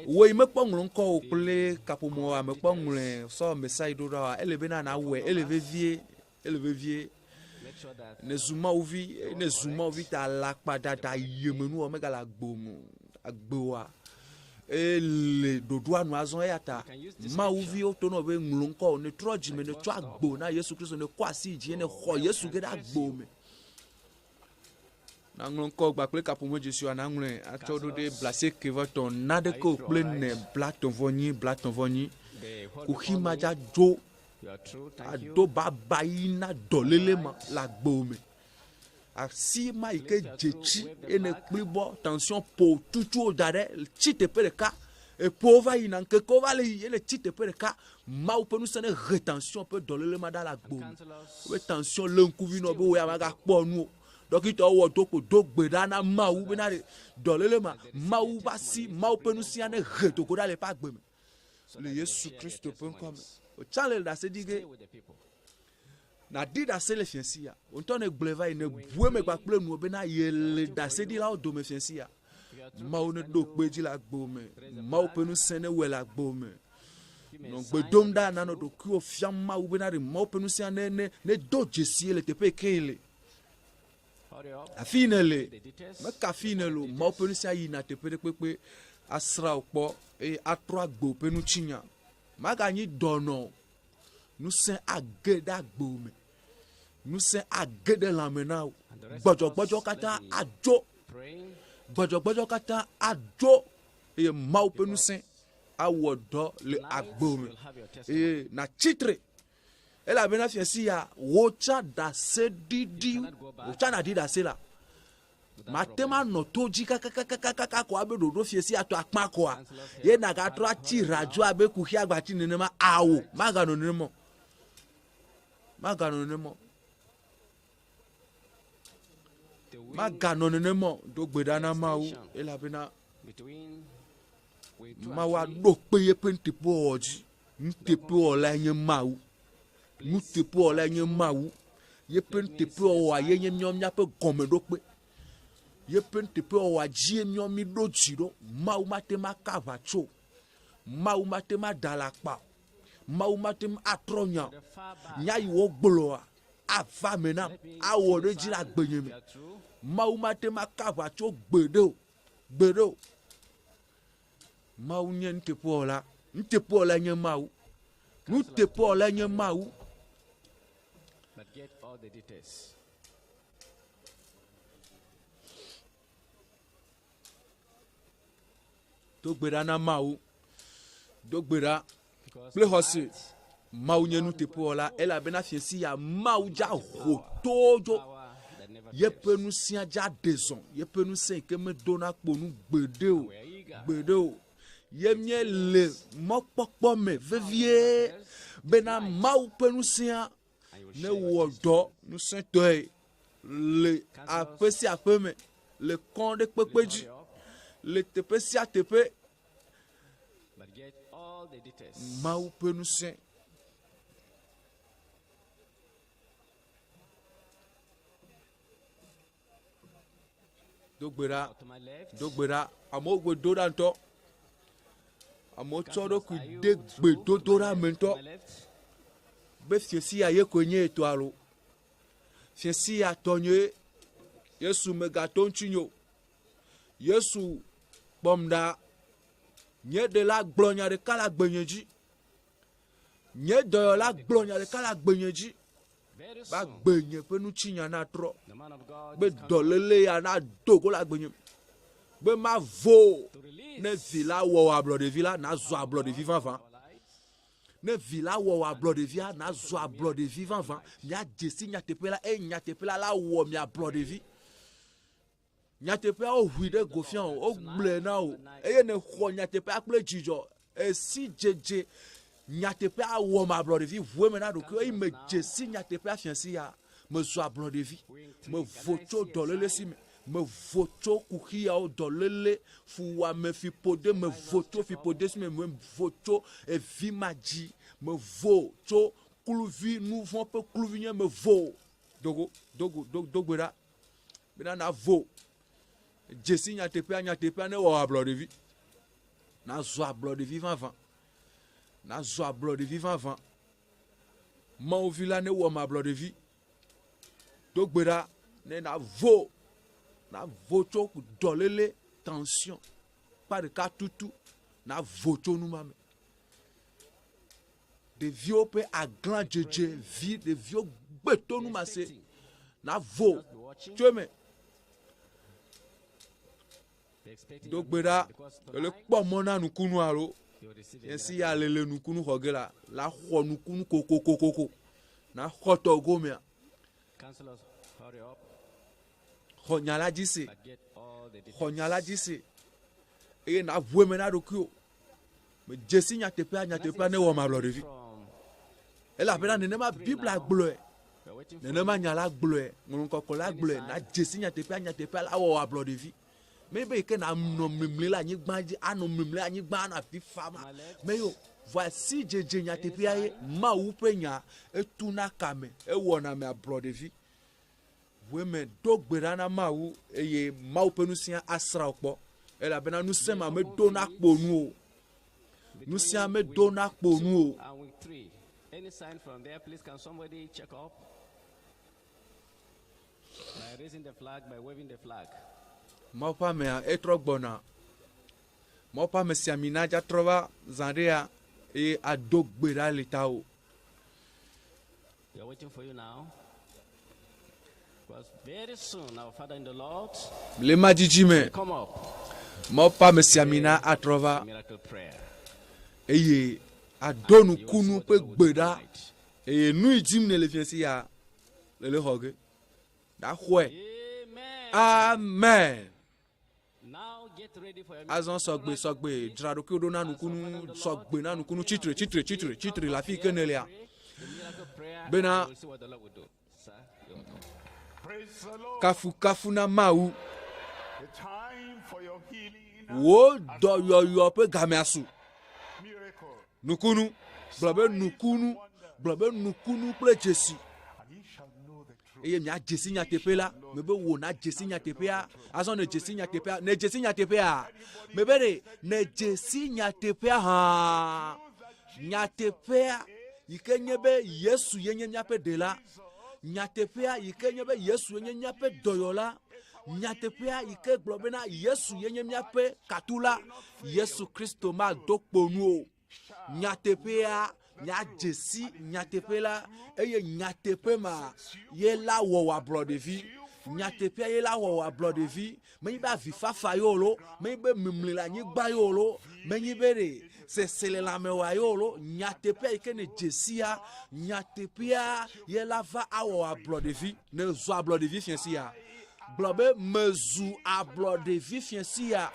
Wò yi mekpɔ ŋlɔ ŋkɔ o kple kaƒomɔ wa mekpɔ ŋlɔe sɔ mesai ɖo ɖa wa ele bena nawɔe ele vevie ele vevie ne zu Mawu vi ne zu Mawu vi ta alakpadada yemenuwɔ megale agbo me o agbewoa ele ɖoɖoa nu azɔ eya ta Mawu viwo to nɔ be ŋlɔ ŋkɔ o ne trɔ dzime ne tsɔ agbo na Yesu Kristo ne kɔ asi dzi ne xɔ Yesu ge ɖe agbo me Naŋlɔ ŋkɔ kpakple kaƒomedzesiwoa naŋlɔe atsɔ ɖo ɖe blasieke vɔ tɔ̃ naɖeke o kple ne blatɔ̃ vɔ nyi blatɔ̃ vɔ nyi. Kuxi ma dza dzo ado baba yi na dɔléle ma le agbewò me. Asi ma yi ke dze tsi ye ne kplibɔ tension ƒo tutu da ɖe tsi teƒe ɖeka. Eƒowo va yina ŋkekewo va le yi ye ne tsi teƒe ɖeka. Mawu ƒe ŋusẽ ne he tension ƒe dɔléle ma ɖa le agbewò me. Wobe tension lé ŋkuvi nɔ be wò ya magakpɔ nu o. Ɖɔkitɔwo wɔ do ko do gbe ɖa na Mawu bena ɖe dɔléle ma, Mawu ƒe asi, Mawu ƒe ŋusẽa ne he dogo ɖa le eƒe agbe me. Le Yesu Kristo ƒe ŋkɔ me. Wòtsã le ɖase ɖi ge. Nàɖi ɖase le fiẽ sia. Wò ŋutɔ nègblɔe va yi, nèbu eme kpakple nuwò bena yele ɖaseɖilawo dome fiẽ sia. Mawu neɖo kpe edzi le agbo me. Mawu ƒe ŋusẽ newɔe le agbo me. Nɔ gbe dom ɖa nanɔ ɖokuiwò fiam Mawu bena ɖe Mawu ƒe ŋusẽa ne, ne, nedo dzesi le teƒe yi ke yele. Afi yi nèle, meka afi yi nèle o, Mawu ƒe ŋusẽa yina teƒe ɖe kpekpe asrã wò kpɔ eye atrɔ agbo ƒe ŋutinya. Maganyi dɔnɔ o. Ŋusẽ age ɖe agbo me. Ŋusẽ age ɖe lãme na wò. Gbɔdzɔgbɔdzɔ katã adzo. Gbɔdzɔgbɔdzɔ katã adzo eye Mawu ƒe ŋusẽ awɔ dɔ le agbo me eye natsi tre. Elabena fia si ya wotsa ɖaseɖiɖi, wotsa nàɖi ɖase la, mate ŋu anɔ to dzi kakakakaka ko abe ɖoɖo fia si atɔ akpa koa, ye nàgatrɔ atsi radio abe kuxi agbatsi nenema. Ao, maganɔ nenema o. Maganɔ nenema o. Maganɔ nenema o. Do gbe ɖa na Mawu elabena Mawu aɖo kpe yeƒe nuteƒewɔwɔ dzi. Nuteƒewɔlae nye Mawu. Nuteƒewɔlae nye Mawu. Yeƒe nuteƒewɔwɔa ye nye míawo míaƒe gɔmeɖokpe. Yeƒe nuteƒewɔwɔa dzie míawo míɖo dzi ɖo. Mawu mate ŋu aka aʋatso o. Mawu mate ŋu ada alakpa o. Mawu mate ŋu atrɔ nya o. Nya yi wògblɔa, ava eme nam, awɔ ɖe edzi le agbenye me. Mawu mate ŋu aka aʋatso gbeɖe o. Gbeɖe o. Mawu nye nuteƒewɔla. Nuteƒewɔlae nye Mawu. Nuteƒewɔlae nye Mawu. Do gbe ɖa na Mawu. Do gbe ɖa kple xɔse. Mawu nye nuteƒewɔla elabena fiẽsi ya Mawu dza ho towo dzo. Yeƒe ŋusẽa dza ɖe zɔ. Yeƒe ŋusẽ yi ke medona kpo nu gbeɖe o, gbeɖe o. Ye míele mɔkpɔkpɔ me vevie bena Mawu ƒe ŋusẽa newɔ dɔ ŋusẽtɔe le aƒe sia aƒe me, le kɔ̃ ɖe kpekpe dzi, le teƒe sia teƒe. Mawu ƒe ŋusẽ. Do gbe ɖa, do gbe ɖa. Amewo gbe do ɖa ŋutɔ. Amewo tsɔ ɖokui de gbedodoɖa me ŋutɔ. Be fiẽsi ya ye koe nye etɔ alo. Fiẽsi ya tɔnye Yesu megato ŋutinye o. Yesu kpɔm ɖa. Nye ɖela gblɔ nya ɖeka le agbenye dzi. Nye dɔyɔla gblɔ nya ɖeka le agbenye dzi. Be agbenye ƒe ŋutinya natrɔ. Be dɔléle ya nado go le agbenye me. Be mavo ne vi la wɔ wò ablɔɖevi la, nazu ablɔɖevi vavã. Ne vi la wɔ wò ablɔɖevia, nazu ablɔɖevi vavã. Miadze si nyateƒe la, eye nyateƒe la la wɔ mi ablɔɖevi. Nyateƒea woʋui ɖe go fia wò, wogblɔe na wò, eye nèxɔ nyateƒea kple dzidzɔ. Esi dzedze nyateƒea wɔm ablɔɖevi ʋu eme na ɖokuiwò eye medze si nyateƒea fia si ya, mezu ablɔɖevi. Mevo tso dɔléle si me, mevo tso kuxiawo, dɔléle, fuwɔame, fiƒode, mevo tso fiƒode si me, mevo tso evi madzi, mevo tso kluvi, nuvɔ̃ ƒe kluvi nye mevo. Dogo, dogo, do, do gbe ɖa. Bena navo. Dzesi nyateƒea, nyateƒea ne wɔ ablɔɖevi. Nazu ablɔɖevi vavã. Nazu ablɔɖevi vavã. Mawu vi la ne wɔ me ablɔɖevi. Do gbe ɖa ne navo. Navo tso dɔléle, tension, kpa ɖeka tutu. Navo tso nu ma me. Ɖeviwo ƒe aglãdzedze vi ɖeviwo gbe to nu ma se. Navo tso eme. Do gbe ɖa ele kpɔ mɔ na nukunu alo esi ya le le nukunu xɔ ge la la xɔ nukunu kokokokoko. Na xɔ tɔ gomea. Xɔ nya la dzi se. Xɔ nya la dzi se. Eye na ʋu eme na ɖokuiwò. Medze si nyateƒea, nyateƒea ne wɔm ablɔɖevi. Elabena nenema Biblia gblɔe, nenema nya la gblɔe, Ŋɔŋlɔ Kɔkɔe la gblɔe, nadze si nyateƒea, nyateƒea la wɔ ablɔɖevi. Menye be yi ke nanɔ mlimli le anyigba dzi, anɔ mlimli le anyigba anɔ avi fam, meyo. Vɔa sidzedze nyateƒea ye Mawu ƒe nya etuna kame, ewɔna ame ablɔɖevi. Ʋue me do gbe ɖa na Mawu eye Mawu ƒe ŋusẽa asrã wò kpɔ elabena ŋusẽ ma medona kpo nu o. Ŋusẽa medona kpo nu o. And week 3. Any sign from there, please can somebody check up? By raising the flag, by waving the flag. Mawu ƒe amea etrɔ gbɔna. Mawu ƒe amesiamina dza trɔ va zã ɖea eye ado gbe ɖa le tawò. We are waiting for you now. Because very soon our Father in the Lord Le ma dzidzi me, will come up. Mawu ƒe amesiamina atrɔ va Miracle prayer. eye ado nukunu ƒe gbe ɖa eye nu yi dim nèle fiẽ sia le le xɔ ge. Ɖaxɔe. Amen. Azɔ sɔgbe, sɔgbe, dzra ɖokuiwò ɖo na nukunu, sɔgbe na nukunu, tsitre, tsitre, tsitre, tsitre le afi yi ke nèlea. Bena kafukafu na Mawu. Wò dɔyɔyɔ ƒe gamea su. Nukunu, gblɔ be nukunu, gblɔ be nukunu kple dzesi. Eye miadze si nyateƒe la. Mebe wò nadze si nyateƒea. Azɔ nèdze si nyateƒea. Nèdze si nyateƒea. Mebe ɖe nèdze si nyateƒea hã. Nyateƒea yi ke nye be Yesu ye nye míaƒe ɖela. Nyateƒea yi ke nye be Yesu ye nye míaƒe dɔyɔla. Nyateƒea yi ke gblɔ bena Yesu ye nye míaƒe katula. Yesu Kristo mado kpo nu o. Nyateƒea, miadze si nyateƒe la, eye nyateƒe ma ye la wɔ wò ablɔɖevi. Nyateƒea ye la wɔ wò ablɔɖevi. Menye be avifafa ye o lo, menye be mimli le anyigba ye o lo, menye be ɖe seselelãme wa ye o lo. Nyateƒea yi ke nèdze sia, nyateƒea ye la va awɔ wò ablɔɖevi. Nèzu ablɔɖevi fiẽ sia. Gblɔ be, Mezu ablɔɖevi fiẽ sia.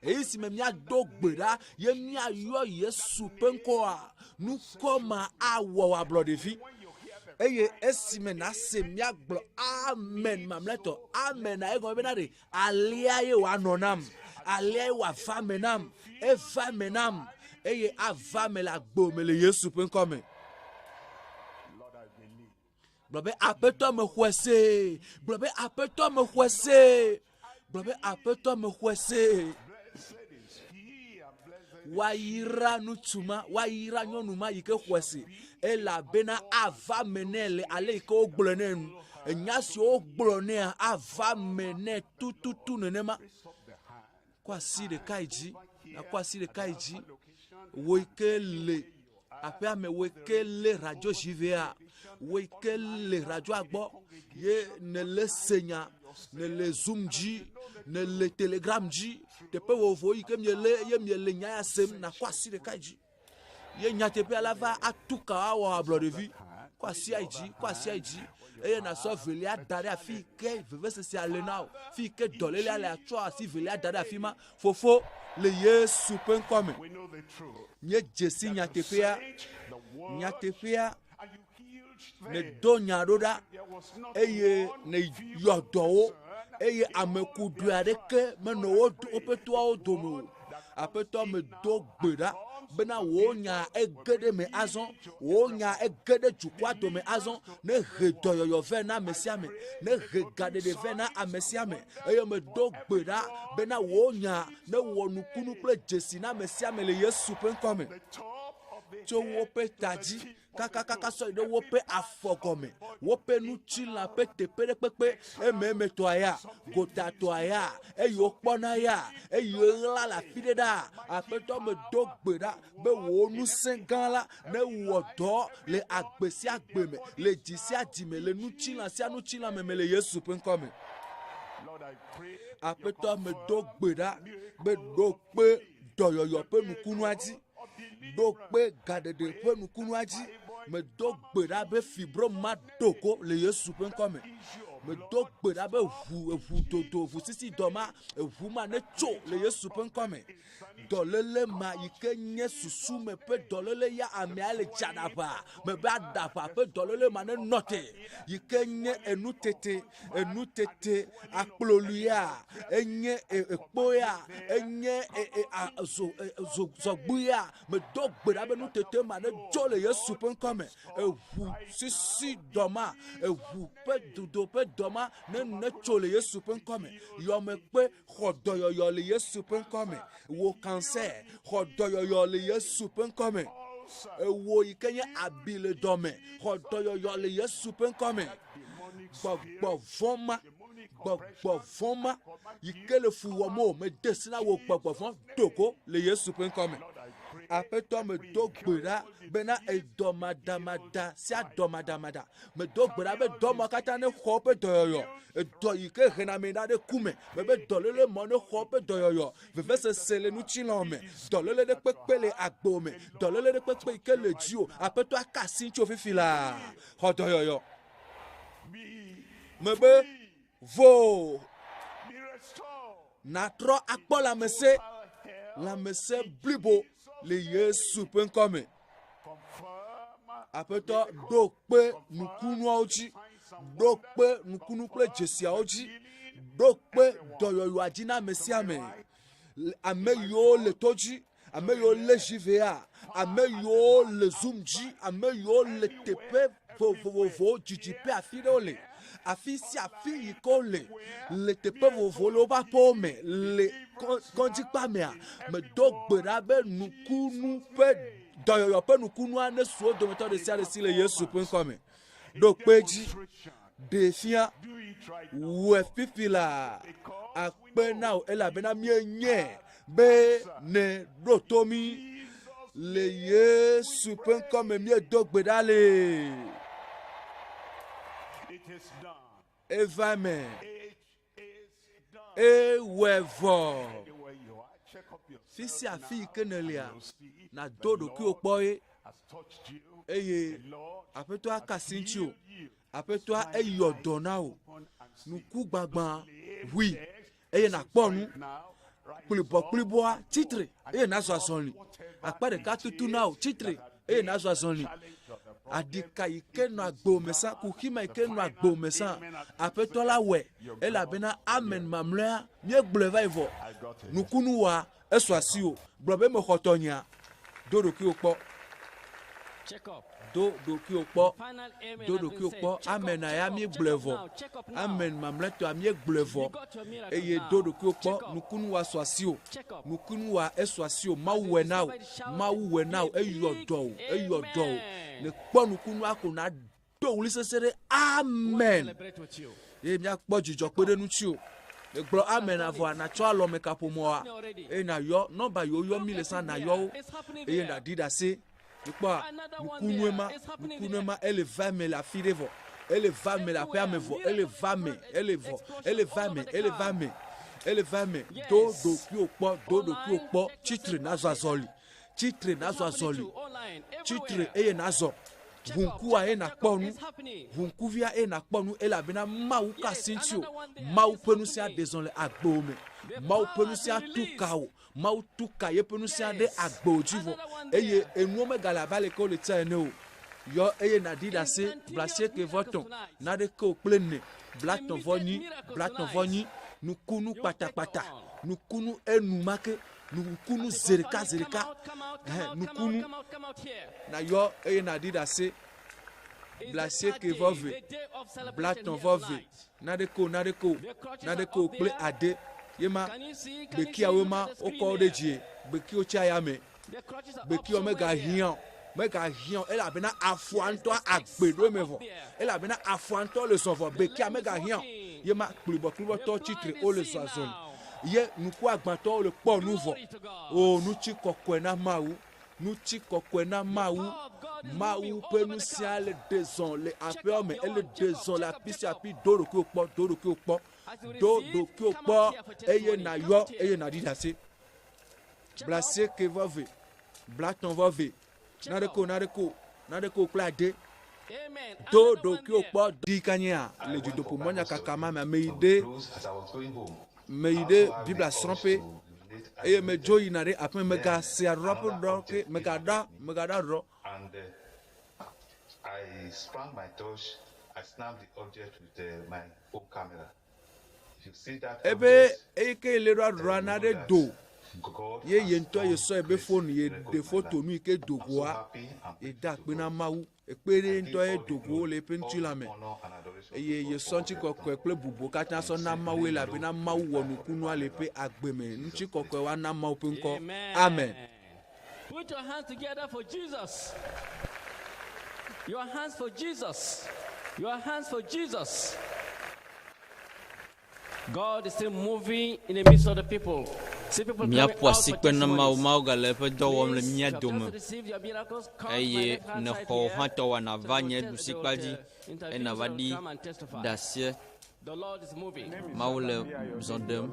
Ɣeyiɣi si me míado gbe ɖa ye míayɔ Yesu ƒe ŋkɔa, nukɔ ma awɔ wò ablɔɖevi. Eye esime nàse míagblɔ amen mamlɛtɔ, amen a egɔme bena ɖe alea ye wòanɔ nam, alea ye wòava eme nam, eva eme nam, eye ava eme le agbo me le Yesu ƒe ŋkɔ me. Gblɔ be Aƒetɔ mexɔe see. Gblɔ be Aƒetɔ mexɔe see. Gblɔ be Aƒetɔ mexɔe see. Woayra ŋutsu ma, woayra nyɔnu ma yi ke xɔe se elabena ava me nɛ le ale yi ke wogblɔe nɛ nu. Enya si wogblɔ nɛa ava me nɛ tututu nenema. Kɔ asi ɖeka yi dzi, nakɔ asi ɖeka yi dzi. Wò yi ke le aƒea me, wò yi ke le radio zivea, wò yi ke le radioa gbɔ ye nèle se nya, nèle Zoom dzi, nèle Telegram dzi, teƒe vovovo yi ke miele ye miele nya ya sem, nakɔ asi ɖeka yi dzi. Ye nyateƒea la va atu ka awɔ ablɔɖevi. Kɔ asi ayi dzi, kɔ asi ayi dzi eye nàsɔ velia da ɖe afi yi ke vevesesea le na wò, fi yi ke dɔlélea le, atsɔ asi velia da ɖe afi ma. Fofo, le Yesu ƒe ŋkɔ me, míedze si nyateƒea, nyateƒea, nèdo nya ɖo ɖa eye nèyɔ dɔ wo eye ame kuɖoe aɖeke menɔ wo woƒe toawo dome o. Aƒetɔ medo gbe ɖa bena wò nya ege ɖe eme azɔ, wò nya ege ɖe dukɔa dome azɔ, ne he dɔyɔyɔ vɛ na ame sia ame, ne he gaɖeɖe vɛ na ame sia ame eye medo gbe ɖa bena wò nya newɔ nukunu kple dzesi na ame sia ame le Yesu ƒe ŋkɔ me. Tso woƒe ta dzi kakakaka sɔ yi ɖe woƒe afɔ gɔme, woƒe ŋutilã ƒe teƒe ɖe kpekpe, ememetɔa ya, gotatɔa ya, eyi wokpɔna ya, eyi woɣla le afi ɖe ɖa. Aƒetɔ medo gbe ɖa be wò ŋusẽ gã la newɔ dɔ le agbe sia agbe me, le dzi sia dzi me, le ŋutilã sia ŋutilã me me le Yesu ƒe ŋkɔ me. Aƒetɔ medo gbe ɖa be ɖo kpe dɔyɔyɔ ƒe nukunua dzi. Ɖo kpe gaɖeɖe ƒe nukunua dzi. Medo gbe ɖa be fibrom ma do go le Yesu ƒe ŋkɔ me. Medo gbe ɖa be ʋu, eʋu dodo, ʋu sisi dɔ ma, eʋu ma ne tso le Yesu ƒe ŋkɔ me. Dɔléle ma yi ke nye susu me ƒe dɔléle ya amea le dza ɖaʋa mebe aɖaʋa ƒe dɔléle ma ne nɔ te yi ke nye enutete enutete akploluia enye ekpoya enye zo zo zɔgbuia medo gbe ɖa be nutete ma ne dzo le Yesu ƒe ŋkɔ me eʋu sisi dɔ ma eʋu ƒe dodo ƒe dɔ ma ne netso le Yesu ƒe ŋkɔ me yɔmekpe Xɔ dɔyɔyɔ le Yesu ƒe ŋkɔ me. Wò kansɛ, xɔ dɔyɔyɔ le Yesu ƒe ŋkɔ me. Ewò yi ke nye abi le dɔme, xɔ dɔyɔyɔ le Yesu ƒe ŋkɔ me. Gbɔgbɔ vɔ̃ ma, gbɔgbɔ vɔ̃ ma yi ke le fu wɔm o, mede se na wò gbɔgbɔ vɔ̃ do go le Yesu ƒe ŋkɔ me. Aƒetɔ medo gbe ɖa bena edɔ madamada sia dɔ madamada Medo gbe ɖa be dɔ ma katã ne xɔ woƒe dɔyɔyɔ. Edɔ yi ke hena ame ɖa ɖe ku me. Mebe dɔléle mɔ ne xɔ woƒe dɔyɔyɔ. Vevesese le ŋutilã me. Dɔléle ɖe kpekpe le agbo me. Dɔléle ɖe kpekpe yi ke le dziwò. Aƒetɔ aka asi ŋutiwò fifi laa. Xɔ dɔyɔyɔ. Mebe vo natrɔ akpɔ lãmesẽ, lãmesẽ blibo le Yesu ƒe ŋkɔ me. Aƒetɔ, ɖo kpe nukunuawo dzi, ɖo kpe nukunu kple dzesiawo dzi, ɖo kpe dɔyɔyɔa dzi na ame sia ame. Ame yiwo le to dzi, ame yiwo lé zivea, ame yiwo le zoom dzi, ame yiwo le teƒe vovovowo didiƒe afi ɖewo le, afi sia afi yi ke wole le teƒe vovovowo le woƒe aƒewo me le kɔdzikpa mea, medo gbe ɖa be nukunu ƒe dɔyɔyɔ ƒe nukunua nesu wo dometɔ ɖe sia ɖe si le Yesu ƒe ŋkɔ me. Ɖo kpe edzi, ɖee fia, wɔe fifi laa, akpe na wò elabena míenyae be nèɖo to mí. Le Yesu ƒe ŋkɔ me míedo gbe ɖa le. Eva eme. Ewɔe vɔ. Fi sia fi yi ke nèlia, nàdo ɖokuiwò kpɔ ye. Eye Aƒetɔa ka asi ŋutiwò. Aƒetɔa eyɔ dɔ na wò. Ŋku gbagbã ʋui eye nàkpɔ nu. Kplibɔkplibɔa tsitre eye nàzɔ azɔli. Akpa ɖeka tutu na wò tsitre eye nàzɔ azɔli. Aɖika yi ke nɔ agbo me sã, kuxi ma yi ke nɔ agbo me sã, Aƒetɔ la wɔe elabena amen mamlɛa míegblɔe va yi vɔ. Nukunu wa esu asiwò. Gblɔ be mexɔ tɔnyea. Do ɖokuiwò kpɔ. Do ɖokuiwò kpɔ. Do ɖokuiwò kpɔ. Amen ya míegblɔe vɔ. Amen mamlɛtɔa míegblɔe vɔ. Eye do ɖokuiwò kpɔ. Nukunu wa su asiwò. Nukunu wa esu asiwò. Mawu wɔe na wò. Mawu wɔe na wò. Eyɔ dɔ wò. Eyɔ dɔ wò. Nèkpɔ nukunua ko na Do ɣli sesẽ ɖe amen eye míakpɔ dzidzɔ kpe ɖe ŋutiwò. Ègblɔ amen avɔa, nàtsɔ alɔme kaƒomɔa eye nàyɔ nɔmba yiwo yɔm mí le sã nàyɔ wo eye nàɖi ɖase. Mikpɔa, nukunue ma, nukunue ma, ele va eme le afi ɖe vɔ, ele va eme le aƒea me vɔ, ele va eme, ele vɔ, ele va eme, ele va eme, ele va eme. Do ɖokuiwò kpɔ, do ɖokuiwò kpɔ, tsitre nàzɔ azɔli. Tsitre nàzɔ azɔli. Tsitre eye nàzɔ. Ʋu ŋkua eye nàkpɔ nu. Ʋu ŋkuvia eye nàkpɔ nu elabena Mawu ka asi ŋutiwò. Mawu ƒe ŋusẽ aɖe zɔ le agbewò me. Mawu ƒe ŋusẽ atu ka wò. Mawu tu ka yeƒe ŋusẽa ɖe agbewò dzi vɔ eye enuwo megale abe aleke wole tsã ene o. Yɔ eye nàɖi ɖase blaasieke vɔ etɔ̃, naɖeke o kple ene, blaetɔ̃ vɔ enyi, blaetɔ̃ vɔ enyi, nukunu kpatakpata, nukunu enumake. Nukunu zeɖeka zeɖeka. Ɛhɛ, nukunu. Nayɔ eye nàɖi ɖase. Blaasieke vɔ eve, blatɔ̃ vɔ eve, naɖeke o, naɖeke o, naɖeke o kple ade. Ye ma, gbekiawoe ma wokɔ wo ɖe dzie. Gbekiwo tsi ayame. Gbekiwo megahiã o. Megahiã o elabena afɔa ŋutɔ agbe ɖo eme vɔ. Elabena afɔa ŋutɔ le zɔ vɔ. Gbekia megahiã o. Ye ma kplibɔkplibɔtɔ tsitre wole zɔ azɔli. Ye ŋkuagbãtɔwo le kpɔ nu vɔ. O, ŋutikɔkɔe na Mawu! Ŋutikɔkɔe na Mawu! Mawu ƒe ŋusẽa le ɖe zɔ le aƒeawo me, ele ɖe zɔ le afi sia afi. Do ɖokuiwò kpɔ, do ɖokuiwò kpɔ, do ɖokuiwò kpɔ eye nàyɔ eye nàɖi ɖase. Blaasieke vɔ eve, blaetɔ̃ vɔ eve, naɖeke o, naɖeke o, naɖeke o kple ade. Do ɖokuiwò kpɔ ɖi kanyea le dutoƒo mɔnyakaka ma me ame yi ɖe me yi ɖe Biblia srɔ̃ƒe eye medzo yina ɖe aƒeme megasea ɖɔ ƒe ɖɔ ke megaɖa megaɖa ɖɔ. And I sprang my torch, I snapped the object with my own camera. If you see that Ebe object, eyi ke le ɖoa ɖɔa na ɖe do ye ye ŋutɔ ye sɔ ebe fon ye ɖe foto nu yi ke do goa ye da akpe na Mawu ekpe ɖe ŋutɔ ye do go le eƒe ŋutilã me eye ye sɔ ŋutikɔkɔe kple bubu katã sɔ na Mawu elabena Mawu wɔ nukunua le eƒe agbe me ŋutikɔkɔe woana Mawu ƒe ŋkɔ amen. Put your hands together for Jesus. Your hands for Jesus. Your hands for Jesus. God is still moving in the midst of the people. See people coming Míaƒo out asi for kpe na Mawu. testimonies. Mawu gale eƒe dɔ wɔm le Please, mía if you have dome. just received your miracles, come to my Eye left hand nèxɔ side wò here. hã tɔwòa nàva So nye they will ɖusikpa dzi interview eye you nàva and ɖi come and testify. ɖase. The Lord is moving. Mawu le zɔ ɖem.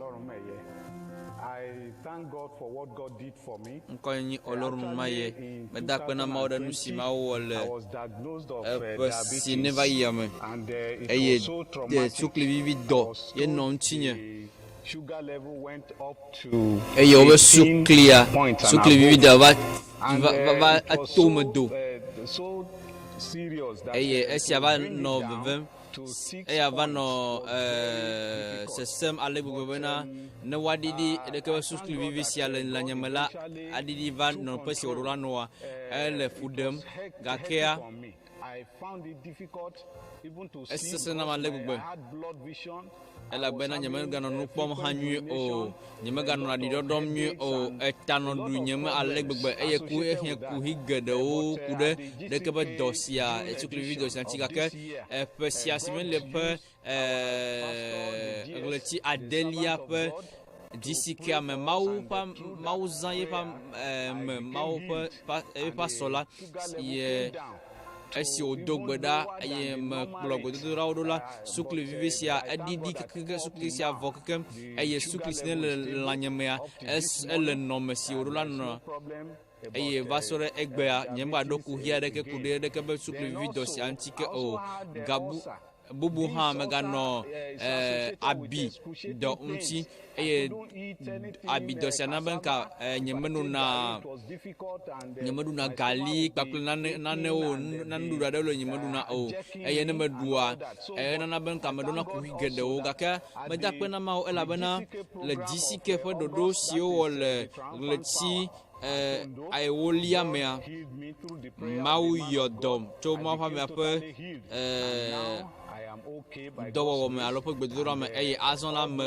I thank God for what God did for me. Ŋkɔnye nye Olorun Maye. Meda akpe na Mawu ɖe nu si Mawu wɔ le I was diagnosed of eƒe si neva yia me and it eye was so traumatic. suklivivi dɔ ye nɔ ŋutinye. Sugar level went up to Eye wobe 18 suklia points and suklivivi above. dɔ va And, va va va it was eto so, me do. so serious that, Eye to esia va bring it nɔ down vevem to six eya va points nɔ was very eh, sesẽm ale gbegbe bena ne woaɖiɖi ɖeke be suklivivi sia le lãnye me la aɖiɖi va nɔƒe si wòɖo la nɔa ele fu ɖem gakea I found it difficult even to see esesẽ nam ale because gbegbe I had blood vision. elabena nyemeganɔ nu kpɔm hã nyuie o nyemeganɔ aɖiɖɔɖɔm nyuie o eta nɔ ɖu nye me ale gbegbe eye ku ehiã kuxi geɖewo ku ɖe ɖeke be dɔ sia suklivivi dɔ sia ŋuti gake eƒe sia si mele ƒe eh, ɣleti adelia ƒe GCK me Mawu ƒe Mawu zã yeƒe eh, me Mawu ƒe eƒe pastor la ye esi wòdo gbe ɖa eye mekplɔ gbedodoɖawo ɖo la sukli vivi sia eɖiɖi kekeke sukli sia vɔ kekem eye sukli si ne le lãnye mea ele nɔme si wòɖo la nɔ eye va sɔ ɖe egbea nye megaɖo kuxi aɖeke ku ɖe ɖeke be sukli vivi dɔ sia ŋuti ke o gabu bubu hã meganɔ eh, abi dɔ ŋuti eye abi dɔ sia na be nka eh, nyemenona nyemeɖuna gali kpakple nane nanewo nane nuɖuɖu aɖewo le nyemeɖuna o eye ne meɖua enana be nka meɖona kuxi geɖewo gake meda akpe na Mawu elabena le GCK ƒe ɖoɖo si wowɔ le ɣleti eh, ewolia mea Mawu yɔ dɔm tso Mawu ƒe amea ƒe eh, dɔwɔwɔ me alo ƒe gbedodoɖa me eye azɔ la me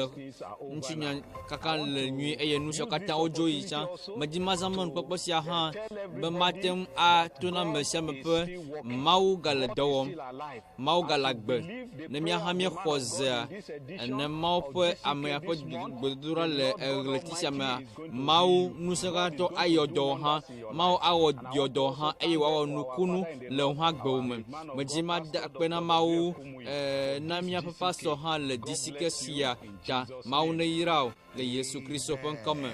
ŋutinya kaka le nyuie eye nu siawo katã wodzo yi tsã. Medi mazã mɔnukpɔkpɔ sia hã be mate ŋu ato na ame sia ame ƒe Mawu gale dɔ wɔm. Mawu gale agbe. Ne mía hã míexɔ zea ene Mawu ƒe amea ƒe gbedodoɖa le ɣleti sia mea, Mawu ŋusẽkatãtɔ ayɔ dɔ wò hã. Mawu awɔ yɔ dɔ hã eye wòawɔ nukunu le wò hã gbewò me. Medzi mada akpe na Mawu eh, na míaƒe pastor hã le disike sia ta. Mawu neyra wò le Yesu Kristo ƒe ŋkɔ me.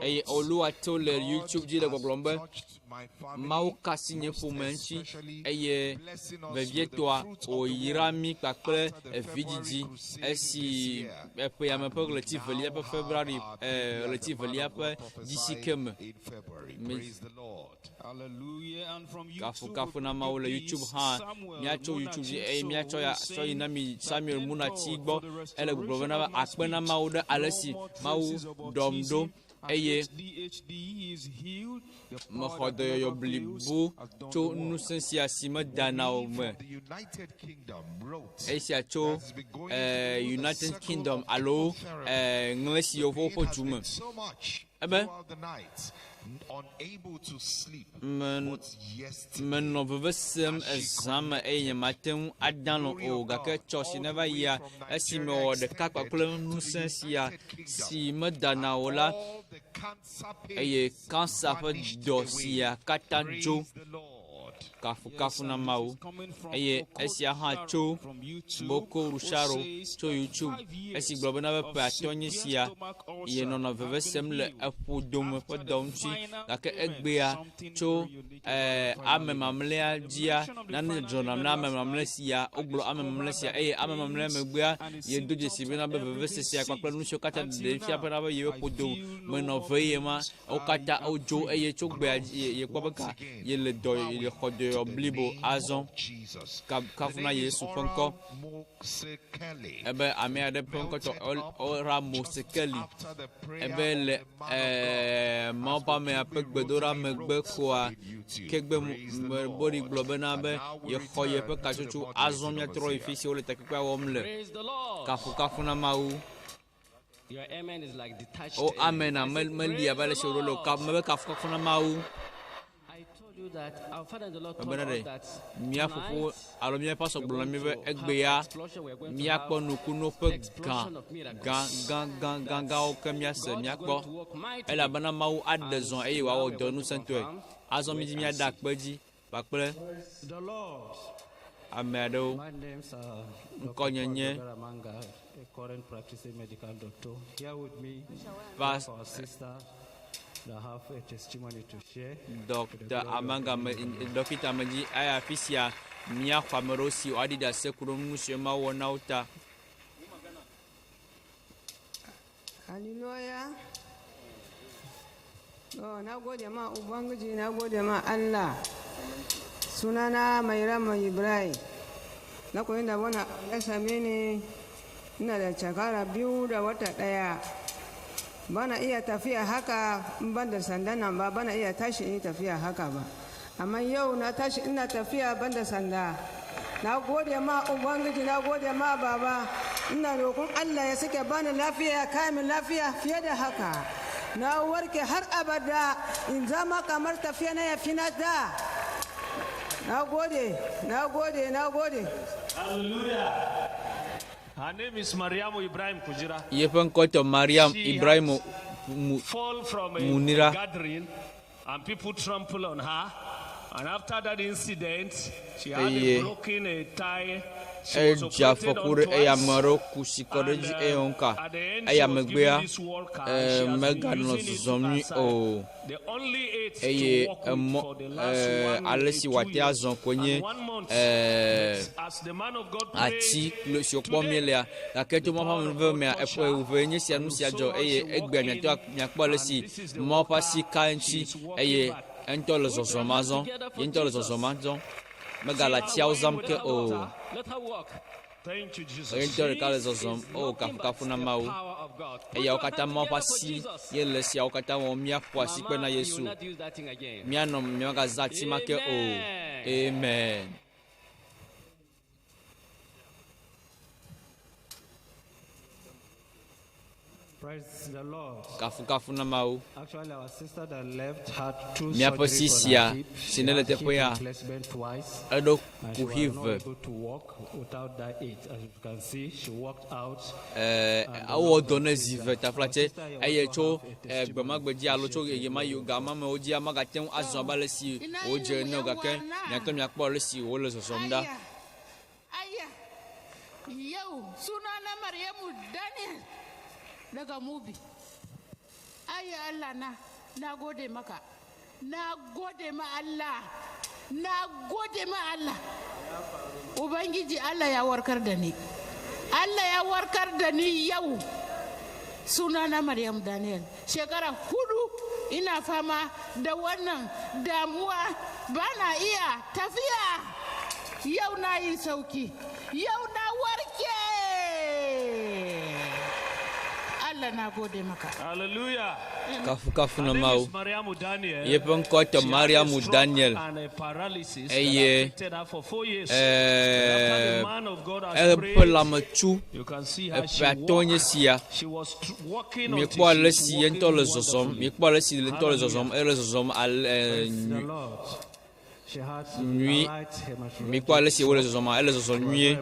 Eye Oluwato le YouTube dzi le gbɔgblɔm be Mawu ka asi nye ƒome ŋuti eye vevietɔa wòyra mí kpakple evidzidzi esi eƒe ya me ƒe ɣleti velia ƒe February eh, ɣleti velia ƒe dzisike me. Mi kafukafu na Mawu le YouTube hã. Míatso YouTube dzi eye míatsɔ ya tsɔ yi na mi Samuel Munatsi gbɔ. Ele gbɔgblɔ bena akpe na Mawu ɖe ale si Mawu ɖɔm ɖo eye mexɔ dɔyɔyɔ blibo tso ŋusẽ sia si medana o me. Esia tso eh, United Kingdom alo eh, ŋlesi yevuwo ƒe du me. Ebe menɔ veve sem ezã me eye nyemate ŋu ada alɔ̃ o gake tsɔ si neva yia esi mewɔ ɖeka kpakple ŋusẽ sia si medana o la eye kansa ƒe dɔ sia katã dzo. Kafukafu na Mawu. Eye esia hã tso Boko Rusharo tso YouTube esi gblɔ bena be ƒe atɔ nye sia yenɔnɔ veve sem le eƒo dome ƒe dɔ ŋuti gake egbea tso eh, ame mamlɛa dzia nane dzɔna na ame mamlɛ sia wogblɔ ame mamlɛ sia eye ame mamlɛ megbea yedo dzesi bena be vevesesea kpakple nu siwo katã ɖeɖe fia bena be yeƒe ƒodo menɔ ve ye ma Wo katã wodzo eye tso gbea dzi yekpɔ be ka yele dɔ yexɔ dɔyɔ blibo azɔ. Kafu na Yesu ƒe ŋkɔ. Ebe ame aɖe ƒe ŋkɔ tɔ Ora Mosekeli. Ebe le eh, Mawu ƒe amea ƒe gbedoɖa megbe koa kegbe bori gblɔ bena be yexɔ yeƒe katsotso azɔ míatrɔ yi fi si wole takpekpea wɔm le. Kafukafu na Mawu. O amen a meli abe ale si wòɖo le o. Mebe kafukafu na Mawu. Mebena ɖe mía fofo alo míaƒe pasɔ gblɔ na mí be egbea míakpɔ nukunu ƒe gã gã gã gã gã gãwo ke míase míakpɔ elabena Mawu aɖe zɔ eye wòawɔ dɔ ŋusẽtɔe. Azɔ mídi míaɖe akpe dzi kpakple ame aɖewo. Ŋkɔnye nye Pas Dɔkta Amanga me dɔkita medzi eya afi sia míaxɔ ame ɖewo si woaɖi ɖase ku ɖe nu siwo Mawu wɔ na wo ta. Hallelujah. Oh, na gode ma Ubangiji, na gode ma Allah. Sunana mai rama Ibrahim. Na koyi da wani ya same ni ina da shekara biyu da wata ɗaya. Bana iya tafiya haka in ban da sanda nan ba, bana iya tashi in yi tafiya haka ba. Amma yau na tashi ina tafiya ban da sanda. Na gode ma Ubangiji, na gode ma Baba. Ina roƙon Allah ya sake bani lafiya ya kai min lafiya fiye da haka. Na warke har abada in zama kamar tafiya na ya fi na da. Na gode, na gode, na gode. Hallelujah. Her name is Mariamu Ibrahim Kujira. Yeƒe ŋkɔ tɔ Mariam She Ibrahim had Mu- fall from a Munira. gathering and people trample on her. And after that incident, she had Eye a broken a thigh. She was edze operated afɔku on ɖe eye ame twice. aɖewo ku si kɔ ɖe edzi eye woka. At the end, Eya she was megbea, given this walker. eh, She has been meganɔ using it zɔzɔm to nyui her side. o. The only aid to Eye walk with emɔ for the last eh, one, ale si two wòate years azɔ koe nye and one month. eh, As the man of God prayed, ati kple siwo kpɔm míelea gake to Mawu ƒe amenuveve mea eƒe eve nye sia nu sia dzɔ eye egbea miate miakpɔ ale si Mawu ƒe asi ka eŋuti eye eŋutɔ le zɔzɔm azɔ ye ŋutɔ le zɔzɔm azɔ megale atiawo zãm ke o Let her walk. Thank you, Jesus. eye ŋutɔ ɖeka le zɔzɔm o kafukafu na Mawu eyawo katã Mawu ƒe asi ye le esiawo katã wɔm míaƒo asi kpe na You Yesu will not use that thing again. míanɔ míagazã ati ma ke o amen. Praise the Lord. Kafukafu na Mawu. Actually, our sister that left had two Míaƒe surgeries si on sia her hip. si She ne le had hip teƒe ya replacement twice. eɖo And she kuxi was not ve. able to walk without that aid. As you can see, she walked out. Eh, ewɔ dɔ ne zi ve taflatse eye tso eh, gbe ma gbe dzi alo tso ɣeyiɣi ma yi ga ma mewo dzia magate ŋu azɔ abe ale si wòdze ene o gake miate ŋu miakpɔ ale si wòle zɔzɔm ɖa. Ayya, yau sunana Maryamu Daniel daga Mubi. Ayya Allah na, na gode maka, na gode ma Allah, na gode ma Allah. Ubangiji Allah ya warkar da ni. Allah ya warkar da ni yau. Sunana Maryam Daniel, shekara hudu ina fama da wannan damuwa ba na iya tafiya. Yau na yi sauki, yau na warke. Allah na gode maka. Hallelujah. Kafukafu na Her name Mawu. is Mariamu Daniel. Yeƒe ŋkɔ tɔ She had a Mariamu stroke Daniel and a paralysis that eye affected her for four years. After eh, the man of God has eƒe prayed, lãme tu you can see how eƒe she atɔ̃ nye walked. sia. She was tr- walking until Miekpɔ she ale is si ye walking ŋutɔ le zɔzɔm. wonderfully. Miekpɔ ale si ŋutɔ le zɔzɔm. Hallelujah. Ele zɔzɔm ale eh, Praise the nyui. Lord. Nyui. Mikpɔ ale si wole zɔzɔma, ele zɔzɔ nyuie.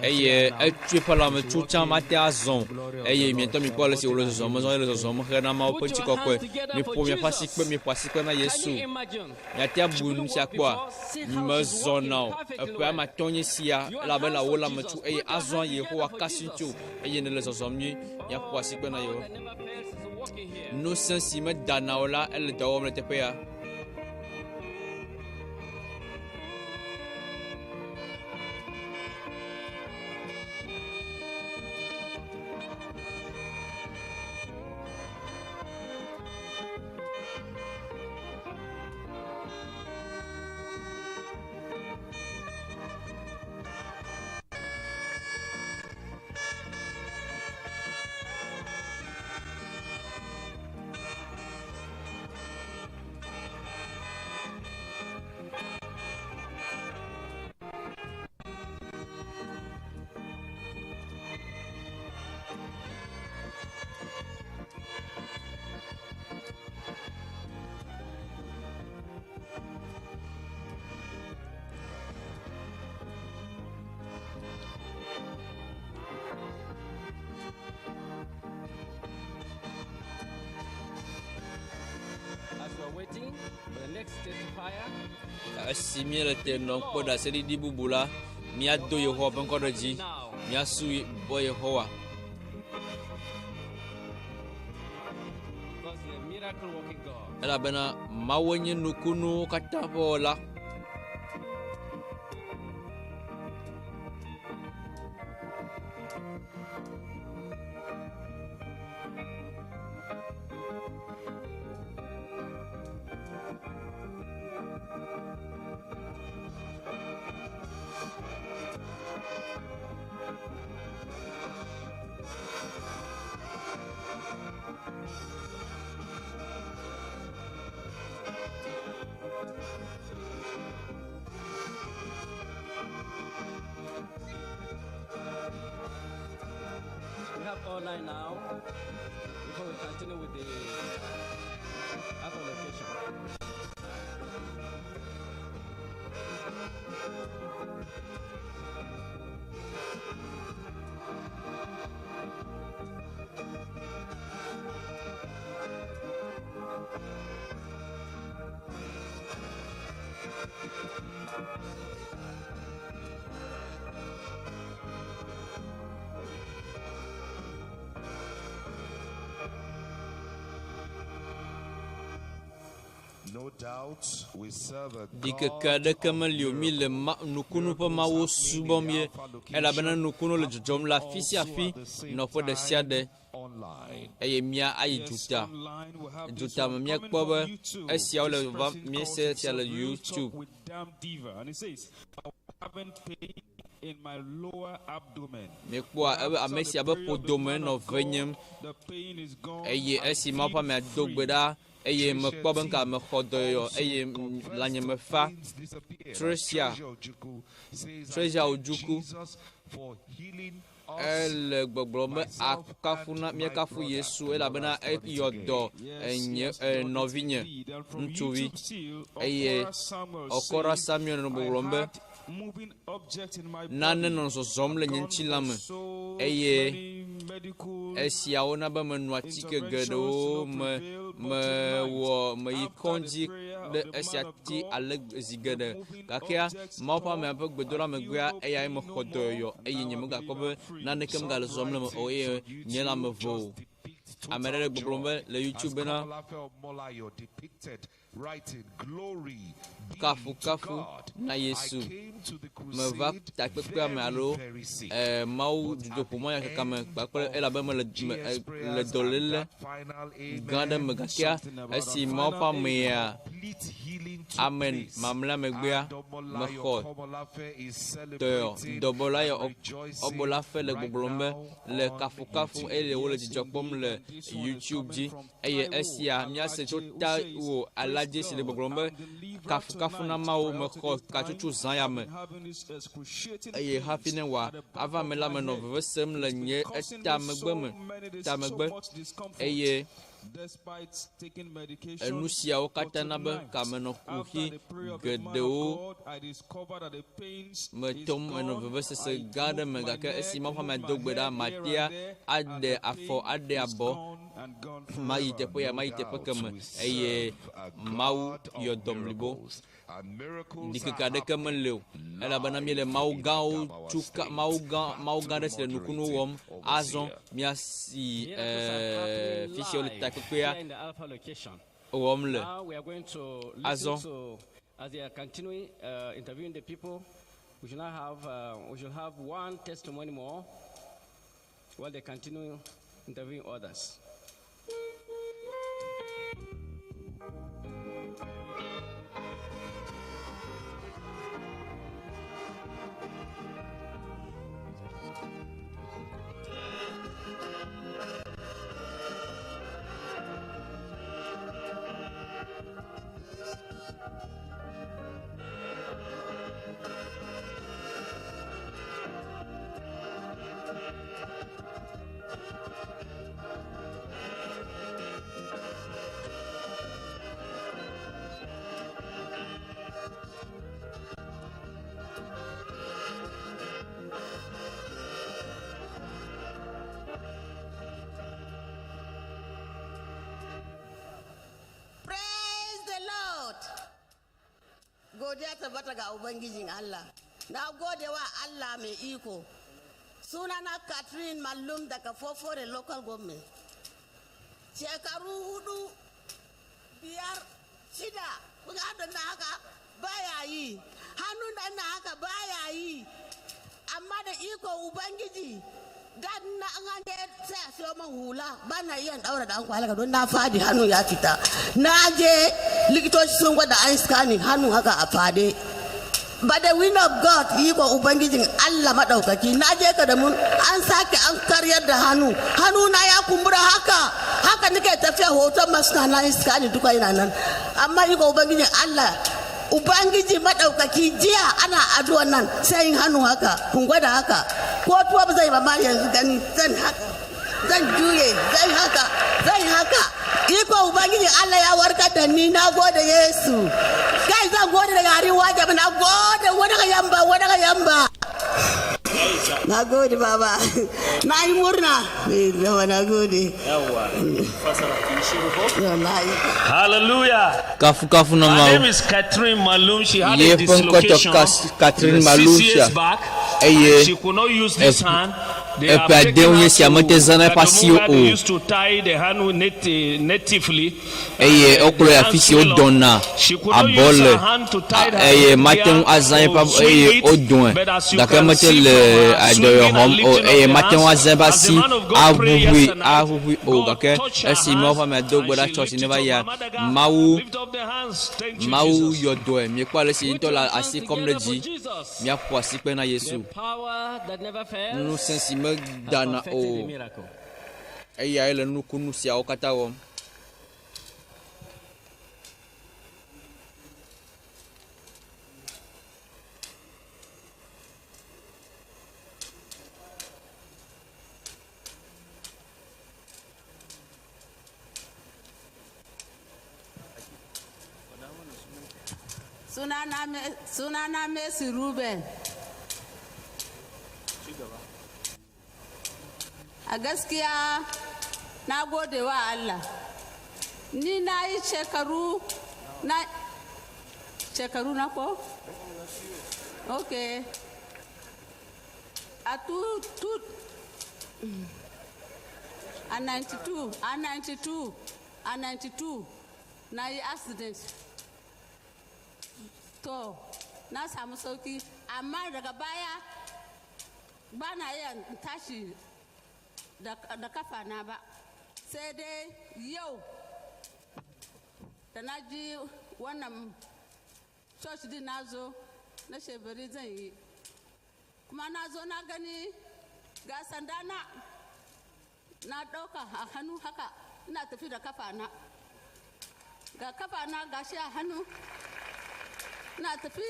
Eye etso eƒe lãme tso tsã mate azɔ o. Eye mietɔ mikpɔ ale si wole zɔzɔm, zɔ ele zɔzɔm hena Mawu ƒe ŋutikɔkɔe. Miƒo miaƒe asikpe, miƒo asikpe na Yesu. Miate abu nu sia kpɔa? Mezɔna o. Eƒe ame atɔ̃ nye sia, elabena wò lãme tso eye azɔ Yehowa kasi tso eye nèle zɔzɔm nyuie. Miaƒo asikpe na Yehowa. Ŋusẽ si medana o la, ele dɔ wɔm le teƒe ya. Esi míele te nɔm kpɔ ɖaseɖiɖi bubu la, míado Yehowa ƒe ŋkɔ ɖe dzi, míasubɔ Yehowa. Elabena Mawu nye nukunuwo katã ƒe wɔla. We have online now before we continue with the other location. No doubt we serve a Ɖikeke aɖeke meli o, míle ma nukunu ƒe Mawu subɔm ye, elabena nukunu le dzɔdzɔm le afi sia afi, nɔƒe ɖe sia ɖe, eye mía ayi duta. Duta me míakpɔ be esiawo le va míese esia le YouTube. Míekpɔa ebe ame sia be ƒodome nɔ venyem eye esi Mawu ƒe amea do gbe ɖa eye mekpɔ be ŋka mexɔ dɔyɔyɔ eye lãnye me fa. Tresia, Tresia Ojukwu ele gbɔgblɔm be akafu na míakafu Yesu elabena eyɔ dɔ enye nɔvinye ŋutsuvi eye Okora Samuel nɔ gbɔgblɔm be nane nɔ zɔzɔm le nye ŋutilã me eye esiawo na be menɔ atike geɖewo me mewɔ meyi kɔdzi ɖe esia ti ale zi geɖe gakea Mawu ƒe amea ƒe gbedoɖa megbea eyae mexɔ dɔyɔyɔ eye nyemegakpɔ be naneke megale zɔzɔm le eme o eye nye lãme ve o. Ame aɖe le gbɔgblɔm be le YouTube bena Kafukafu na Yesu. Meva takpekpea me alo eh, Mawu dutoƒo mɔnyakaka me kpakple elabe mele me, eh, le dɔléle gã aɖe me gakea esi Mawu ƒe amea amen mamlea megbea mexɔ dɔyɔ dɔbɔla yɔ ɔbɔlafe le gbɔgblɔm be le kafukafu eye wole dzidzɔ kpɔm le YouTube dzi Eye esia míase tso tawò alea si le gbɔgblɔm be, Kafukafu na Mawu, mexɔ katsotso zã ya me. Eye hafi ne wòa ava me la, menɔ veve sem le nye eta megbe me, ta megbe. Eye. Despite taking medication, Enu siawo but katã na be tonight, kamenɔ after kuxi the prayer of the man of geɖewo God, I discovered that the pains me is tom menɔ gone. vevesese I gã aɖe moved me my gake neck, esi Mawu ƒe moved amea my do gbe ɖa head here matea and there, aɖe and the afɔ pain aɖe is abɔ gone and gone mayi forever. teƒe ya mayi teƒe keme eye Mawu yɔ dɔm blibo. And miracles Ɖikeke are aɖeke mele o elabena míele Mawu gãwo tso ka Mawu gã Mawu gã aɖe si le nukunu wɔm azɔ míasi Miracles are eh, happening fi si wole live takpekpea here in the Alpha location. wɔm le. Now we are going to Azɔ listen to, as they are continuing interviewing the people, we should now have, we should have one testimony more while they continue interviewing others. Praise the Lord. Godiya tabbata ga Ubangijin Allah. Na gode wa Allah mai iko. Sunana Catherine Malum daga Fofore Local Government. Shekaru hudu, biyar, shida, kun hannun na haka baya yi. Hannun da na haka baya yi. Amma da iko Ubangiji, dan na an je sai a siyo man hula ba na iya daura da an kwalaka don na fadi hannu ya fita na je likitoci sun gwada an scanning hannu haka a fade but the will of God iko ubangijin Allah madaukaki na je ka da mun an sake an karyar da hannu hannu na ya kumbura haka haka nake tafiya hoton masu na na scanning duka yana nan amma iko ubangijin Allah Ubangiji maɗaukaki jiya ana addu'an nan sai yin hannu haka kun gwada haka ko tuwa ba zai ba ma yanzu gani zan haka zan juye zan haka zan haka iko ubangiji Allah ya warkar da ni na gode Yesu kai zan gode da yare waje na gode wani ga yamba wani ga yamba na gode baba na yi murna Eh, na gode Wallahi. Hallelujah. Kafukafu na Her Mawu. name is Catherine Malum. She had a Ye ƒe ŋkɔ tɔ dislocation Kas- Catherine six Malum years sia back. eye And she could not use this hand. They eƒe have taken adewo her nye sia to mete zãna eƒe asiwo Kadomu where they o used to tie the hand with natively. eye wokplɔe yi afi si wodɔna She could not abɔ use le her hand to tie her eye mate ŋu hair azã eƒe or abɔ swing eye it. wodɔe But as you gake can mete see le from her adɔyɔ swinging xɔm and o lifting up eye the mate ŋu hands, azã eƒe as the asi man of God prayed aʋuʋui yesterday night, aʋuʋui o God gake touched her esi Mawu hands ƒe amea do and gbe ɖa she tsɔ si lifted neva up yia Mama Daga, Mawu lift up the hands. Thank you, Mawu Jesus. yɔ dɔe miekpɔ ale si ŋutɔ le asi kɔm ɖe Together for dzi Jesus. míaƒo asikpe na The Yesu power that never fails ŋusẽ si has medana perfected the o miracle. eyae le nukunu siawo katã wɔm. Sunana sunana Mercy Ruben. A gaskiya na gode wa Allah. Ni na yi shekaru na shekaru na ko? Ok. A two, two, a 92, a 92, a 92 na yi accident. To, na samu sauki, amma daga baya ba na iya tashi da da kafa na ba. Sai dai yau da na ji wannan church din na zo na shebari zan yi. Kuma na zo na gani ga sanda na na ɗauka a hannu haka ina tafi da kafa na. Ga kafa na gashi a hannu. Na tafi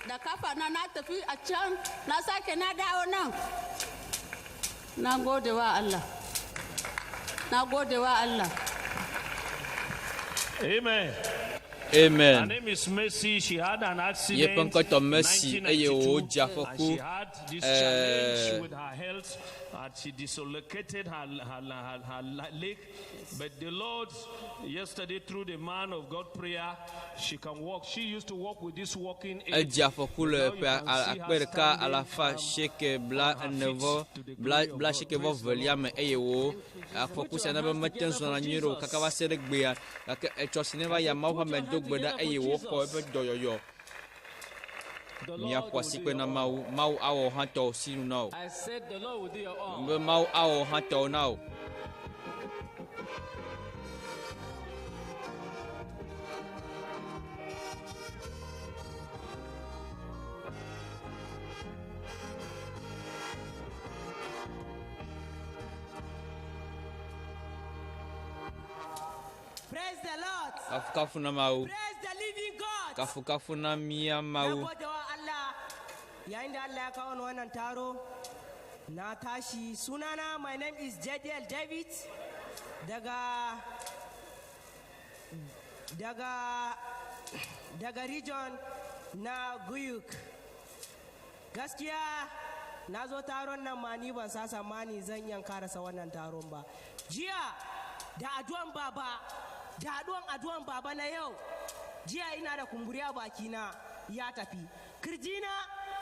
da kafa na na tafi a can na sake na dawo nan. Na gode wa Allah. Na gode wa Allah. Amen. Her Amen. name is Mercy. She had an Yeƒe accident ŋkɔ tɔ in Mercy eye 1992 wòdze and afɔku she had this challenge eh, with her health and she dislocated her, her, her, her leg. But the Lord, yesterday through the man of God prayer, she can walk. She used to walk with this walking aid. Edze afɔku le But now you ƒe can see akpe her ɖeka standing alafa seeke bla on her ene feet vɔ to the bla glory of bla God. seeke vɔ Praise the velia Lord. me eye wo afɔku sia na be mete ŋu zɔna nyuie ɖe o kaka va se ɖe gbea gake etsɔ si ne va yia Mawu ƒe ame do gbe ɖa eye wòxɔ eƒe dɔyɔyɔ. The Lord Miaƒo will asi do kpe your na own. Mawu. Mawu awɔ wò hã tɔwò sinu na wò. I said the Lord will do your own. Be Mawu awɔ wò hã tɔwò na wò. Praise the Lord. Kafukafu na Mawu. Praise the living God. Kafukafu na mía Na Mawu. gode wa Allah yayin da Allah ya kawo ni wannan taro na tashi sunana my name is JDL David daga daga daga region na Guyuk. Gaskiya na zo taron nan ma ni ban sa tsammani zan iya karasa wannan taron ba. Jiya da addu'an baba da addu'an addu'an baba na yau jiya ina da kumburi a bakina ya tafi. Kirjina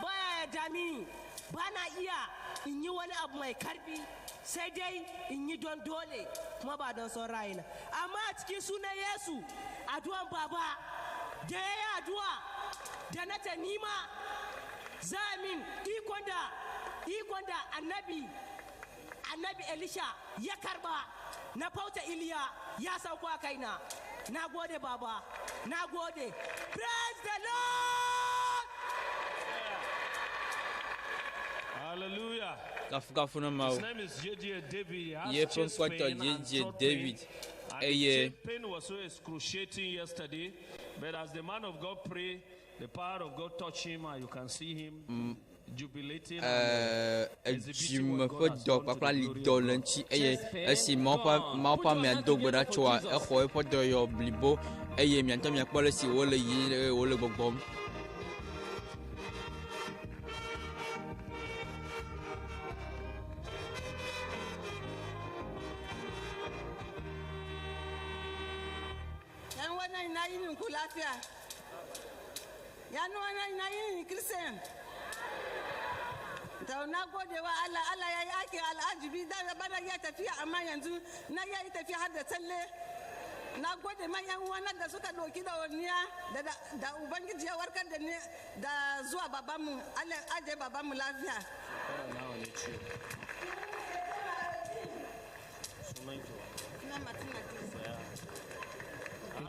baya yarda mini ba na iya in yi wani abu mai karfi sai dai in yi don dole kuma ba don son ra'ayina. Amma a cikin sunan Yesu addu'an baba da ya yi addu'a da na ta nima za a min ikon da ikon da annabi annabi Elisha ya karba na fauta Iliya ya sauko a kaina. Na gode baba, na gode. Praise the Lord! Hallelujah. Kafukafu na Mawu. His name is J.J. David. He has Yeƒe chest ŋkɔ tɔ pain and J.J. throat pain. David And the eye chest pain was so excruciating yesterday, but as the man of God prayed, the power of God touched him, and you can see him jubilating. and, Eh, edzime ƒe dɔ kpakple alidɔ le ŋuti eye esi Mawu ƒe Mawu ƒe amea do gbe ɖa tsoa exɔ eƒe dɔyɔyɔ blibo eye miatɔ miakpɔ le si wole yiyim eye wole gbɔgbɔm. Yan wannan na yi ku lafiya. Yan wannan na yi Christian. To na gode wa Allah, Allah ya yi aikin al'ajibi da bana iya tafiya amma yanzu na iya yi tafiya har da tsalle. Na gode man yan uwana da suka ɗauki ɗawainiya da da Ubangiji ya warkar da ni da zuwa babanmu, Allah ya ajiye babanmu lafiya.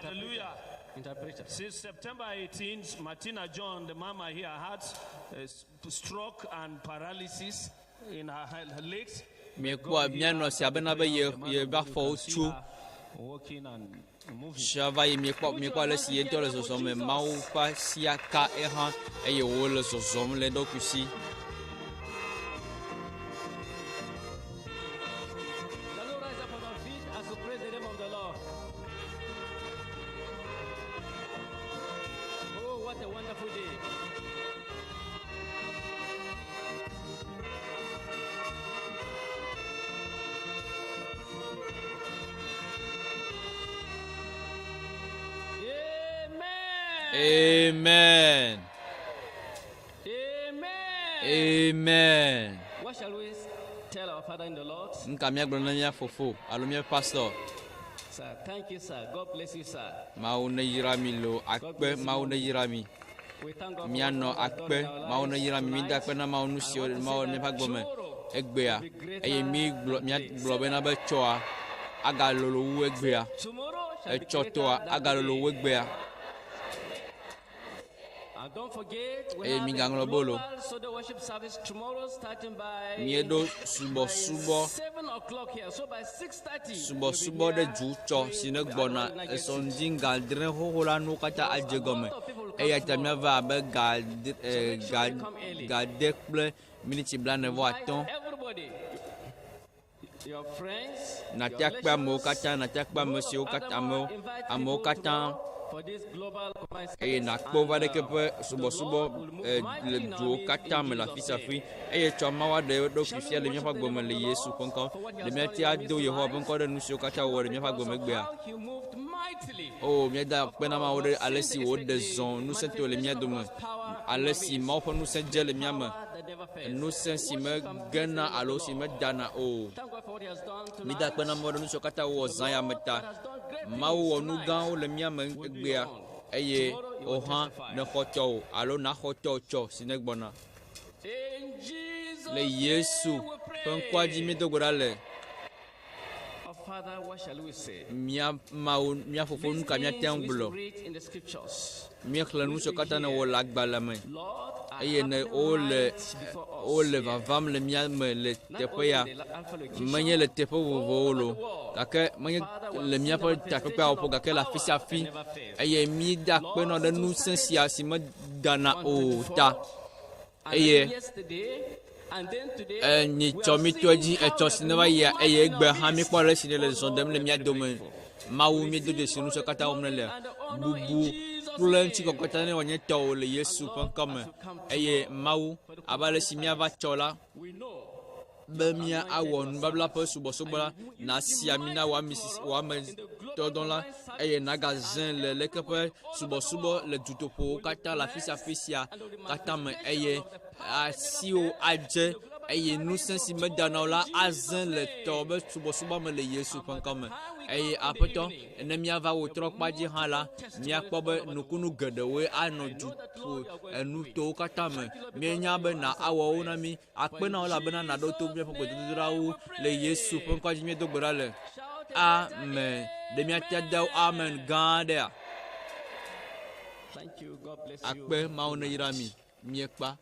Hallelujah. Interpreter. Since September 18th, Martina John, the mama here, had a stroke and paralysis in her, her legs. Miekpɔa mianɔ si abe na be ye yeƒe afɔwo tso Walking and moving. tsia va yi miekpɔ miekpɔ ale si ye ŋutɔ le zɔzɔm me Mawu ƒe asia ka ehã eye wòle zɔzɔm le eɖokui si. Shall we rise up on our feet as we praise the name of the Lord? Oh, what a wonderful day. Amen. Amen. Amen. What shall we tell our Father in the Lord? Nu ka míagblɔ na mía fofo alo mía pastor? Sir, thank you, sir. God bless you, sir. Mawu ne yra mi loo akpe Mawu ne yra mi. We thank God for Míanɔ what God has done akpe in our Mawu ne lives yra mi mída tonight. akpe na Mawu nu siwo Mawu ne ƒe agbe me egbea eye mígblɔ míagblɔ bena be tsɔa agalolo wu egbea. Tomorrow shall be Etsɔ greater tɔa than agalolo wu today. egbea. And don't forget, we Eye have a migaŋlɔ be o lo. global Sunday worship service tomorrow starting by Míeɖo subɔsubɔ 7 o'clock here. So by 6.30, subɔsubɔ ɖe du tsɔ si ne gbɔna esɔ ŋdi ga adre xoxo la nuwo katã adze gɔme eya ta míava abe ga ade eh, ga ga ade kple miniti blaene vɔ atɔ̃ everybody. Your friends, Nàte akpe amewo katã, nàte akpe ame siwo katã amewo amewo katã for this global combined eye nàkpɔ va ɖeke ƒe subɔsubɔ eh, le duwo katã me le afi sia afi eye tsɔ Mawu aɖe eɖokui fia le míaƒe agbe me le Yesu ƒe ŋkɔ. Ɖe míate ado Yehowa ƒe ŋkɔ ɖe nu siwo katã wòwɔ le míaƒe agbe me egbea? He moved mightily. O, míeda akpe na Mawu ɖe ale si wòɖe zɔ ŋusẽtɔe le mía dome, ale si Mawu ƒe ŋusẽ dze le mía me, ŋusẽ si megena alo si medana o. Thank God for what he has done tonight. Mída akpe na Mawu ɖe nu siwo katã wòwɔ zã ya me ta. Mawu wɔ nu gãwo le mía me egbea eye wò hã nèxɔ tɔwò alo nàxɔ tɔwò tsɔ si negbɔna. In Jesus' Le Yesu ƒe ŋkɔa dzi míedo gbe ɖa le. Our Father, what shall we say? Mía Mawu, mía Fofo, nu ka míate ŋu These things gblɔ? we read in the scriptures. Míexlẽ nu siwo katã nèwɔ le agbalẽ me eye ne wole wole vavam le mía me le teƒe ya. Menye le teƒe vovovowo lo, gake menye le míaƒe takpekpeawo ƒo gake le afi sia afi eye míeda akpe nɔ ɖe ŋusẽ sia si medana o ta And eye then yesterday, and then today, nyitsɔ mi to edzi etsɔ si ne va yia eye egbe hã míekpɔ ale si ne le zɔ ɖem le mía dome. Mawu míedo dzesi nu siwo katã wɔm nele. Bubu kple ŋutikɔkɔe katã ne wòanye tɔwò le Yesu ƒe ŋkɔ me eye Mawu abe ale si míava tsɔ la be mía awɔ nubabla ƒe subɔsubɔ la nasi ami na wò ami sisi wò ame dɔdɔ la eye nagazẽ le leke ƒe subɔsubɔ le dutoƒowo katã le afi sia afi sia katã me eye asiwò adze eye ŋusẽ si medana o la azẽ le tɔwò be subɔsubɔ me le Yesu ƒe ŋkɔ me eye aƒetɔ ne míava wò trɔkpa dzi hã la míakpɔ be nukunu geɖewoe anɔ duƒo enutowo katã me míenya be na awɔ wo na mí akpe na wo elabena nàɖo to míaƒe gbedodoɖawo le Yesu ƒe ŋkɔ dzi míedo gbe ɖa le amen ɖe míate ade amen gã aɖea Thank you. God bless you. akpe Mawu neyra mi miekpa.